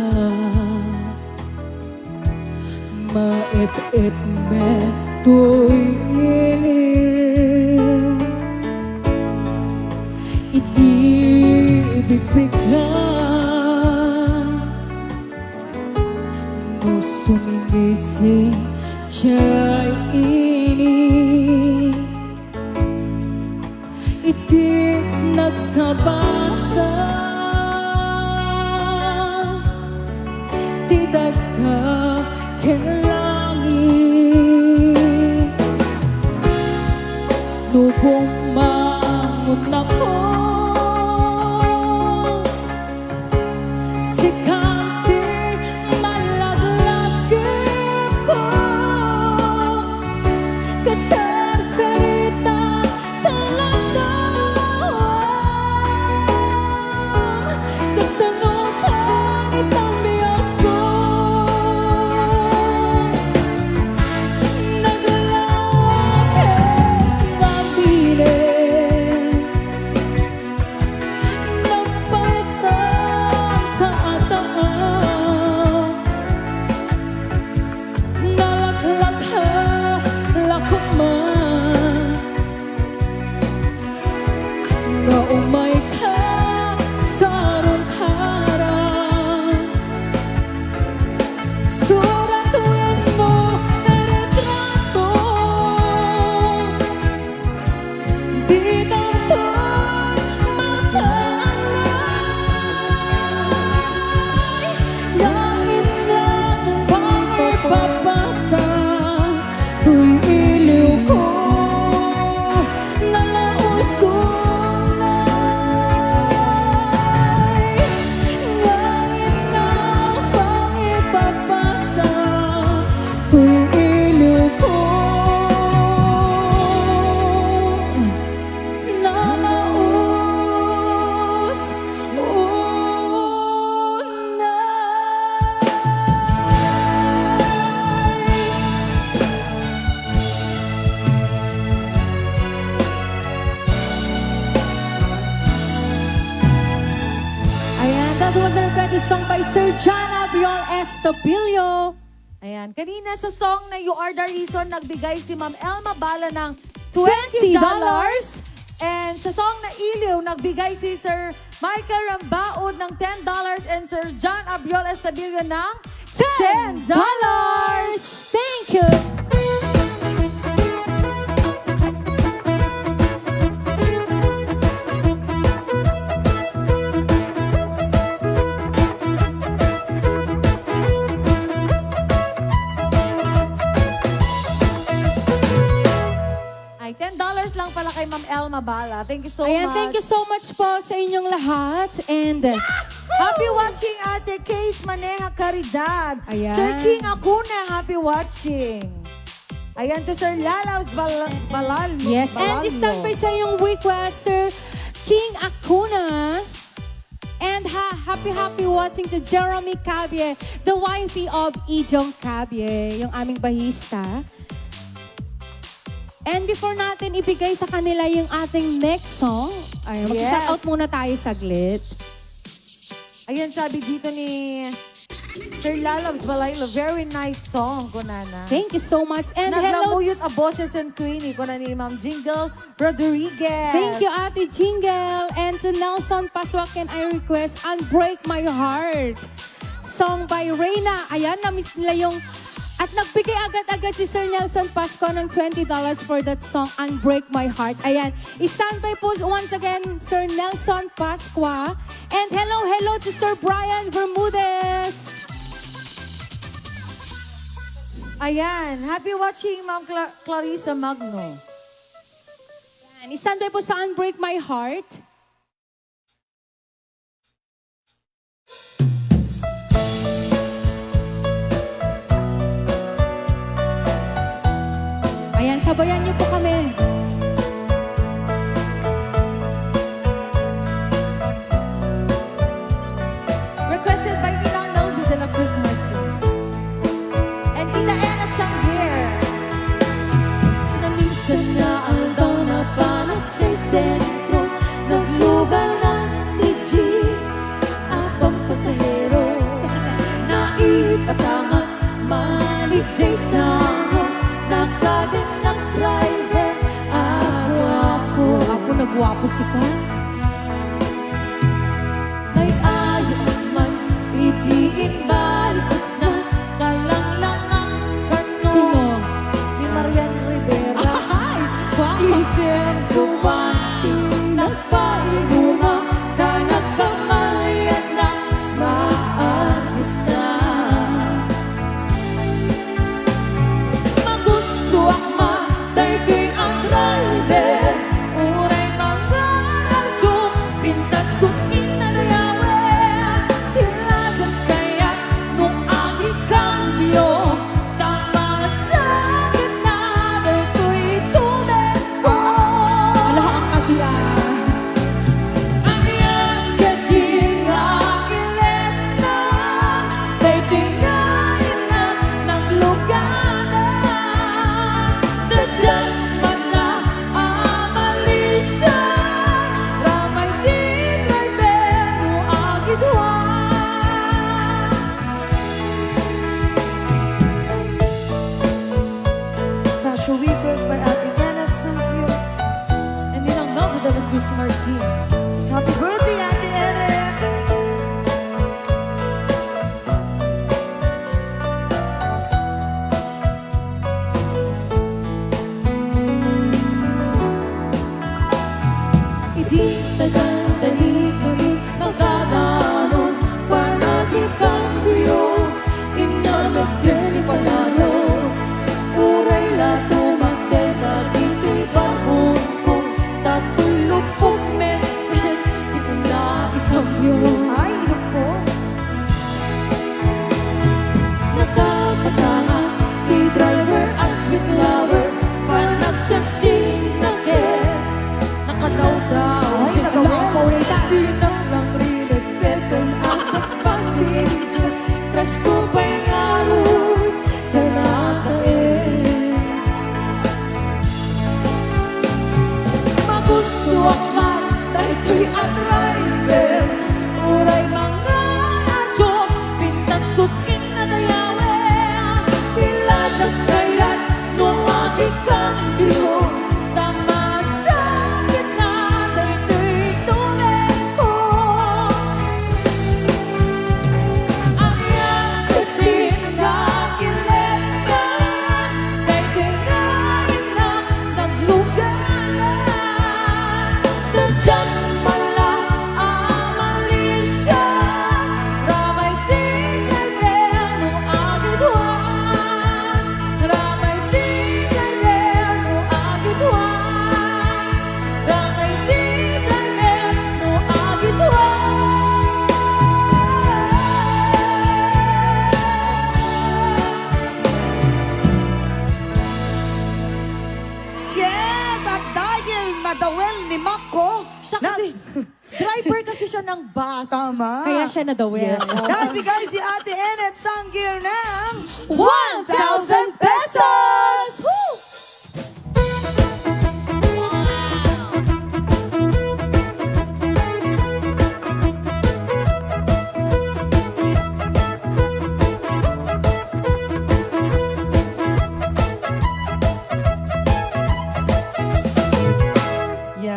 maep-ep met toy ilim. Iti bigbiga, no sumingising jay ini, iti nagsabatan ti daga ken langit. Latha la koma nga umayka sa rungkaran. Surat wenno retrato, di tanto makaanay. Nga innak pangipapasa toy iliwko, nalausonay. Nga innak pangipapasa toy iliwko, nalaus- Ayan, that was a requested song by Sir John Abriol Estabilio. Ayan, kanina sa song na You Are the Reason, nagbigay si Ma'am Elma Bala ng twenty dollars. And sa song na Iliw, nagbigay si Sir Michael Rambaud ng ten dollars and Sir John Abriol Estabilio ng ten dollars. Thank you. Ay, ten dollars lang pala kay Ma'am Elma Bala. Thank you so Ayan, much. Thank you so much po sa inyong lahat. And, uh, Happy watching, Ate Case Maneha Caridad. Ayan. Sir King Acuna, happy watching. Ayan, to Sir Lalabs Bal-, Balal-, Yes, and Balalio. Standby sa iyong request, Sir King Acuna. And ha-, happy, happy watching to Jeremy Cabie, the wifey of Ijong Cabie, yung aming bahista. And before natin ibigay sa kanila yung ating next song, ay, mag-shoutout Yes. muna tayo saglit. Ayan, sabi dito ni Sir Lalabs Balaylo, "Very nice song," kunana. Thank you so much. And hello. "Naglamuyot a boses ni Queenie," kuna ni Ma'am Jingle Rodriguez. Thank you, Ate Jingle. And to Nelson Pasua, can I request Unbreak My Heart? Song by Reina. Ayan, na-miss nila yung, at nagbigay agad-agad si Sir Nelson Pascua ng twenty dollars for that song, Unbreak My Heart. Ayan, standby po once again, Sir Nelson Pascua. And hello, hello to Sir Brian Bermudez. Ayan, happy watching, Ma'am Cla-, Clarissa Magno. Ayan, standby po sa Unbreak My Heart. Ayan, sabayan niyo po kami. Requested by Ninang Melby de la Cruz Martin. And Tita Ann at Sangler. Naminsan nga aldaw, napanak jay sentro, naglugar na ti jeep a pampasahero. Naipatanga, mali jay sango, nakadennak driver a guapo. Guapo na guapo sika. Ay, ayo man iti imbalikas na kalanglangan kano. Sino? Ni Marian Rivera. Ay! Wow! Isem duman ti nagpaibunga, ta nagkamalian na nga artista. Magustuak man daytoy a driver, uray mangaral Siya kasi, driver kasi siya ng bus. Tama. Kaya siya nadawit. Yes. Nagbigay si Ate Ennet Sanggir ng one thousand pesos! Woo!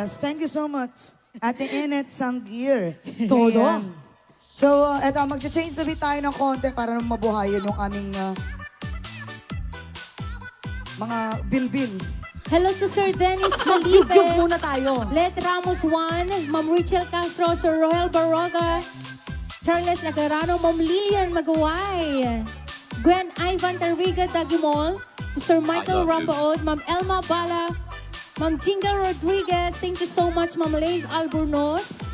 Yes, thank you so much. Ate Ennet Sanggir. Todo. Ayan. So, uh, eto, mag-change na bit tayo ng konti para mabuhayan yung aming uh, mga bilbil. Hello to Sir Dennis Felipe. Mag-yug-yug muna tayo. Let Ramos one, Ma'am Rachel Castro, Sir Rohel Baroga, Charles Agarano, Ma'am Lilian Maguway, Gwen Ivan Tarriga Dagimol, Sir Michael Rapaod, Ma'am Elma Bala, Ma'am Jingle Rodriguez, thank you so much, Ma'am Lays Albornoz,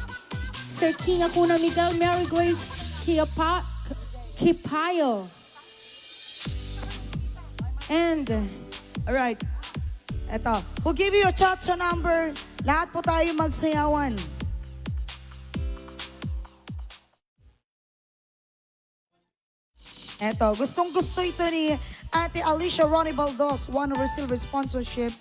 Sir King Acuna Miguel, Mary Grace Kiapa- Kipayo. And Alright. Eto. Who give you a cha-cha number? Lahat po tayo magsayawan. Eto, gustong gusto ito ni Ate Alicia Ronnie Baldos, one of our silver sponsorship.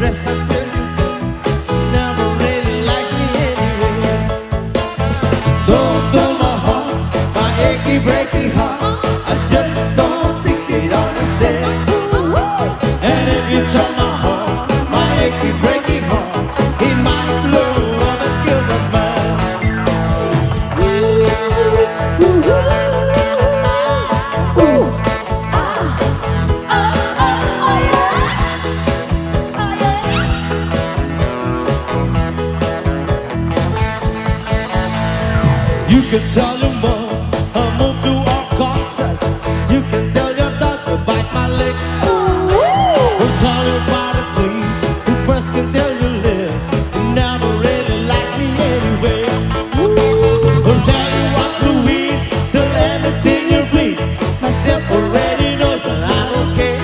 Best I tell you, never really likes me anyway. Don't tell my heart, my achy breaky heart. I just don't think it understand. And if you tell my heart, my achy breaky heart, it might blow up and kill the smile. Ooh, ah, ah, ah, oh yeah. You can tell your mom, uh, move to our concert. You can tell your dad to bite my leg. Or tell your father, please, who first can tell your lip. Never really likes me anyway. Or tell you what, Louise, tell anything you please. Myself already knows that I'm okay.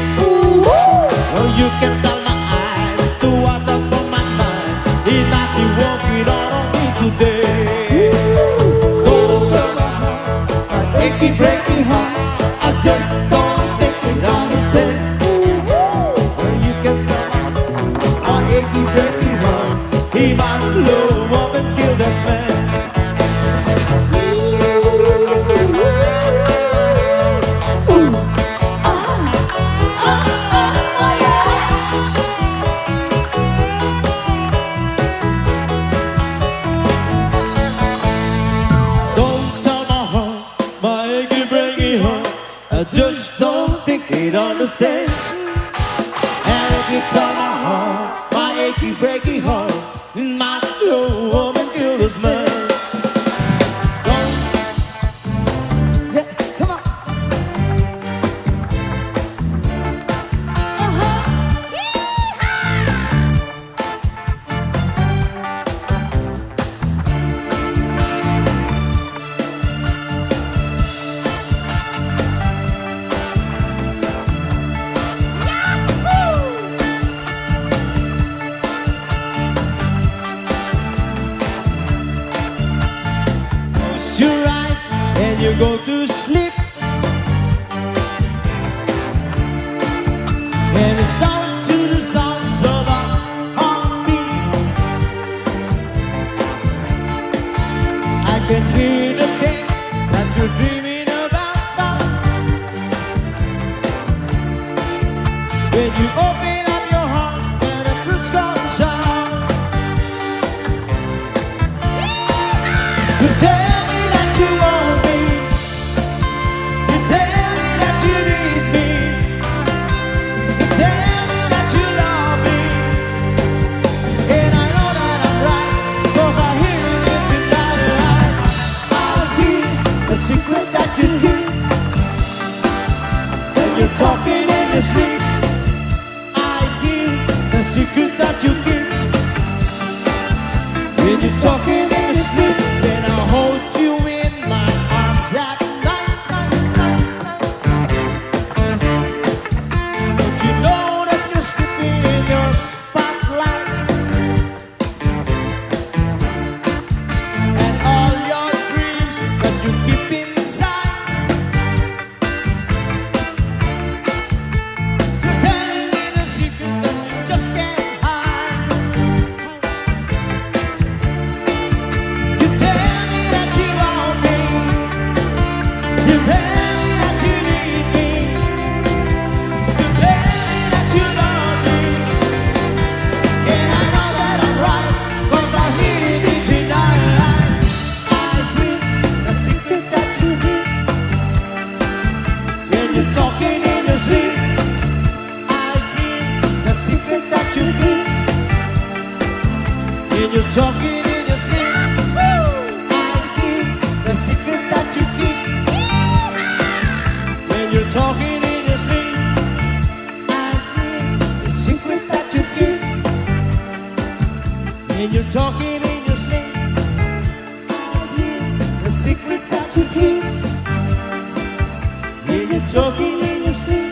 Or you can tell my eyes to watch out for my mind. He might be working on me today. Don't tell my heart, my achy breaky heart. I just don't think it understand. Or you can tell my achy breaky heart. He might blow up and kill this man. Ooh, ah, ah, ah, ah, yeah. Don't tell my heart, my achy breaky heart. I just don't think it understand. And if you tell my heart, my achy breaky heart, it might blow up until the smell. Don't. Yeah, come on. Uh-huh. Close your eyes and you go to sleep. And it's down to the sounds of a heartbeat. I can hear the things that you're dreaming about. When you open up your heart and the truth comes out, you tell me that you want me. You tell me that you need me. You tell me that you love me. And I know that I'm right, 'cause I hear it tonight. I hear the secret that you keep. When you're talking in your sleep, I hear the secret that you keep. When you're talking in your sleep, then I hold you in my arms at night, night, night, night. Don't you know that you're sleeping in your spotlight? And all your dreams that you keep inside. You're telling me the secret that you just can't hide. You tell me that you want me. You tell me that you need me. You tell me that you love me. And I know that I'm right, 'cause I hear it in tonight. I hear the secret that you hear. When you're talking in your sleep, I hear the secret that you keep. When you're talking in your sleep, I hear the secret that you keep. When you're talking in your sleep, I hear the secret that you keep. When you're talking in your sleep, I hear the secret that you keep. When you're talking in your sleep,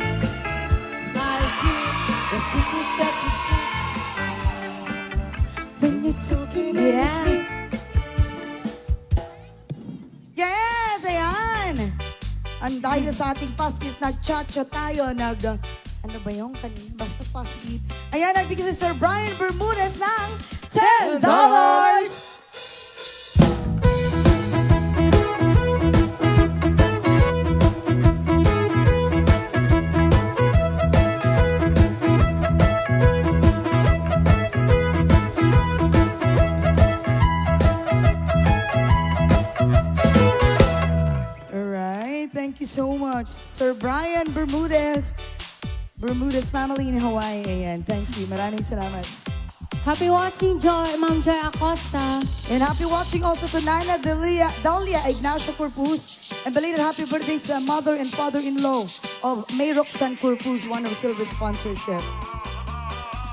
I hear the secret that you keep. When you're talking in your sleep. Yes. Yes, ayan. Ang dahil sa ating fast piece, nag-cha-cha tayo, nag, Ano ba yung kanina? Basta positive. Ayan, nagbigay si Sir Brian Bermudez ng ten dollars! Alright, thank you so much, Sir Brian Bermudez. Bermudez family in Hawaii. Ayan, thank you. Maraming salamat. Happy watching, Joy, Ma'am Joy Acosta. And happy watching also to Nana Delia, Dalia Ignacio Corpus. And belated happy birthday to mother and father-in-law of May Roxanne Corpus, one of silver sponsorship.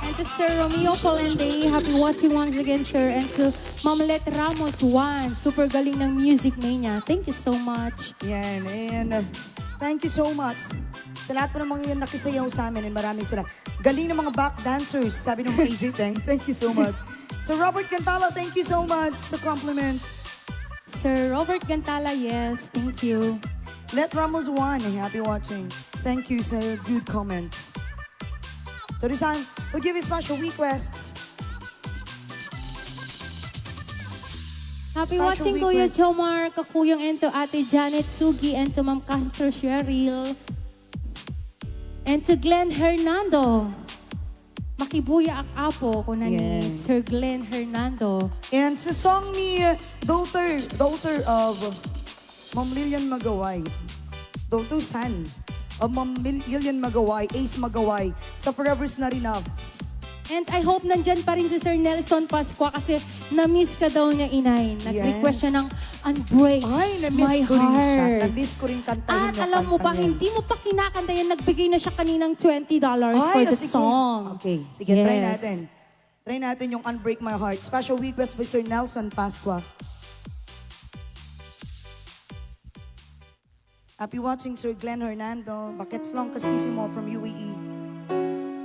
And to Sir Romeo Polende, happy watching once again, sir. And to Ma'am Let Ramos Juan, super galing ng music mania. Thank you so much. Yan, and uh, thank you so much sa lahat po ng mga yan nakisayaw sa amin, and maraming salamat. Galing ng mga back dancers, sabi ng A J Teng. Thank you so much. Sir Robert Cantala, thank you so much sa compliments. Sir Robert Cantala, yes, thank you. Let Ramos Juan, happy watching. Thank you sa good comments. So this time, we'll give you special request. Happy Special watching, Kuya request. Jomar, Kakuyong, and to Ate Janet Sugi, and to Ma'am Castro Cheryl, and to Glenn Hernando. Makibuya ak, Apo, kuna ni Yes. Sir Glenn Hernando. And sa song ni, uh, daughter, daughter of Ma'am Lilian Magaway. Daughter son of Ma'am Mil-, Lilian Magaway, Ace Magaway, sa Forever's Not Enough. And I hope nandyan pa rin si Sir Nelson Pascua kasi na-miss ka daw niya, inay. Nag-request Yes. siya ng Unbreak Ay, na-miss My ko rin siya. Heart. Na-miss ko rin kantahin At yung alam mo ba, kanta niya. hindi mo pa kinakanta yan, nagbigay na siya kaninang twenty dollars Ay, for oh, the sige. song. Okay, sige, try Yes. natin. Try natin yung Unbreak My Heart. Special request by Sir Nelson Pascua. Happy watching, Sir Glenn Hernando, Baket Flong Castisimo from U A E.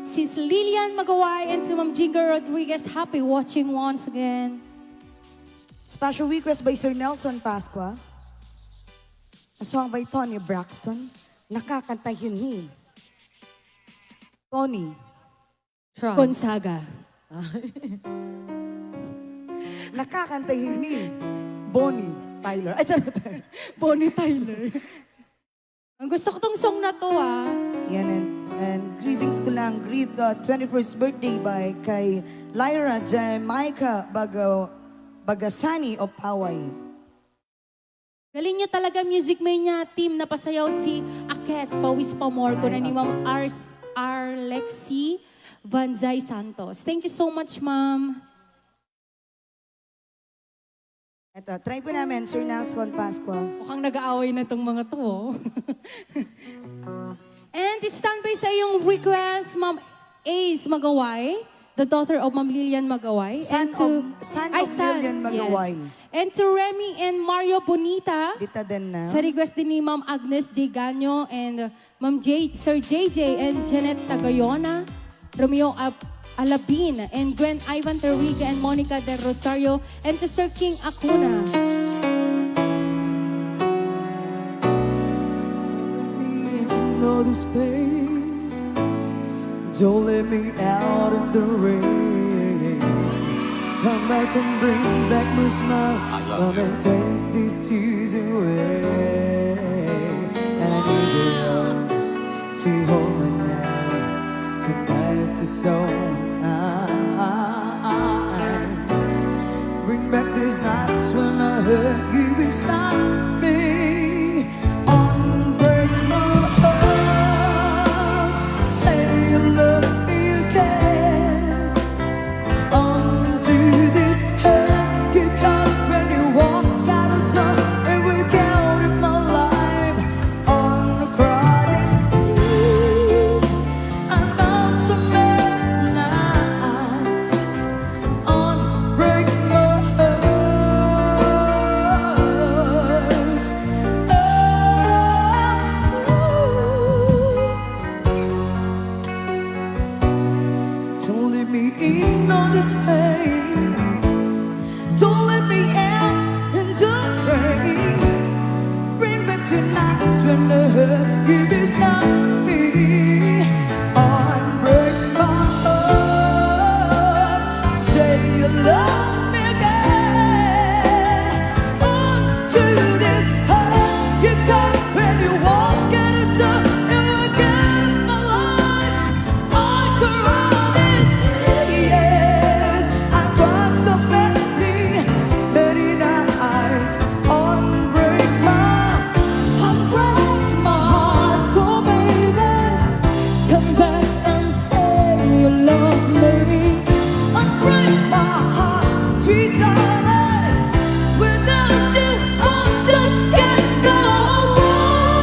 Sis Lilian Magaway and to Ma'am Jingo Rodriguez, happy watching once again. Special request by Sir Nelson Pascua. A song by Toni Braxton. Nakakanta yun ni Toni. Trust. Gonzaga. Nakakanta yun ni Bonnie Tyler. Ay, charot. Bonnie Tyler. Ang gusto ko tong song na to, ah. Yan, and, and greetings ko lang. Greet the twenty-first birthday by kay Lyra Jamaica Baga-, Bagasani of Hawaii. Galing niyo talaga, Music Mania team. Napasayaw si Akes, Pawis Pamor, kuna Ay, ni Ma'am okay. Ars-, Arlexi Vanzay Santos. Thank you so much, ma'am. Eto, try po namin, Sir Nelson Pascua. Mukhang nag-aaway na tong mga to, oh. And standby sa iyong request, Ma'am Ace Magaway, the daughter of Ma'am Lilian Magaway. Son And to, of, son ay, of son, Lilian Magaway. yes. And to Remy and Mario Bonita. Dita din na. Sa request din ni Ma'am Agnes J Gaño and, uh, Ma'am J, Sir J J and Janet Tagayona, Romeo Ab-, Alabin, and Gwen Ivan Terriga and Monica Del Rosario, and to Sir King Acuna. Let me in, no despair. Don't let me out in the rain. Come back and bring back my smile. I love Come you. and take these tears away. I need your arms to hold me now. Tonight is so high. Bring back these nights when I heard you beside me. Unbreak my heart. Say you love me again. Undo this hurt you caused when you walk out the door. Every count in my life. Uncry these tears. I cried so many nights. Unbreak my heart. Oh. Don't let me in on this pain. Don't let me out in the rain. Bring back the nights when I heard you beside me. You love me again. Onto this earth you come when you walk out the door and walk out of my life. After all these years, I've got so many, many nights. Unbreak my, unbreak my heart, oh baby. Come back and say you love me. Unbreak my heart, sweet darling. Without you, I just can't go on.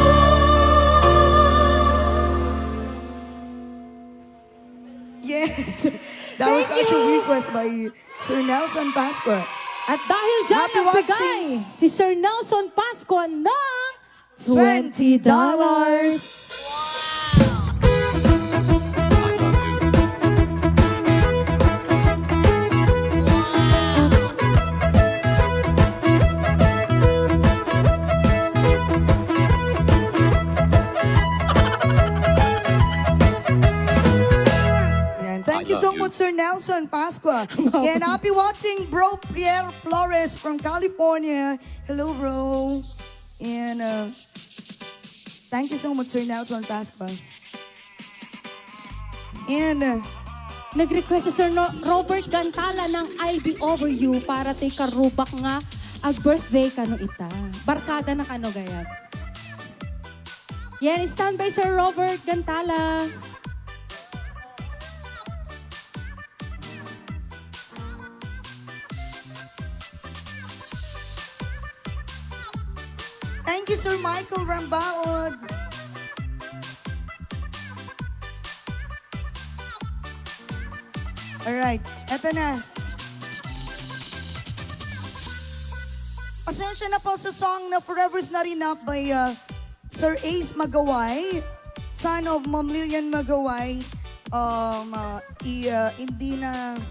Yes. That was Thank actually you. Request by Sir Nelson Pascua. At dahil dyan, Happy nagbigay watching. Si Sir Nelson Pascua ng twenty dollars. Yan. Thank you so much, Sir Nelson Pascua. And happy watching, Bro Pierre Flores from California. Hello, bro. And, uh, thank you so much, Sir Nelson Pascua. And, uh, nag-request si Sir No-, Robert Gantala ng I'll Be Over You para ti karrubak nga ag-birthday kano ita. Barkada na kano gayam. Yan, stand by, Sir Robert Gantala. Thank you, Sir Michael Rambaod. Alright, eto na. Pasensya na po sa song na Forever's Not Enough by, uh, Sir Ace Magaway, son of Ma'am Lilian Magaway. Um, uh, i-, uh, hindi na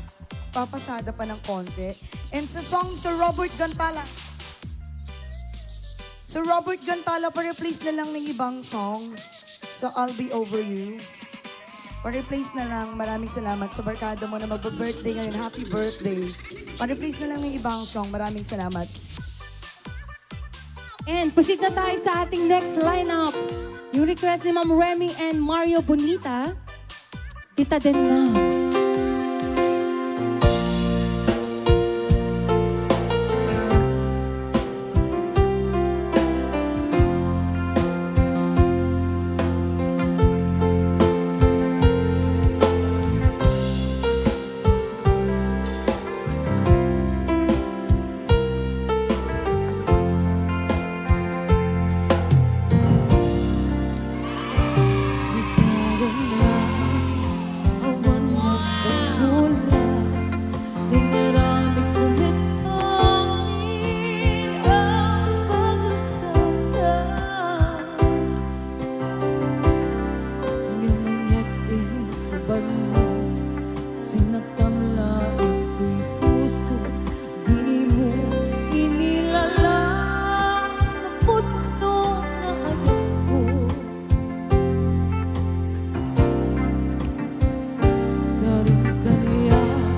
papasada pa ng konti. And sa song, Sir Robert Gantala. Sir Robert Gantala, pa-replace na lang ng ibang song. So, I'll Be Over You. Pa-replace na lang. Maraming salamat sa barkada mo na magbe-birthday ngayon. Happy birthday. Pa-replace na lang ng ibang song. Maraming salamat. And proceed na tayo sa ating next lineup. Yung request ni Ma'am Remy and Mario Bonita. Tita Denna. Awan nagpasulat, tinaramid ko met amin a pagraksakan. Ngem ket insubadmo, sinaktam la itoy puso, dimo inilalang napudno nga agingko. Karin kaniak,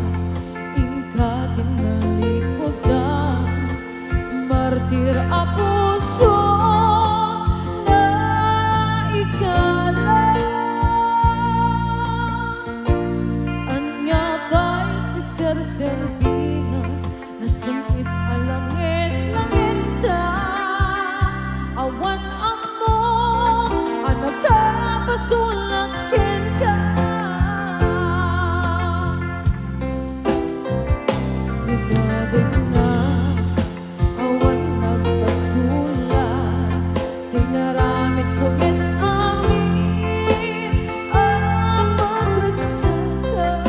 inka tinalikudan, martir a puso nga ikala. Ania pay ti serserbina, nasangit a langit-langit ta, awan ammo a nakapasulak kenka. Ikaw na, awan nagpasulat, tinaramid ko met amin a pagraksakan.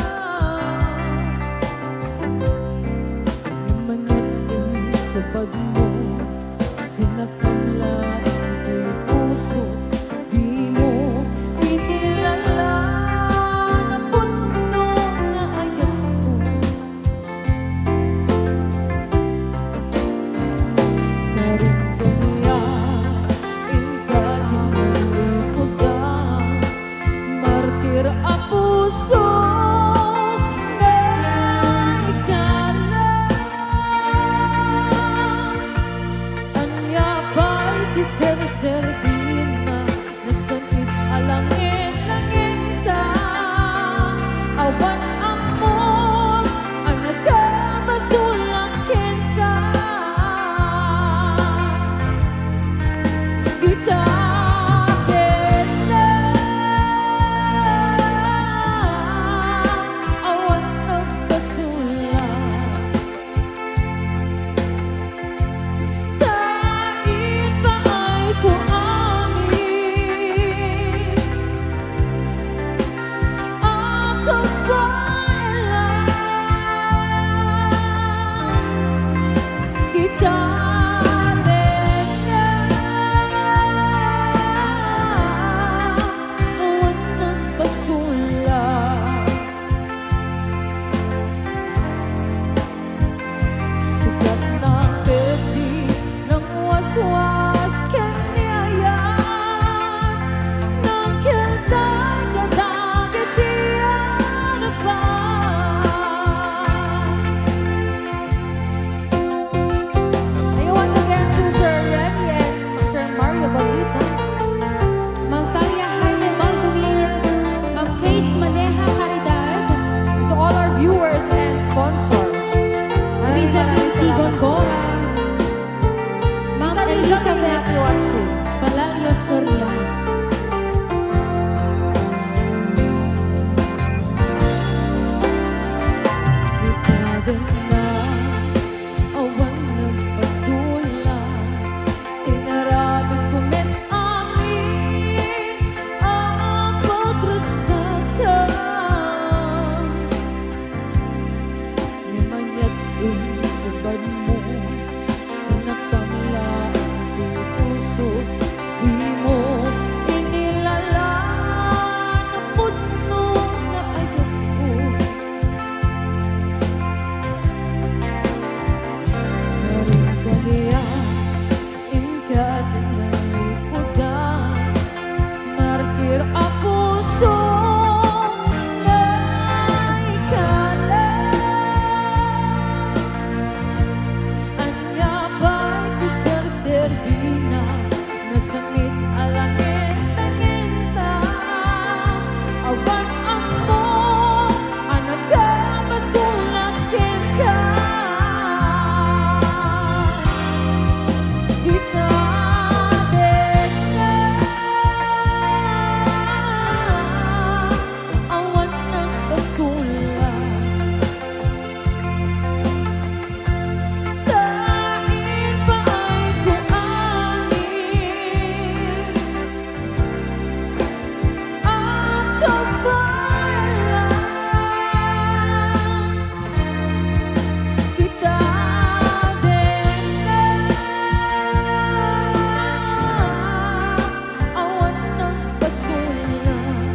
Awan nagpasulak, inaramidko met amin a pagragsakan. Ngem aniat insubadmo, sinaktam laeng ti pusok, dimo inilalaan a pudno nga ayatko. Ngarud kaniak, inka ti nalipudan, martir a pusong naikala. Ania pay ti serserbina? Nasangit a langit nangintag, awan ammok a nagpasulak kenka. Ita, dengngem, awan nagpasulak. Ta impaayko amin a kabaelan. Ita, dengngem, awan nagpasulak.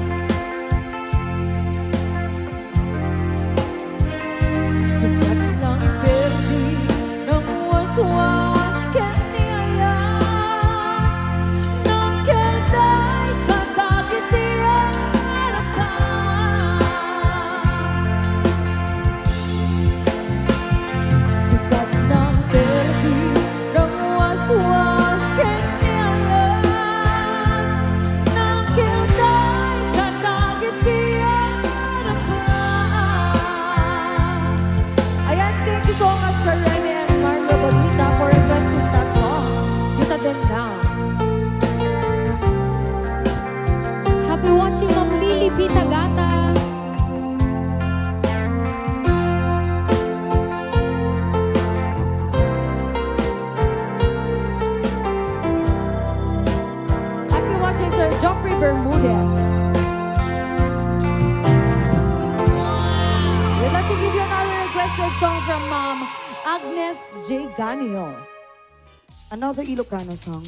Sika ti nangperdi, nangwaswas ken ni ayat, nangkeldayka dagiti arakan. Sika ti nangperdi, nangwaswas ken ni ayat, nangkeldayka dagiti arakan. Ayan, thank you so much, Sir Remy and Marlo Bonita, for requesting that song. Kita din now. Happy watching, Ma'am Lily P. Tagata. Happy watching, Sir Geoffrey Bermudez. We'd like to give you another requested song from Ma'am Agnes J. Ganio. Another Ilocano song.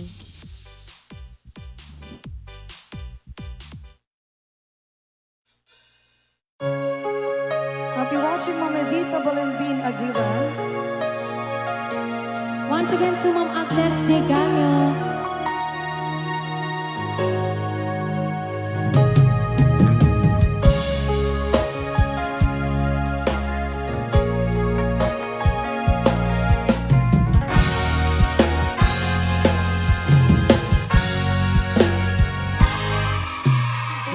Happy watching, Ma'am Edita Balendin Aguilan. Once again, to Ma'am Agnes J. Ganio.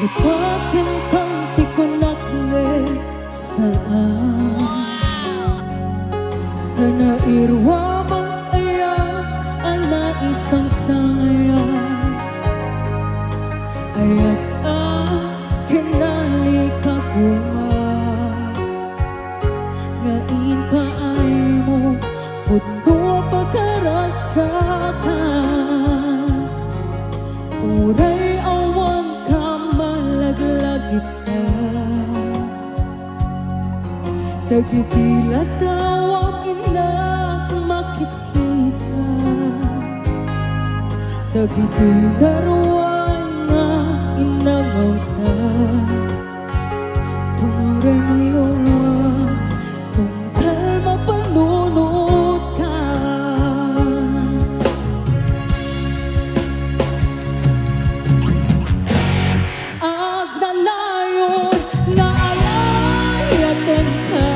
Napakan kan ti kunak ne saan a nairuamang aya a naisangsangayam. Ayat a kinali ka koma. Nga impaaymo, pudno a pakaragsakan. Uray awan ka malaglagipka. Dagiti latawam innak makitkita. Dagiti naruan nga inangawta. Turem luwa, tunggal mapanunotka. Agnanayon nga ay-ayatenka.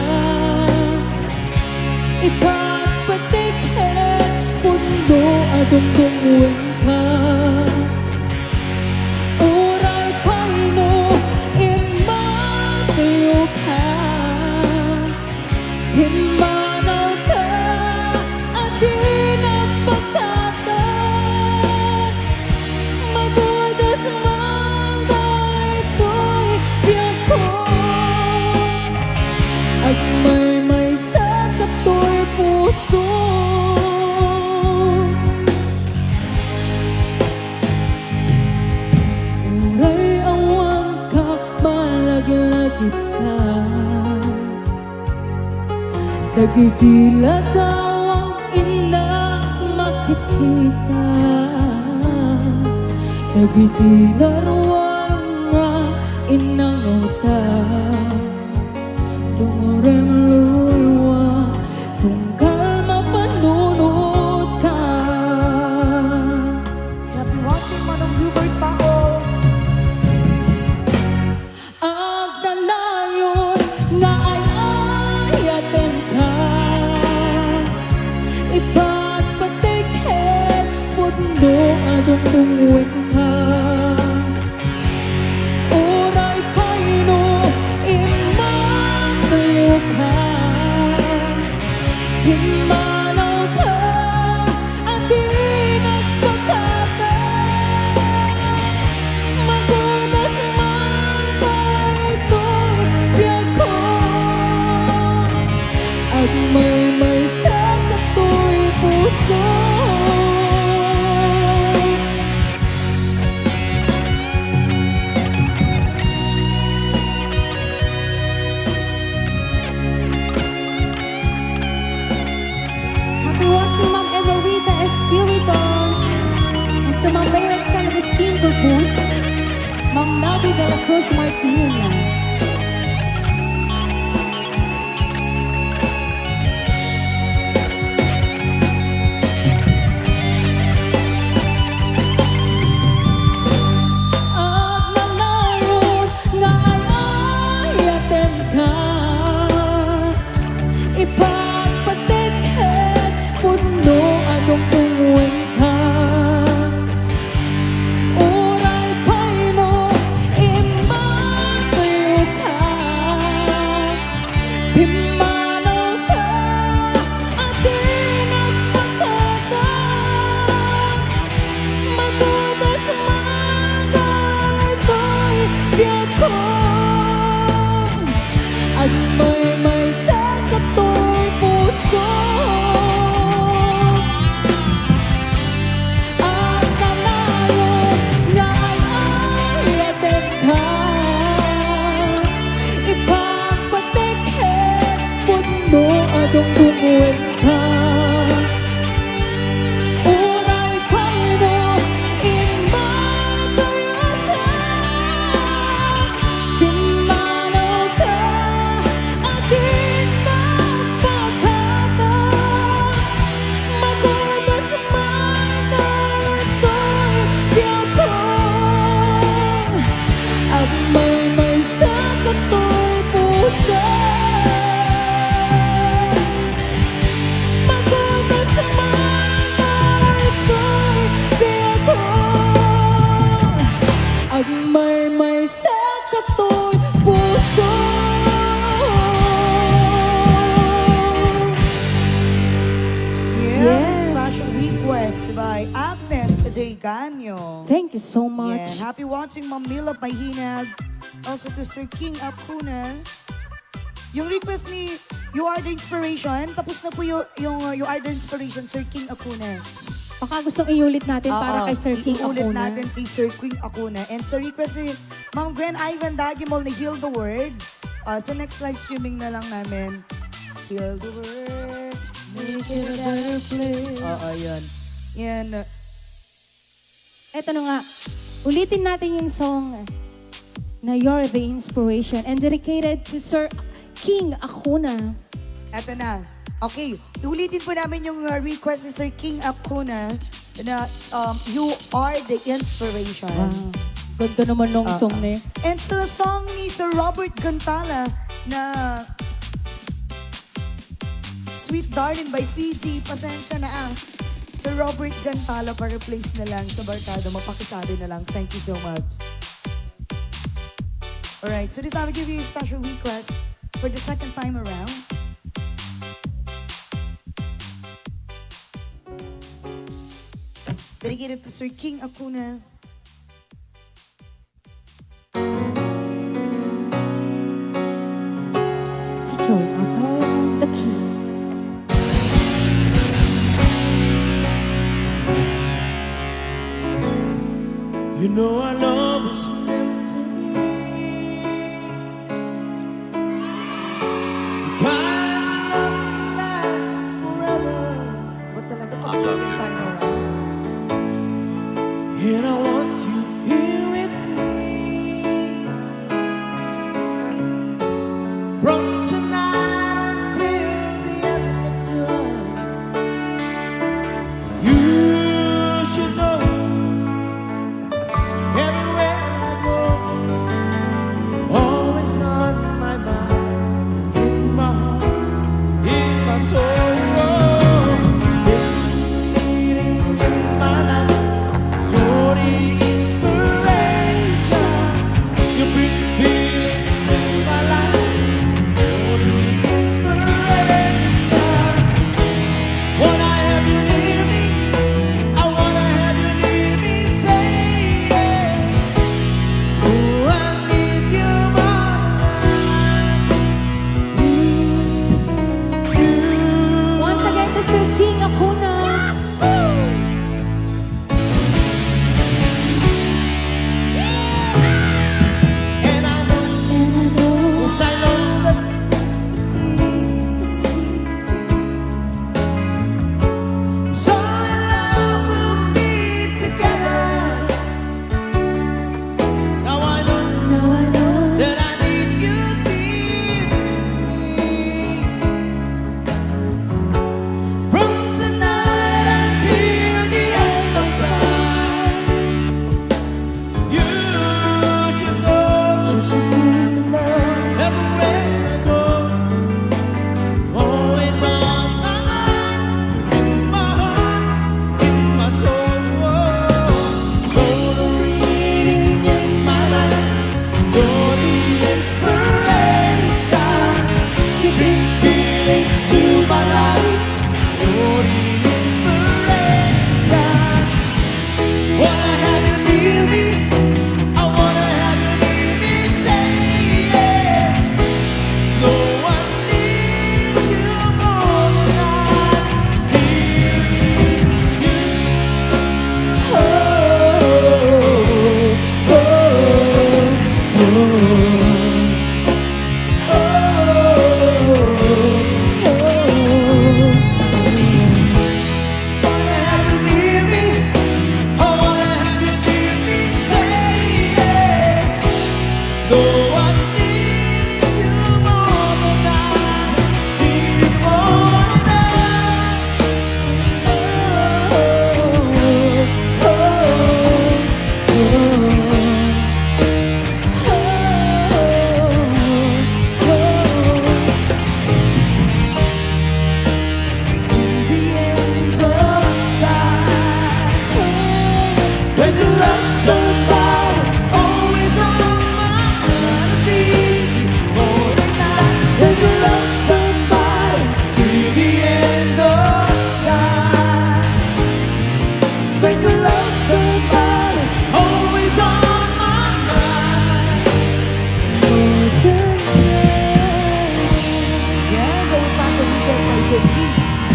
Ipatpatek ket pudno a dumdumngegka. Uray pay no immatiyoka, immanawka a di nagpakatan. Maduadas man daytoy biagko. Agmaymaysa Dagiti ladawang innak makitkita, dagiti naruang nga innak nawta, tumureng luluwa, tunggal mapanunotka. Happy watching, Manong Hubert Paul. Agnanayon nga ay-ayatenka, ipatpatek ken pudno a dungdungngoenka. Uray pay no immatuloka, pimmanawka a di nagpakada. Magudas man daytoy biagko, agmaymaysa daytoy puso. Happy watching, Ma'am Emerita Espirito, and sa mga Mayor of San Agustin Corpus, Ma'am Melby de la Cruz Martin. Agnanayon nga ay-ayatenka, ipatpatek ken pudno a dungdungngoenka. Uray pay no immatuloka, pimmanawka a di nagpakada. Magudas man daytoy biagko, agmaymaysa daytoy puso. Agnanayon nga ay-ayatenka, ipatpatek ken pudno a dungdungngoenka. Uray pay no immatuloka, pimmanawka a di nagpakada. Magudas man daytoy biagko, agmaymaysa daytoy puso. Magudas man daytoy biagko, agmaymaysa daytoy puso. Yes, yes. Special request by Agnes J Ganyo. Thank you so much. Yeah, happy watching, Ma'am Mila Pahinag. Also to Sir King Acuna. Yung request ni You Are the Inspiration, tapos na po yung, yung, uh, You Are the Inspiration, Sir King Acuna. Baka gustong iulit natin para kay Sir King Acuna. Oo, iulit natin kay Sir King Acuna. And sa request ni Ma'am Gwen Ivan Dagimol na Heal the World, uh, sa next live streaming na lang namin. Heal the world, make it a better place. Oo, yun. Yan. Eto na nga, ulitin natin yung song na You're the Inspiration and dedicated to Sir King Acuna. Eto na. Okay, ulitin po namin yung, uh, request ni Sir King Acuna na, um, You Are the Inspiration. Wow. Ganda naman nung song na yun. And sa song ni Sir Robert Gantala na Sweet Darling by Fiji. Pasensya na, ah. Sir Robert Gantala, pa-replace na lang sa barkada mo. Pakisabi na lang. Thank you so much. Alright, so this time I give you a special request for the second time around. Dedicated to Sir King Acuna. Feature Apollo the King. You know our love was meant to be. The kind of love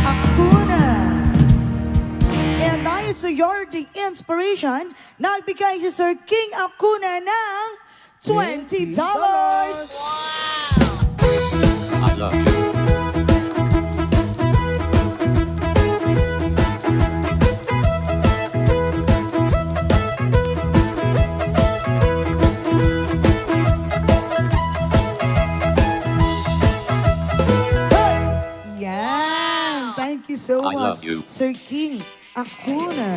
Acuna. And dahil sa You're the Inspiration, nagbigay si Sir King Acuna ng twenty dollars. Wow! I love you. Yan. Thank you so much, Sir King Acuna.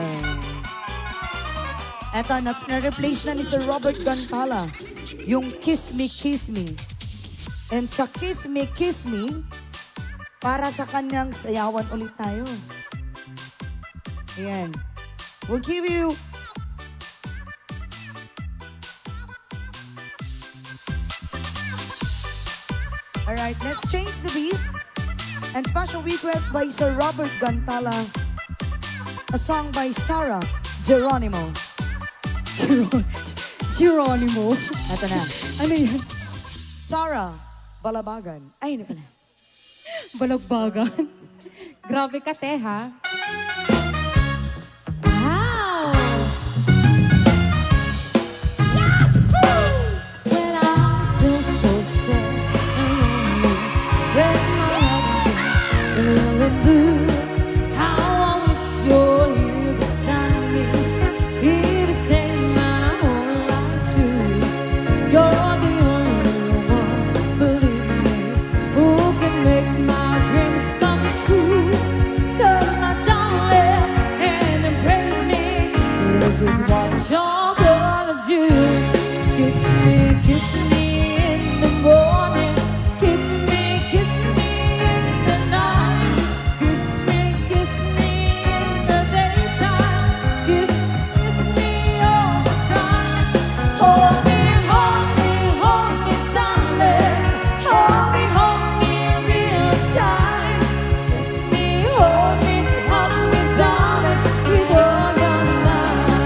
Eto, na, na-replace na ni Sir Robert Gantala yung Kiss Me, Kiss Me. And sa Kiss Me, Kiss Me, para sa kanyang sayawan ulit tayo. Ayan. We'll give you Alright, let's change the beat. And special request by Sir Robert Gantala, a song by Sarah Geronimo. Geron-, Geronimo? Eto na. Ano yan? Sarah Balabagan. Ay, ano pala? Balagbagan. Grabe ka, te, ha? Wow! Yahoo! When I feel so sad and lonely, when my life seems really blue, how I wish you're here beside me, here to stay my whole life through. You're the only one, believe me, who can make my dreams come true. Come, my darling, and embrace me. This is what you're gonna do. Kiss me, kiss me in the morning. Kiss me, kiss me in the night. Kiss me, kiss me in the daytime. Kiss, kiss me all the time. Hold me, hold me, hold me, darling. Hold me, hold me real tight. Kiss me, hold me, hold me, darling, with all your might.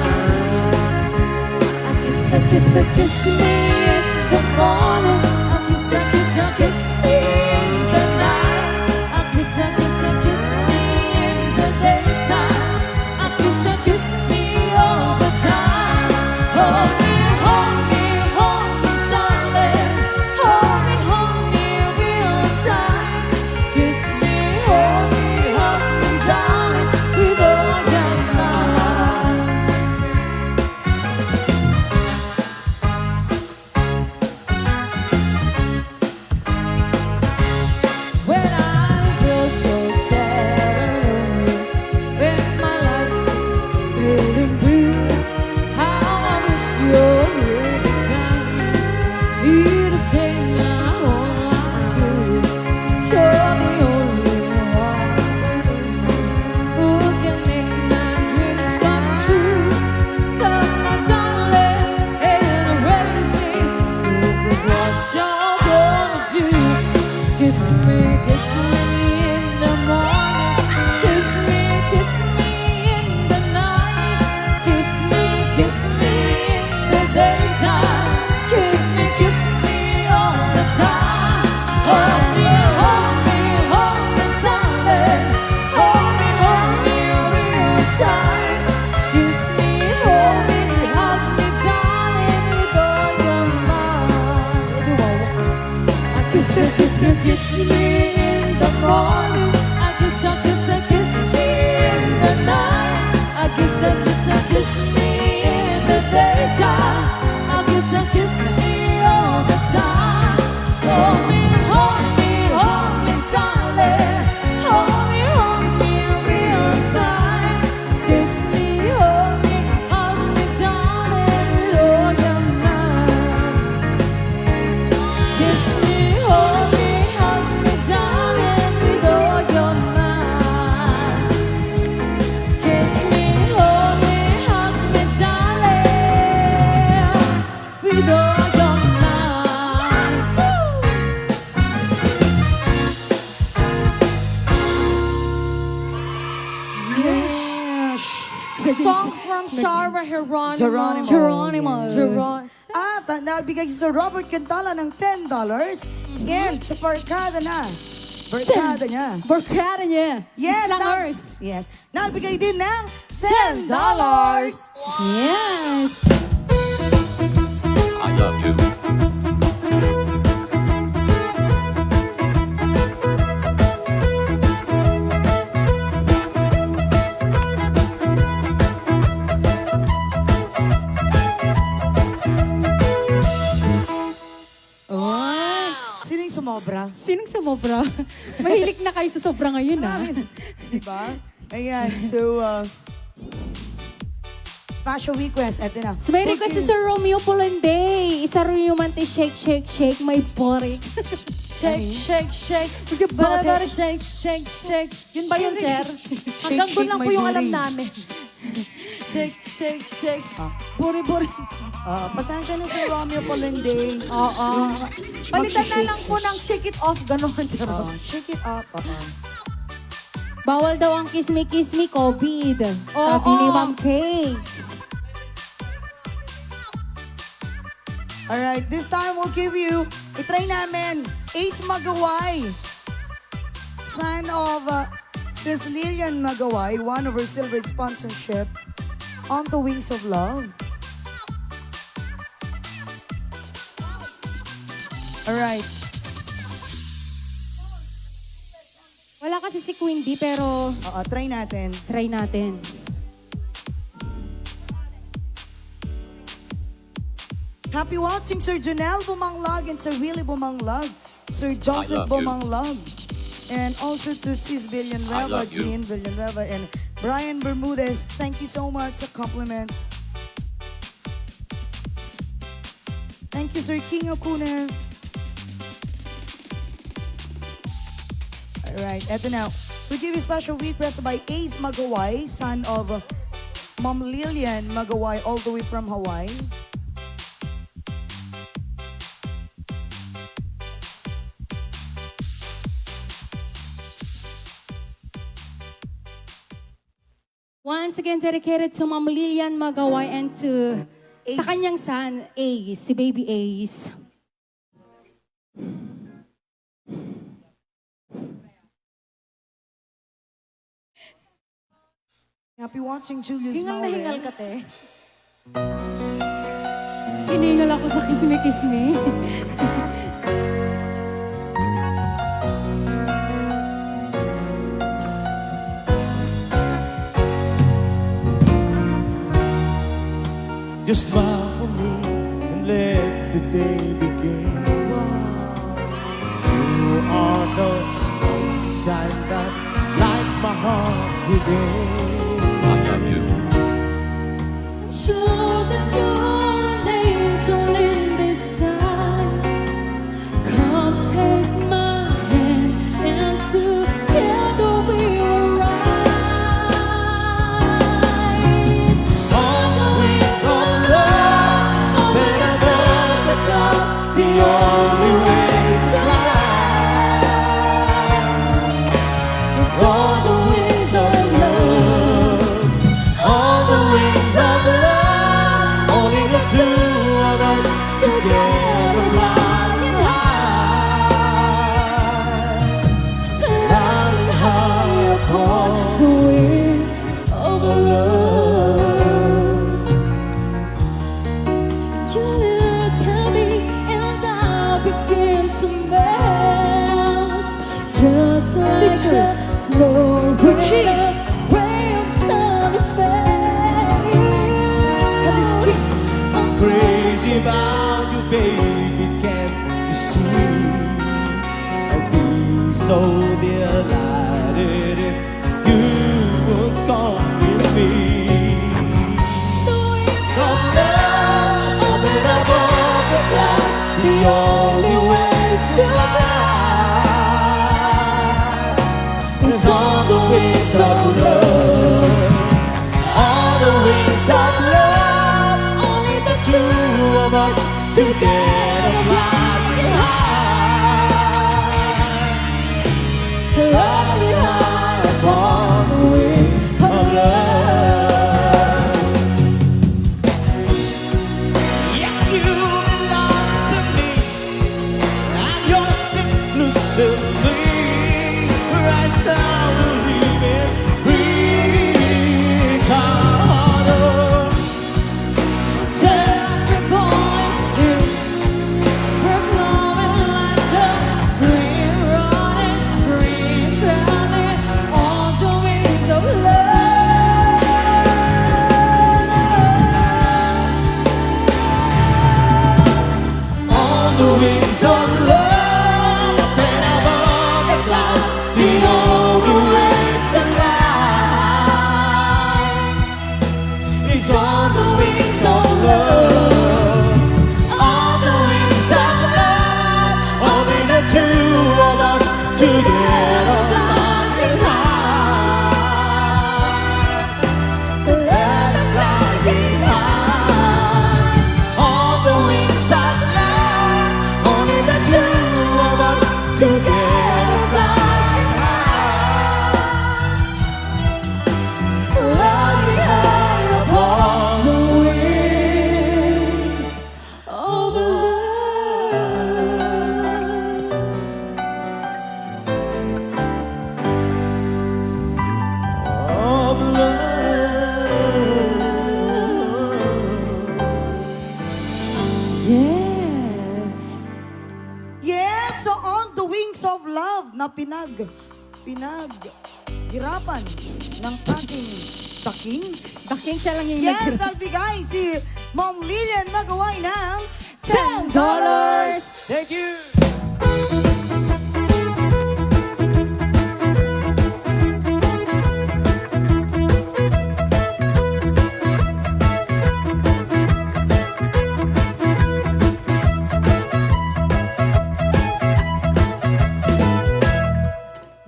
A kiss, a kiss, a kiss me in the morning. A kiss, a kiss, a kiss me in the night. A kiss, a kiss, a kiss me in the daytime. A kiss, a kiss me all the time. Hold me, hold me, hold me, darling. Hold me, hold me real tight. Kiss me, hold me, hold me, darling, with all your might. When I feel so sad and lonely, when my life seems fading blue, how I wish you're here beside me, here to stay my whole life through. You're the only one who can make my dreams come true. Come, my darling, and embrace me. This is what you're gonna do. Kiss me, kiss me in the morning. Kiss me, kiss me in the night. Kiss me, kiss me in the daytime. Kiss me, kiss me all the time. Hold me, hold me, hold me, darling. Hold me, hold me real tight. Kiss me, hold me, hug me, darling, with all your might. A kiss, a kiss, a kiss me in the morning. A kiss, a kiss, a kiss me in the night. A kiss, a kiss, a kiss me in the daytime. A kiss, a kiss me all the time. Hold me, hold me, hold me, darling. Hold me, hold me real tight. Kiss me, hold me, hug me, darling, with all your might. Kiss me, hold me, hug me, darling, with all your might. Kiss me, hold me, hug me, darling, with all your might. Yes. Song from Sarah Geronimo. Geronimo. Geronimo. Geron- At, ah, nagbigay si Sir Robert Gantala ng ten dollars. And sa barkada na, Barkada niya. Barkada niya. Yes, Slangers. Yes. Nagbigay din ng ten dollars. Yes. I love you. Ay, sino yung sumobra? Sinong sumobra? Mahilig na kayo sa sobra ngayon, ah. Marami na. Di ba? Ayan, so, uh, special request, eto na. So, may request si Sir Romeo Polende. Isa rin yung man ti shake, shake, shake, my body. Shake, shake, shake. Body, body, shake, shake, shake. Yun ba yun, sir? Hanggang doon lang po yung alam namin. Shake, shake, shake. Ah. Buri, buri. Ah, pasensya na, Sir Romeo Polende. Oo. Palitan na lang po ng shake it off, ganon, charot. Ah, shake it off, oo. Bawal daw ang kismi-kismi, covid. Oo. Sabi ni Ma'am Cakes. Alright, this time we'll give you, itry namin, Ace Magaway. Son of, uh, Sis Lilian Magaway, one of her silver sponsorship, On the Wings of Love. Alright. Wala kasi si Queen D, pero Oo, try natin. Try natin. Happy watching, Sir Junel Bumanglag and Sir Willie Bumanglag, Sir Joseph Bumanglag, and also to Sis Villanueva, Jean Villanueva, and Brian Bermudez. Thank you so much sa compliments. Thank you, Sir King Acuna. Alright, eto na. We give you special request by Ace Magaway, son of Ma'am Lilian Magaway, all the way from Hawaii. Once again, dedicated to Ma'am Lilian Magaway and to, sa kanyang son, Ace, si Baby Ace. Happy watching, Julius Hingal na Maurer. Hingal ka, te. Hiningal ako sa kismi-kismi. Just smile for me and let the day begin. Wow. You are the sunshine that lights my heart within. I love you. Show that you're an angel in disguise. Come take my hand and together we will rise. On the wings of love, open above the clouds, the only way to fly. It's on the wings of love, on the wings of love, only the two of us together flying high, flying high upon the wings of love. You look at me and I begin to melt. Just like Teacher. The snow Richie. Rain on sunny face. Kaliskis. I'm crazy about you, baby, can't you see? I'd be so delighted if you would come with me. The wings of love, open up all the clouds, the only ways to fly. It's on the wings of love, on the wings of love, only the two of us together flying high. Fly high upon the wings of love. Yes, you belong to me. I'm yours exclusively. pinag-, pinaghirapan ng aking daking. Daking siya lang yung Yes, naghirap. Nagbigay si Ma'am Lilian Magaway ng ten dollars. Thank you!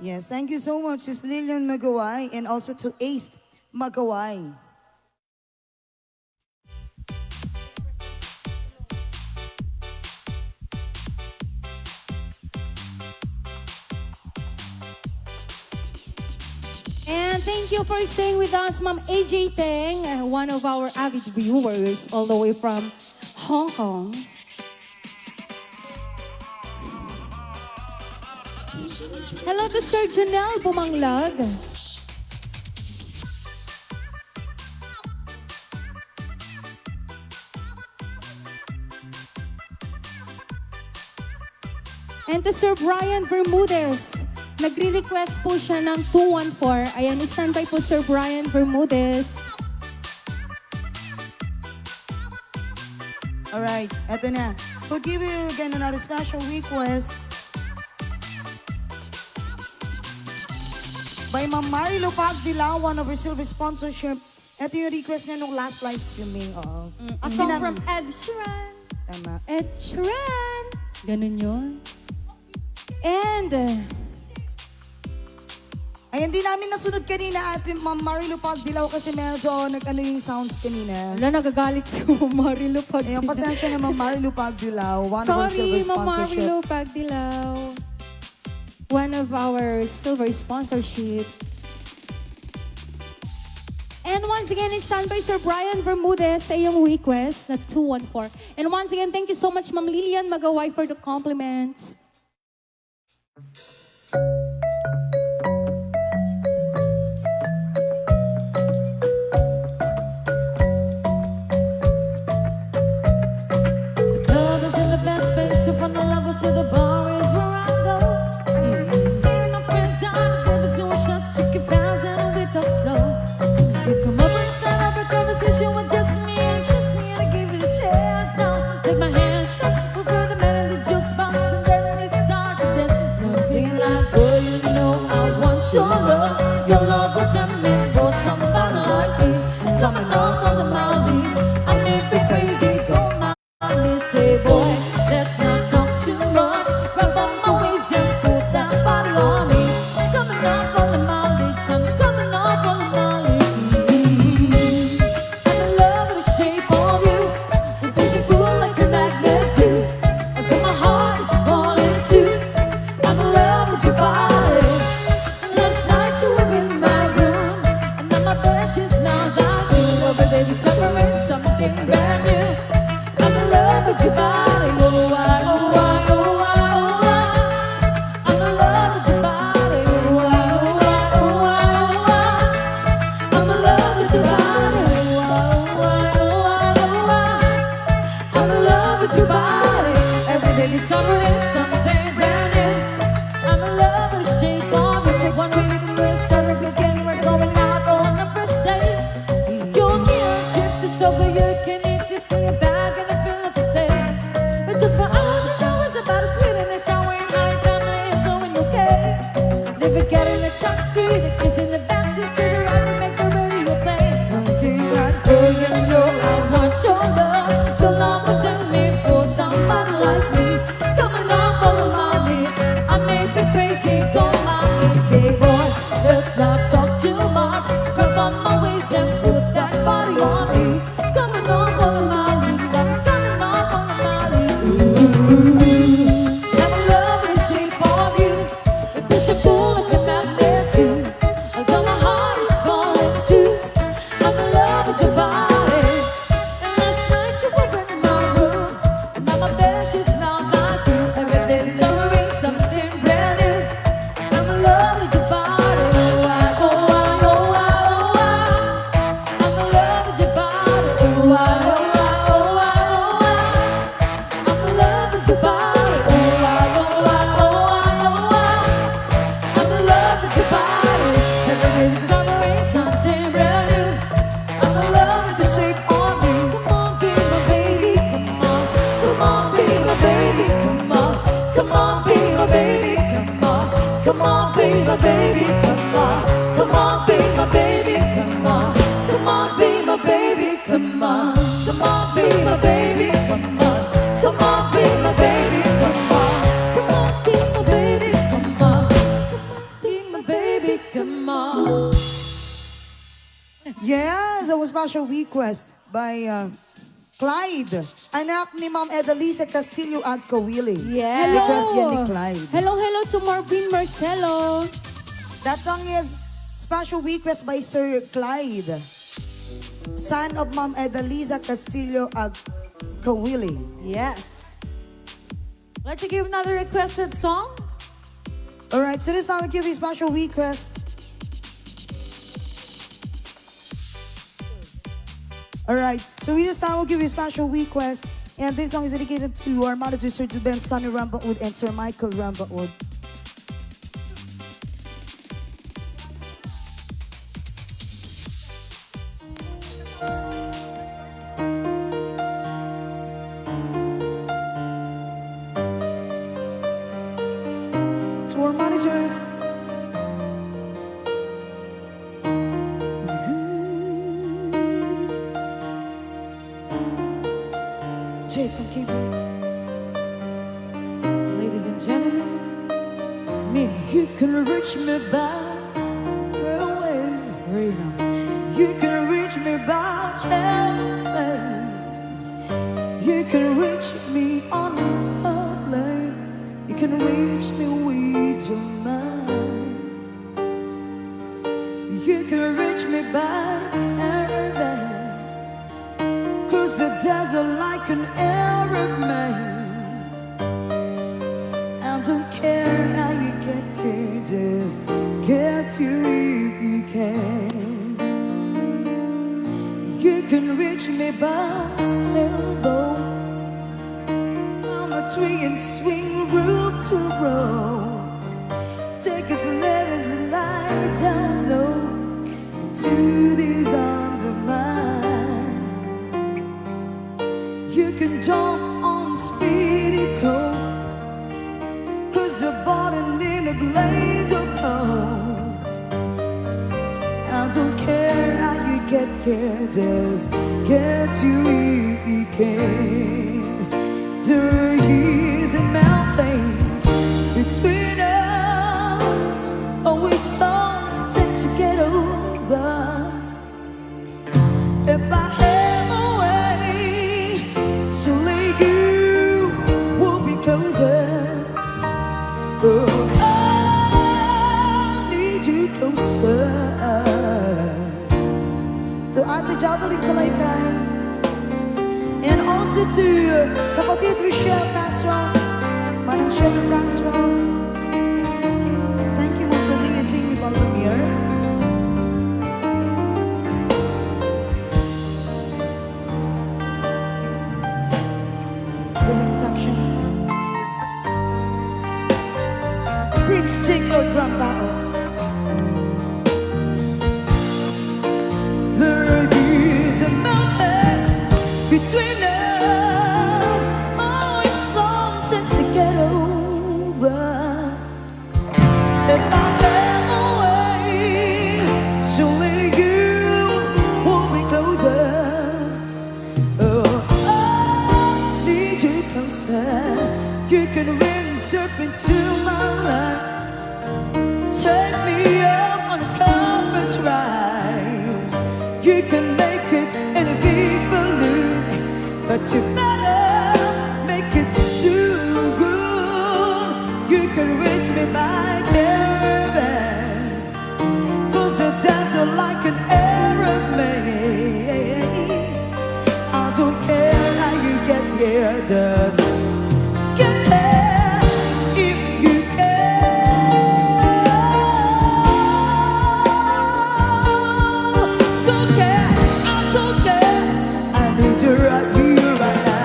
Yes, thank you so much, Sis Lilian Magaway, and also to Ace Magaway. And thank you for staying with us, Ma'am A J Teng, uh, one of our avid viewers all the way from Hong Kong. Hello to Sir Janelle Bumanglag. And to Sir Brian Bermudez. Nagre-request po siya ng two one four. Ayan, standby po, Sir Brian Bermudez. Alright, eto na. We'll give you again another special request by Ma'am Marilu Pagdilaw, one of our silver sponsorship. Eto yung request niya nung last live streaming, oo. Mm-mm. A song Sinang- from Ed Sheeran. Tama. Ed Sheeran. Ganun yun. And, uh, Ayan, di namin nasunod kanina, Ate Ma'am Marilu Pagdilaw, kasi medyo nag-ano yung sounds kanina. Wala, nagagalit si Ma'am Marilu Pagdilaw. Ayun, pasensya na, Ma'am Marilu Pagdilaw, one of our Sorry, silver Ma'am sponsorship. Marilu Pagdilaw. One of our silver sponsorship. And once again, stand by Sir Brian Bermudez sa iyong request na two one four. And once again, thank you so much, Ma'am Lilian Magaway, for the compliments. The club isn't the best place to find the lovers, so the bar is where I go. Me and my friends are the devils who are shots, tricky fans, and we talk slow. You come over and start up a conversation with just me, and trust me, I give it a chance. Now take my hand, step over the man in the jukebox, and then we start to dance. Now I'm singing like, "Boy, you know I want your love. Your love was handmade for somebody like me. Coming off on the Molly, I may be crazy, don't mind me. Say, boy, let's not talk too much. Grab on my waist and put that body on me. Coming off on the Molly, I'm coming off on the Molly." I'm in love with the shape of you. You push and pull like a magnet do. Until my heart is falling too. I'm in love with your body. Last night you were in my room, and now my bed she smells like you. Every day discovering something brand new. I'm in love with your body. Oh, I, oh, I, oh, I, oh, I. I'm in love with your body. Oh, I, oh, I, oh, I, oh, I. I'm in love with your body. Oh, I, oh, I, oh, I, oh, I. I'm in love with your body. Every day discovering something brand new. I'm in love with the shape of you. One minute and we start up again. We're going out on the first date. You're near a trip to sober. You can eat it from your bag and I feel everything. It took for hours and hours about the sweetness. How in my family is going okay. Never getting a taxi, the kiss in the backseat, to the right and make the radio play. I'm singing like, girl, you know I want your love. Your love was sent me for somebody like me. Coming off on the Molly, I may be crazy, don't mind me. Say, boy, let's not talk too much. Grab on my waist and put that body on me. Coming off on the Molly, I'm coming off on the Molly. Ooh, I'm in love with the shape of you. It pushes and pulls like a magnet do. Although my heart is falling too, I'm in love with your body. And last night you were in my room, and now my bed she smells like you. Every day discovering something brand new. I'm in love with your body. Be my baby, come on. Come on, be my baby, come on. Come on, be my baby, come on. Come on, be my baby, come on. Come on, be my baby, come on. Come on, be my baby, come on. Come on, be my baby, come on. Yes, that was special request by, uh, Clyde, anak ni Ma'am Edalisa Castillo Agkawili. Yes. Request yan ni Clyde. Hello, hello to Marvin Marcelo. That song is special request by Sir Clyde, son of Ma'am Edalisa Castillo Agkawili. Yes. Let's give another requested song. All right, so this time we give a special request. All right, so we just now give you a special request, and this song is dedicated to our manager, Sir Juben Sonny Rambaud and Sir Michael Rambaud. To our managers. Jay, thank you. Ladies and gentlemen, Miss. You can reach me by railway. Rena. You can reach me by chairway. You can reach me on a plane. You can reach me with your mind. You can reach me by caravan. Cross the desert like an Arab man. I don't care how you get here, just get here if you can. You can reach me by sailboat. I'm a twin and swing room to row. Take it, let it lie down slow into these arms of mine. You can jump on speedy coat, cross the border in a blaze of hope. I don't care how you get here, just get to me, we can. There is a mountains between us, always something to get over. If I have a way, surely you will be closer. Oh, I need you closer. To Ate Jadeline Kalaykay. And also to kapatid Rochelle Castro, Manang Sherry Castro. Thank you, Ma'am Padilla, Jamie Baldomir. The room section. Prince Jacob Rambao. There are hills and mountains between us. Oh, it's something to get over. If I have a way, surely you will be closer. Oh, I need you closer. You can windsurf into my life. Take me up on a carpet ride. You can make it in a big balloon, but you better make it soon. You can reach me by caravan. Cross the desert like an Arab man. I don't care how you get here, just get here if you can. Don't care, I don't care. I need you right here, right now.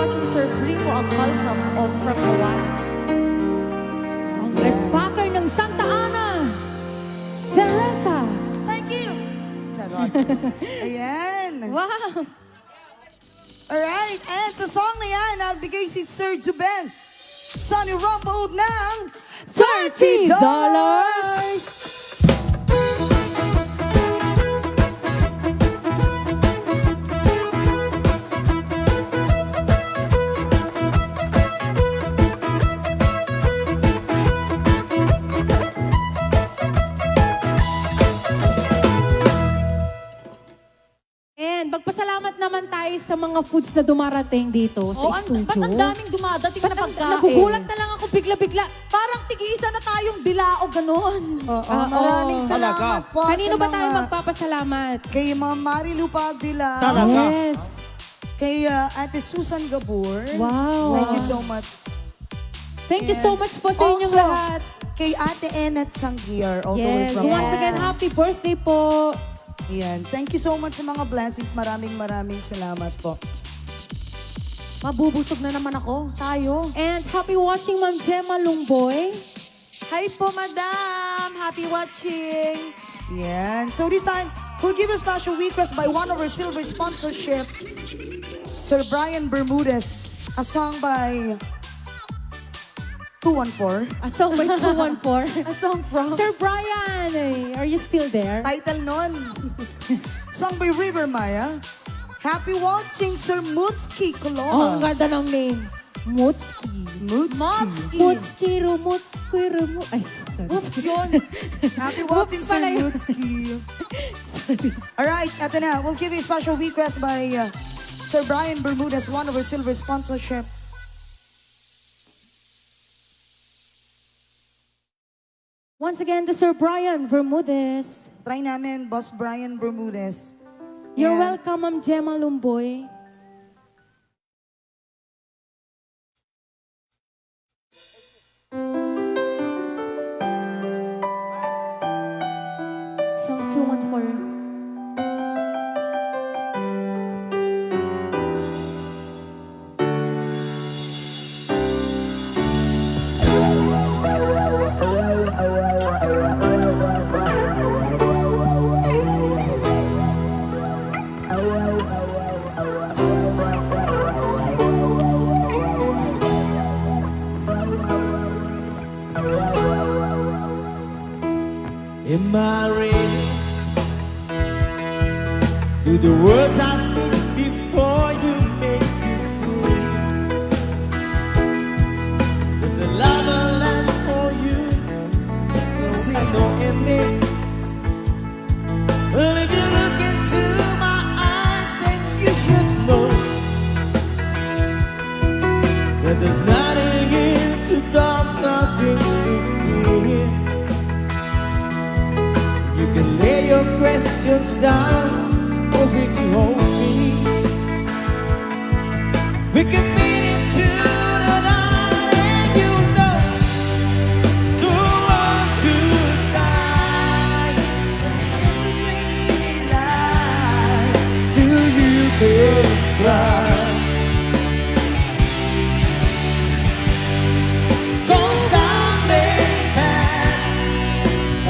Si Sir Primo Alcalza of, from Hawaii. Ang Yes. Respacker ng Santa Ana, Teresa. Thank you! Charot. Ayan. Wow! Alright, and sa song na yan, nagbigay si Sir Juben Sonny Rambaud ng thirty dollars. And magpasalamat naman tayo sa mga foods na dumarating dito sa Oh, ang, studio. Ba't ang daming dumadating Ba't na ang, pagkain? Nagugulat na lang ako bigla-bigla. Parang tig-isa na tayong bilao, ganun. Oo, Oo. Maraming salamat Talaga. Po Kanino sa ba tayo mga magpapasalamat? Kay Ma'am Marilu Pagdila. Talaga. Yes. Kay, ah, Ate Susan Gabor. Wow. Thank you so much. Thank you so And much po sa inyong also, lahat. Kay Ate Ennet Sangiar, all the way Yes. from Once again, Yes. happy birthday po. Yan. Thank you so much sa mga blessings. Maraming, maraming salamat po. Mabubusog na naman ako. Tayo. And happy watching, Ma'am Gemma Lungboy. Hi po, Madam. Happy watching. Yan. So this time, we'll give a special request by one of our silver sponsorship, Sir Brian Bermudez. A song by two one four. A song by two one four. A song from? Sir Brian, eh, are you still there? Title nun. Song by River Maya. Happy watching, Sir Mutski Coloma. Oh, ang ganda ng name. Mutski. Mutski. Mutski. Mutski, Rumutski, Rumu-, ay, sorry. Oops, yun. Happy watching, Oops Sir pala yun. Mutski. Sorry. Alright, eto na. We'll give a special request by, uh, Sir Brian Bermudez, one of our silver sponsorship. Once again to Sir Brian Bermudez. Try namin, Boss Brian Bermudez. You're And welcome, Ma'am Gemma Lumboy. Song two one four. Am I ready? Do the words I speak before you make you free? That the love I left for you is to see no ending. Well, if you look into my eyes, then you should know that there's nothing here to talk, nothing to hear. You can lay your questions down, 'cause if you hold me, we can meet into the night, and you know the world could die. So you can cry. Don't stop me past,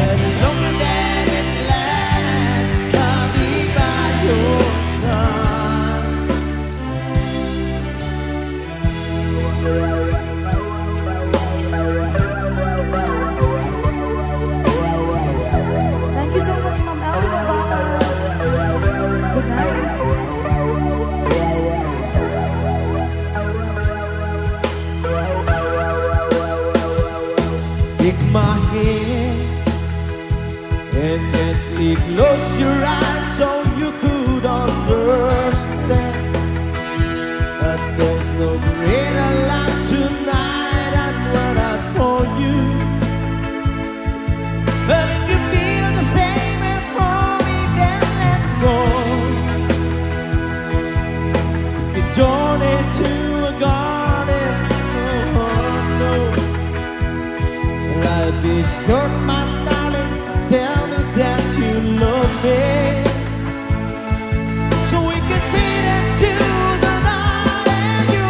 and longer than it lasts, I'll be by your side. Thank you so much, Ma'am Elvie Mabalas. Good night. Take my hand and gently close your eyes so you could understand that there's no greater love tonight than what I pour you. Well, if you feel the same way for me, then let go. We can journey to a garden. Oh, no. Life is short, my darling. Tell me that you love me. So we can fit into the night, and you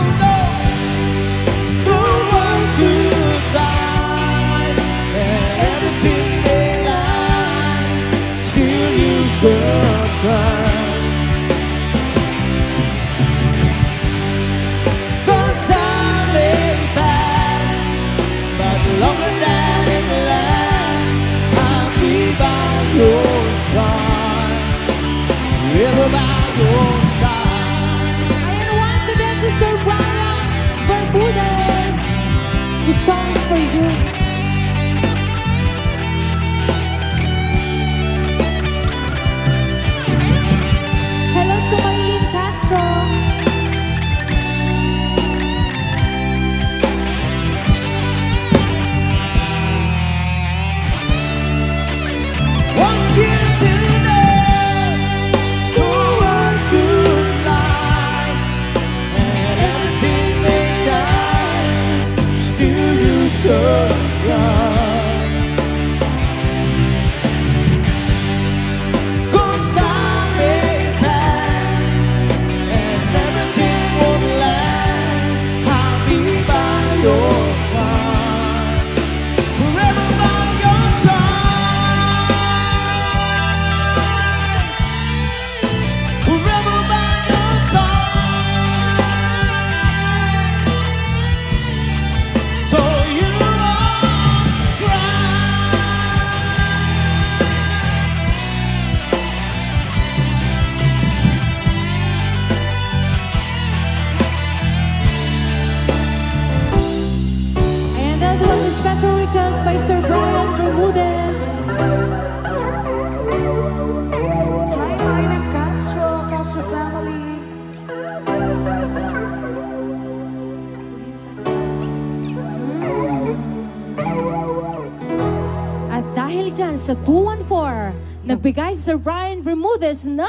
Sa two one four, nagbigay si Sir Brian Bermudez ng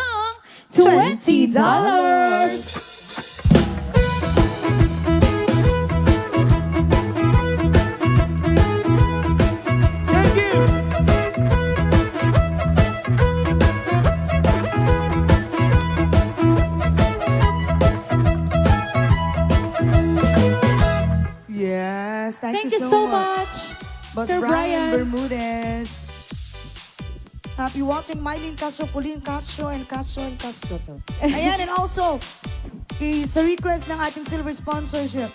twenty dollars. Thank you. Yes, thank Thank you you so so much. much, Boss Sir Brian Brian. Bermudez. Happy watching, Mylene Castro, Pauline Castro, and Castro, and Castro to. Ayan, and also, i-, sa request ng ating silver sponsorship,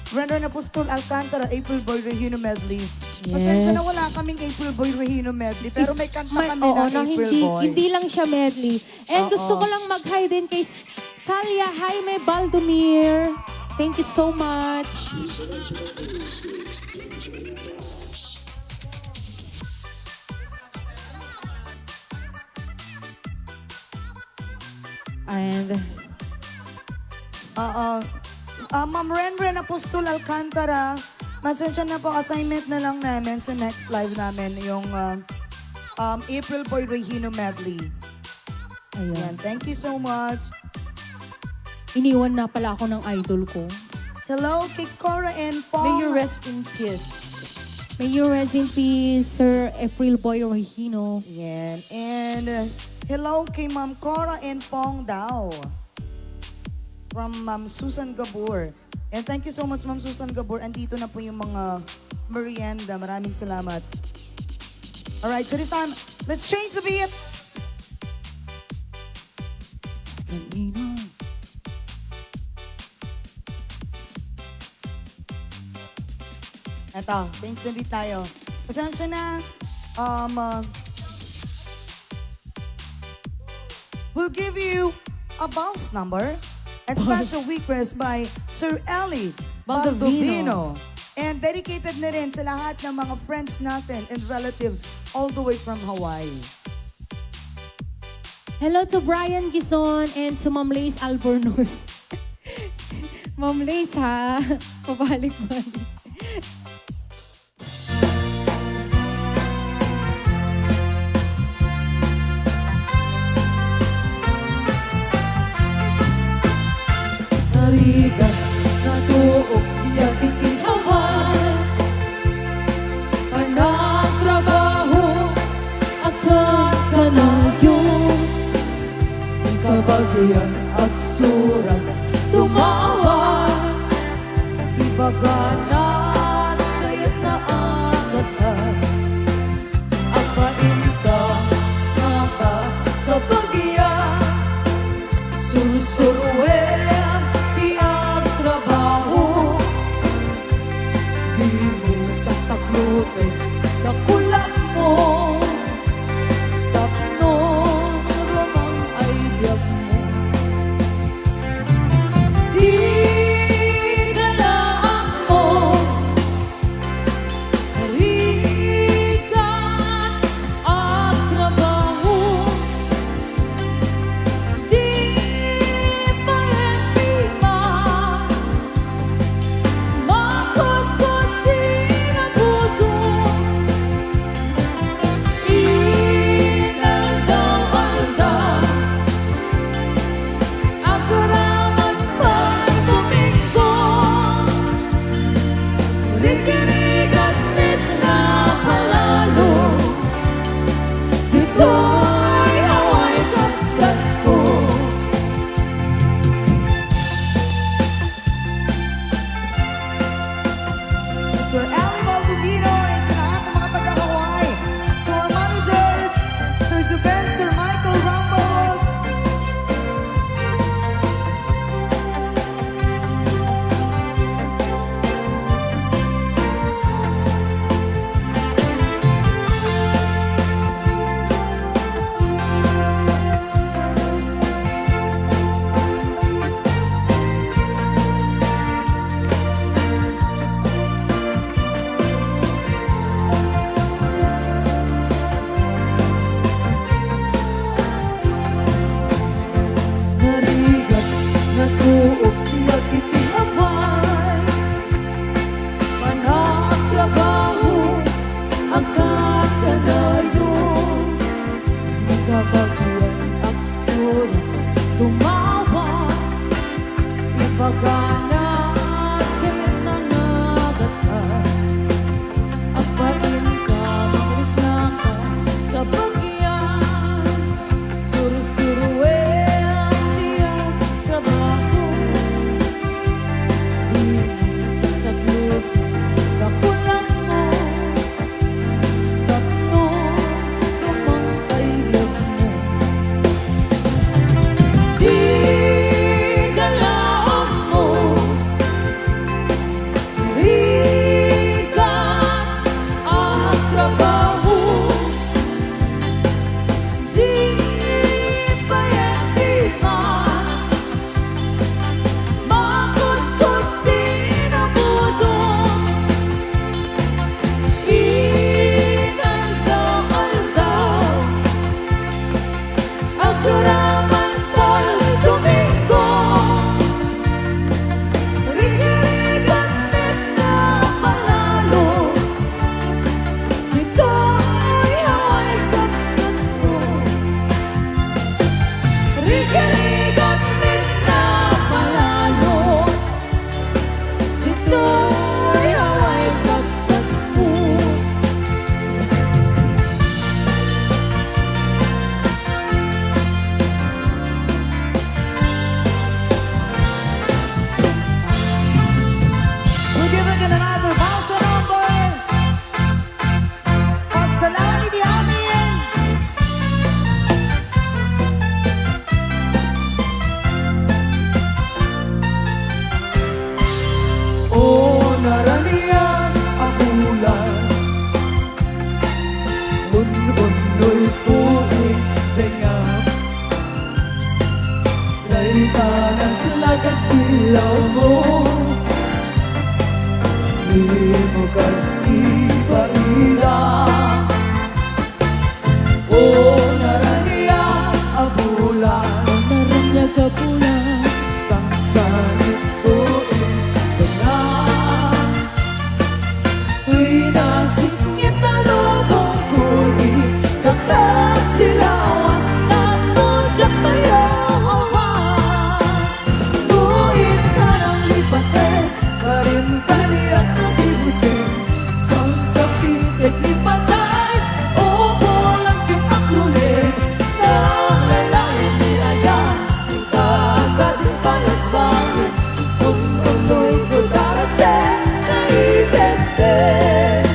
Renren Apostol Alcantara, April Boy Regino Medley. Pasensya na, Yes. wala kaming April Boy Regino Medley, pero Is-, may kanta may, kami oo, na nang April hindi, Boy. hindi lang siya medley. And gusto Oo. ko lang mag-hi din kay S-, Talia Jaime Baldomir. Thank you so much. And Oo. Ah, Ma'am Renren Apostol Alcantara, pasensya na po, assignment na lang namin sa next live namin, yung, ah, um, April Boy Regino medley. Ayan. Ayan, thank you so much. Iniwan na pala ako ng idol ko. Hello kay Cora and Pong. May you rest in peace. May you rest in peace, Sir April Boy Regino. Yan. And, uh, hello kay Ma'am Cora and Pong daw. From Ma'am Susan Gabor. And thank you so much, Ma'am Susan Gabor. Andito na po yung mga merienda. Maraming salamat. Alright, so this time, let's change the beat. Kanina. Eto, change na beat tayo. Pasensya na. Um, uh, we'll give you a bounce number and special request by Sir Ellie Baldovino. Baldovino. And dedicated na rin sa lahat ng mga friends natin and relatives all the way from Hawaii. Hello to Brian Gison and to Ma'am Lace Albornoz. Ma'am Lace, ha? Pabalik-balik. Narigat, natuok, yati ti Hawaii. Panagtrabaho, agkakanayon. Kabagian, agsurat, tumawa. Ibaganan, kayat na agatan. Agpainka, ngaka, kabagian. Sursuruem ti ag Agana ken nangadata, agbainka, mangriknaka, kabagian, sursuruem ti trabaho. Dimo sasablotan, kakulanmo, tapno no mangkaylebmo. Di galaammo, rigat a trabaho, di payagdikan, makudkod ti nabudong, inaldaw-aldaw. Agraman pa'y Domingo, rigrigat met nga palalo, ditoy Hawaii kabsatko. Rigrigat met nga palalo, ditoy Hawaii kabsatko. We'll give again another bounce number. Pagsalamat iti amin. O naranian a bulan, un-unnoy puig dengam. Dayta naslagas ti ilawmo, dimo ket ibaira. O naraniag a bulan, o naraniag a bulan, sangsangitko iti tengnga. Pinasingit a lubongko ti kakansilawan, tapno diak mayawan. No inka nanglipatek, karim kaniak nga gibusen, sangsapitek ni patay, o bulan ket aklonen, nanglaylayen ti ayat, inka kadin palasbayen, un-unnoy ko darasem nga itedek.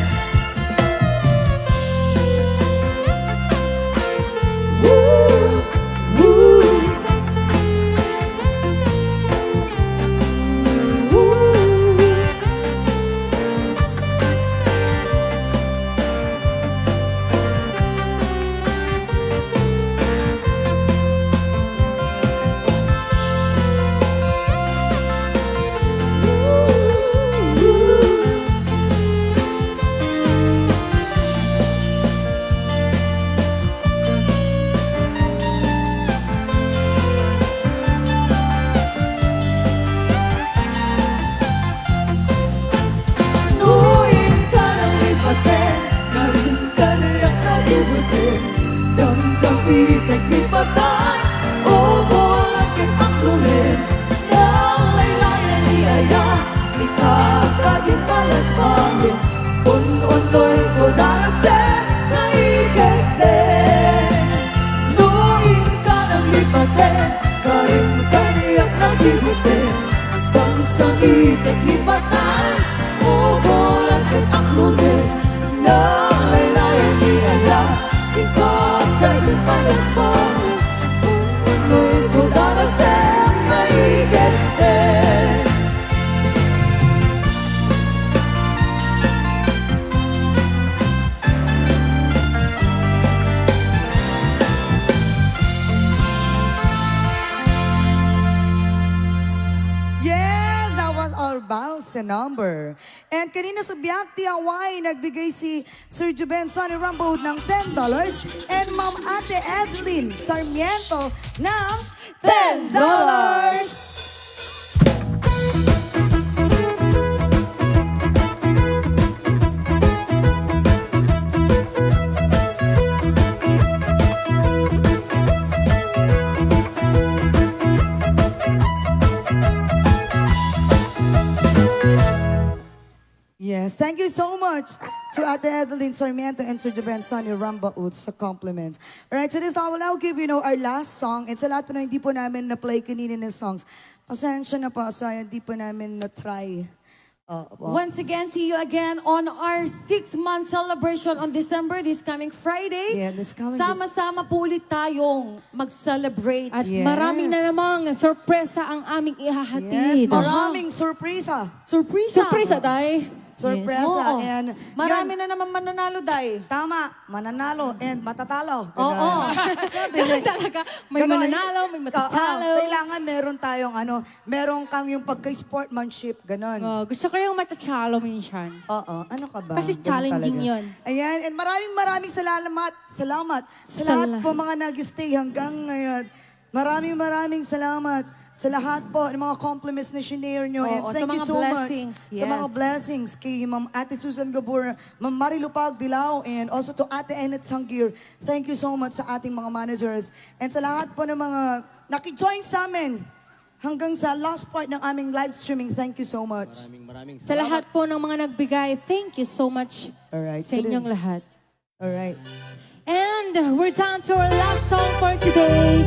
No inka nanglipatek, karim kaniak nga gibusen, sangsapitek ni patay, o bulan ket aklonen, nanglaylayen ti ayat, inka kadin palasbayen, un-unnoy ko darasem nga itedek. No inka nanglipatek, karim kaniak nga gibusen, sangsapitek ni patay, o bulan ket aklonen, nanglaylayen ti ayat, inka kadin palasbayen, un-unnoy ko darasem nga itedek. Yes, that was our bounce number. And kanina sa Biak ti Hawaii, nagbigay si Sir Juben Sonny Rambo ng ten dollars and Ma'am Ate Evelyn Sarmiento ng ten dollars. Yes, thank you so much to Ate Edeline Sarmiento and Sir Joven Sonny Rambaut sa compliments. Alright, so this time, I'll now give you know our last song. And sa lahat po na hindi po namin na-play kanina na songs, pasensya na po sa hindi po namin na-try. Oo po. Once again, see you again on our six-month celebration on December, this coming Friday. Yeah, this coming Sama-sama po ulit tayong mag-celebrate. At Yes. marami na namang sorpresa ang aming ihahatid. Yes, maraming sorpresa. Sorpresa. Sorpresa, day. Sorpresa. Yes. Oo. And Marami yan. na naman mananalo, day. Tama, mananalo and matatalo. Oo. Ganun. Sabi Ganun na- talaga. May Ganun. mananalo, may Oo, matatalo. kailangan meron tayong ano, meron kang yung pagka-sportsmanship, ganun. Oh, gusto ko yung matatalo minsan. Oo, ano ka ba? Kasi Ganun challenging talaga. yun. Ayan, and maraming, maraming salamat. Salamat sa lahat Sala- po mga nag-stay hanggang ngayon. Maraming, maraming salamat sa lahat po ng mga compliments na shinare nyo. And Oo, sa thank you mga so blessings, much sa mga yes. blessings kay Ma'am Ate Susan Gabor, Ma'am Marilu Pagdilao, and also to Ate Ennet Sanggir. Thank you so much sa ating mga managers and sa lahat po ng mga naki-join sa amin hanggang sa last part ng aming live streaming. Thank you so much. Maraming, maraming Sa lahat salamat. po ng mga nagbigay, thank you so much Alright, sa so inyong din- lahat. Alright. And we're down to our last song for today.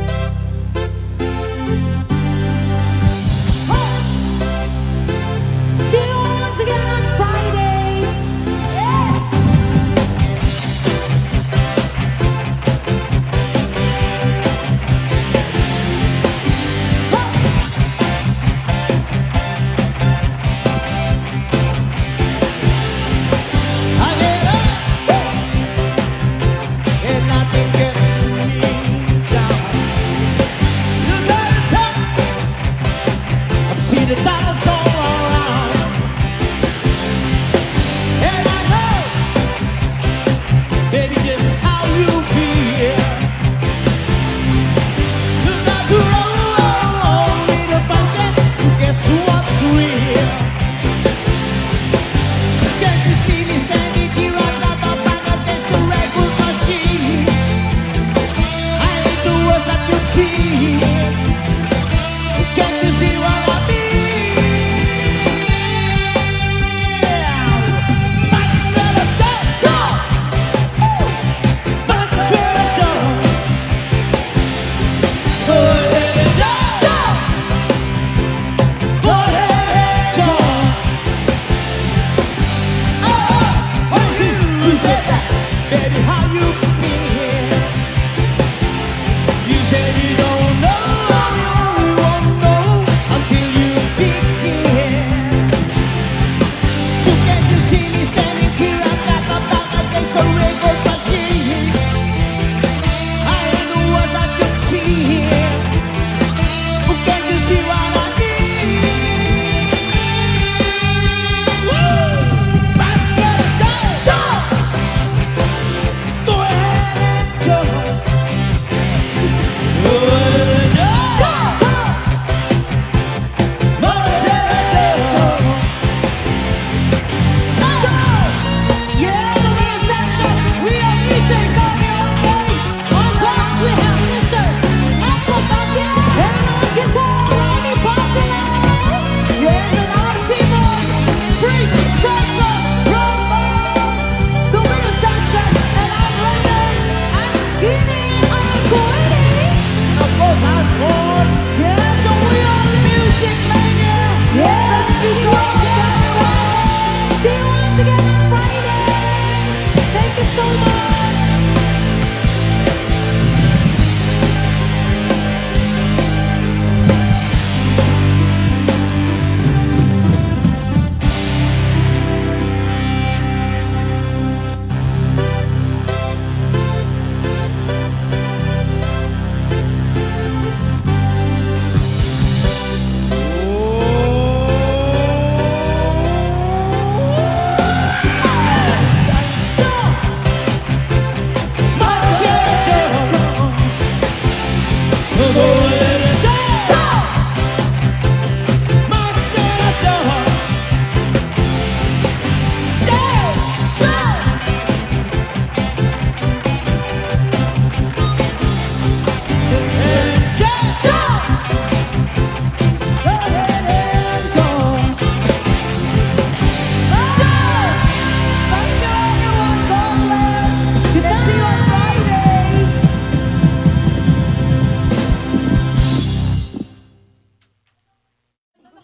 See you once again on Friday. Yeah! I get up and nothing gets me down. You got a time. I've seen a thousand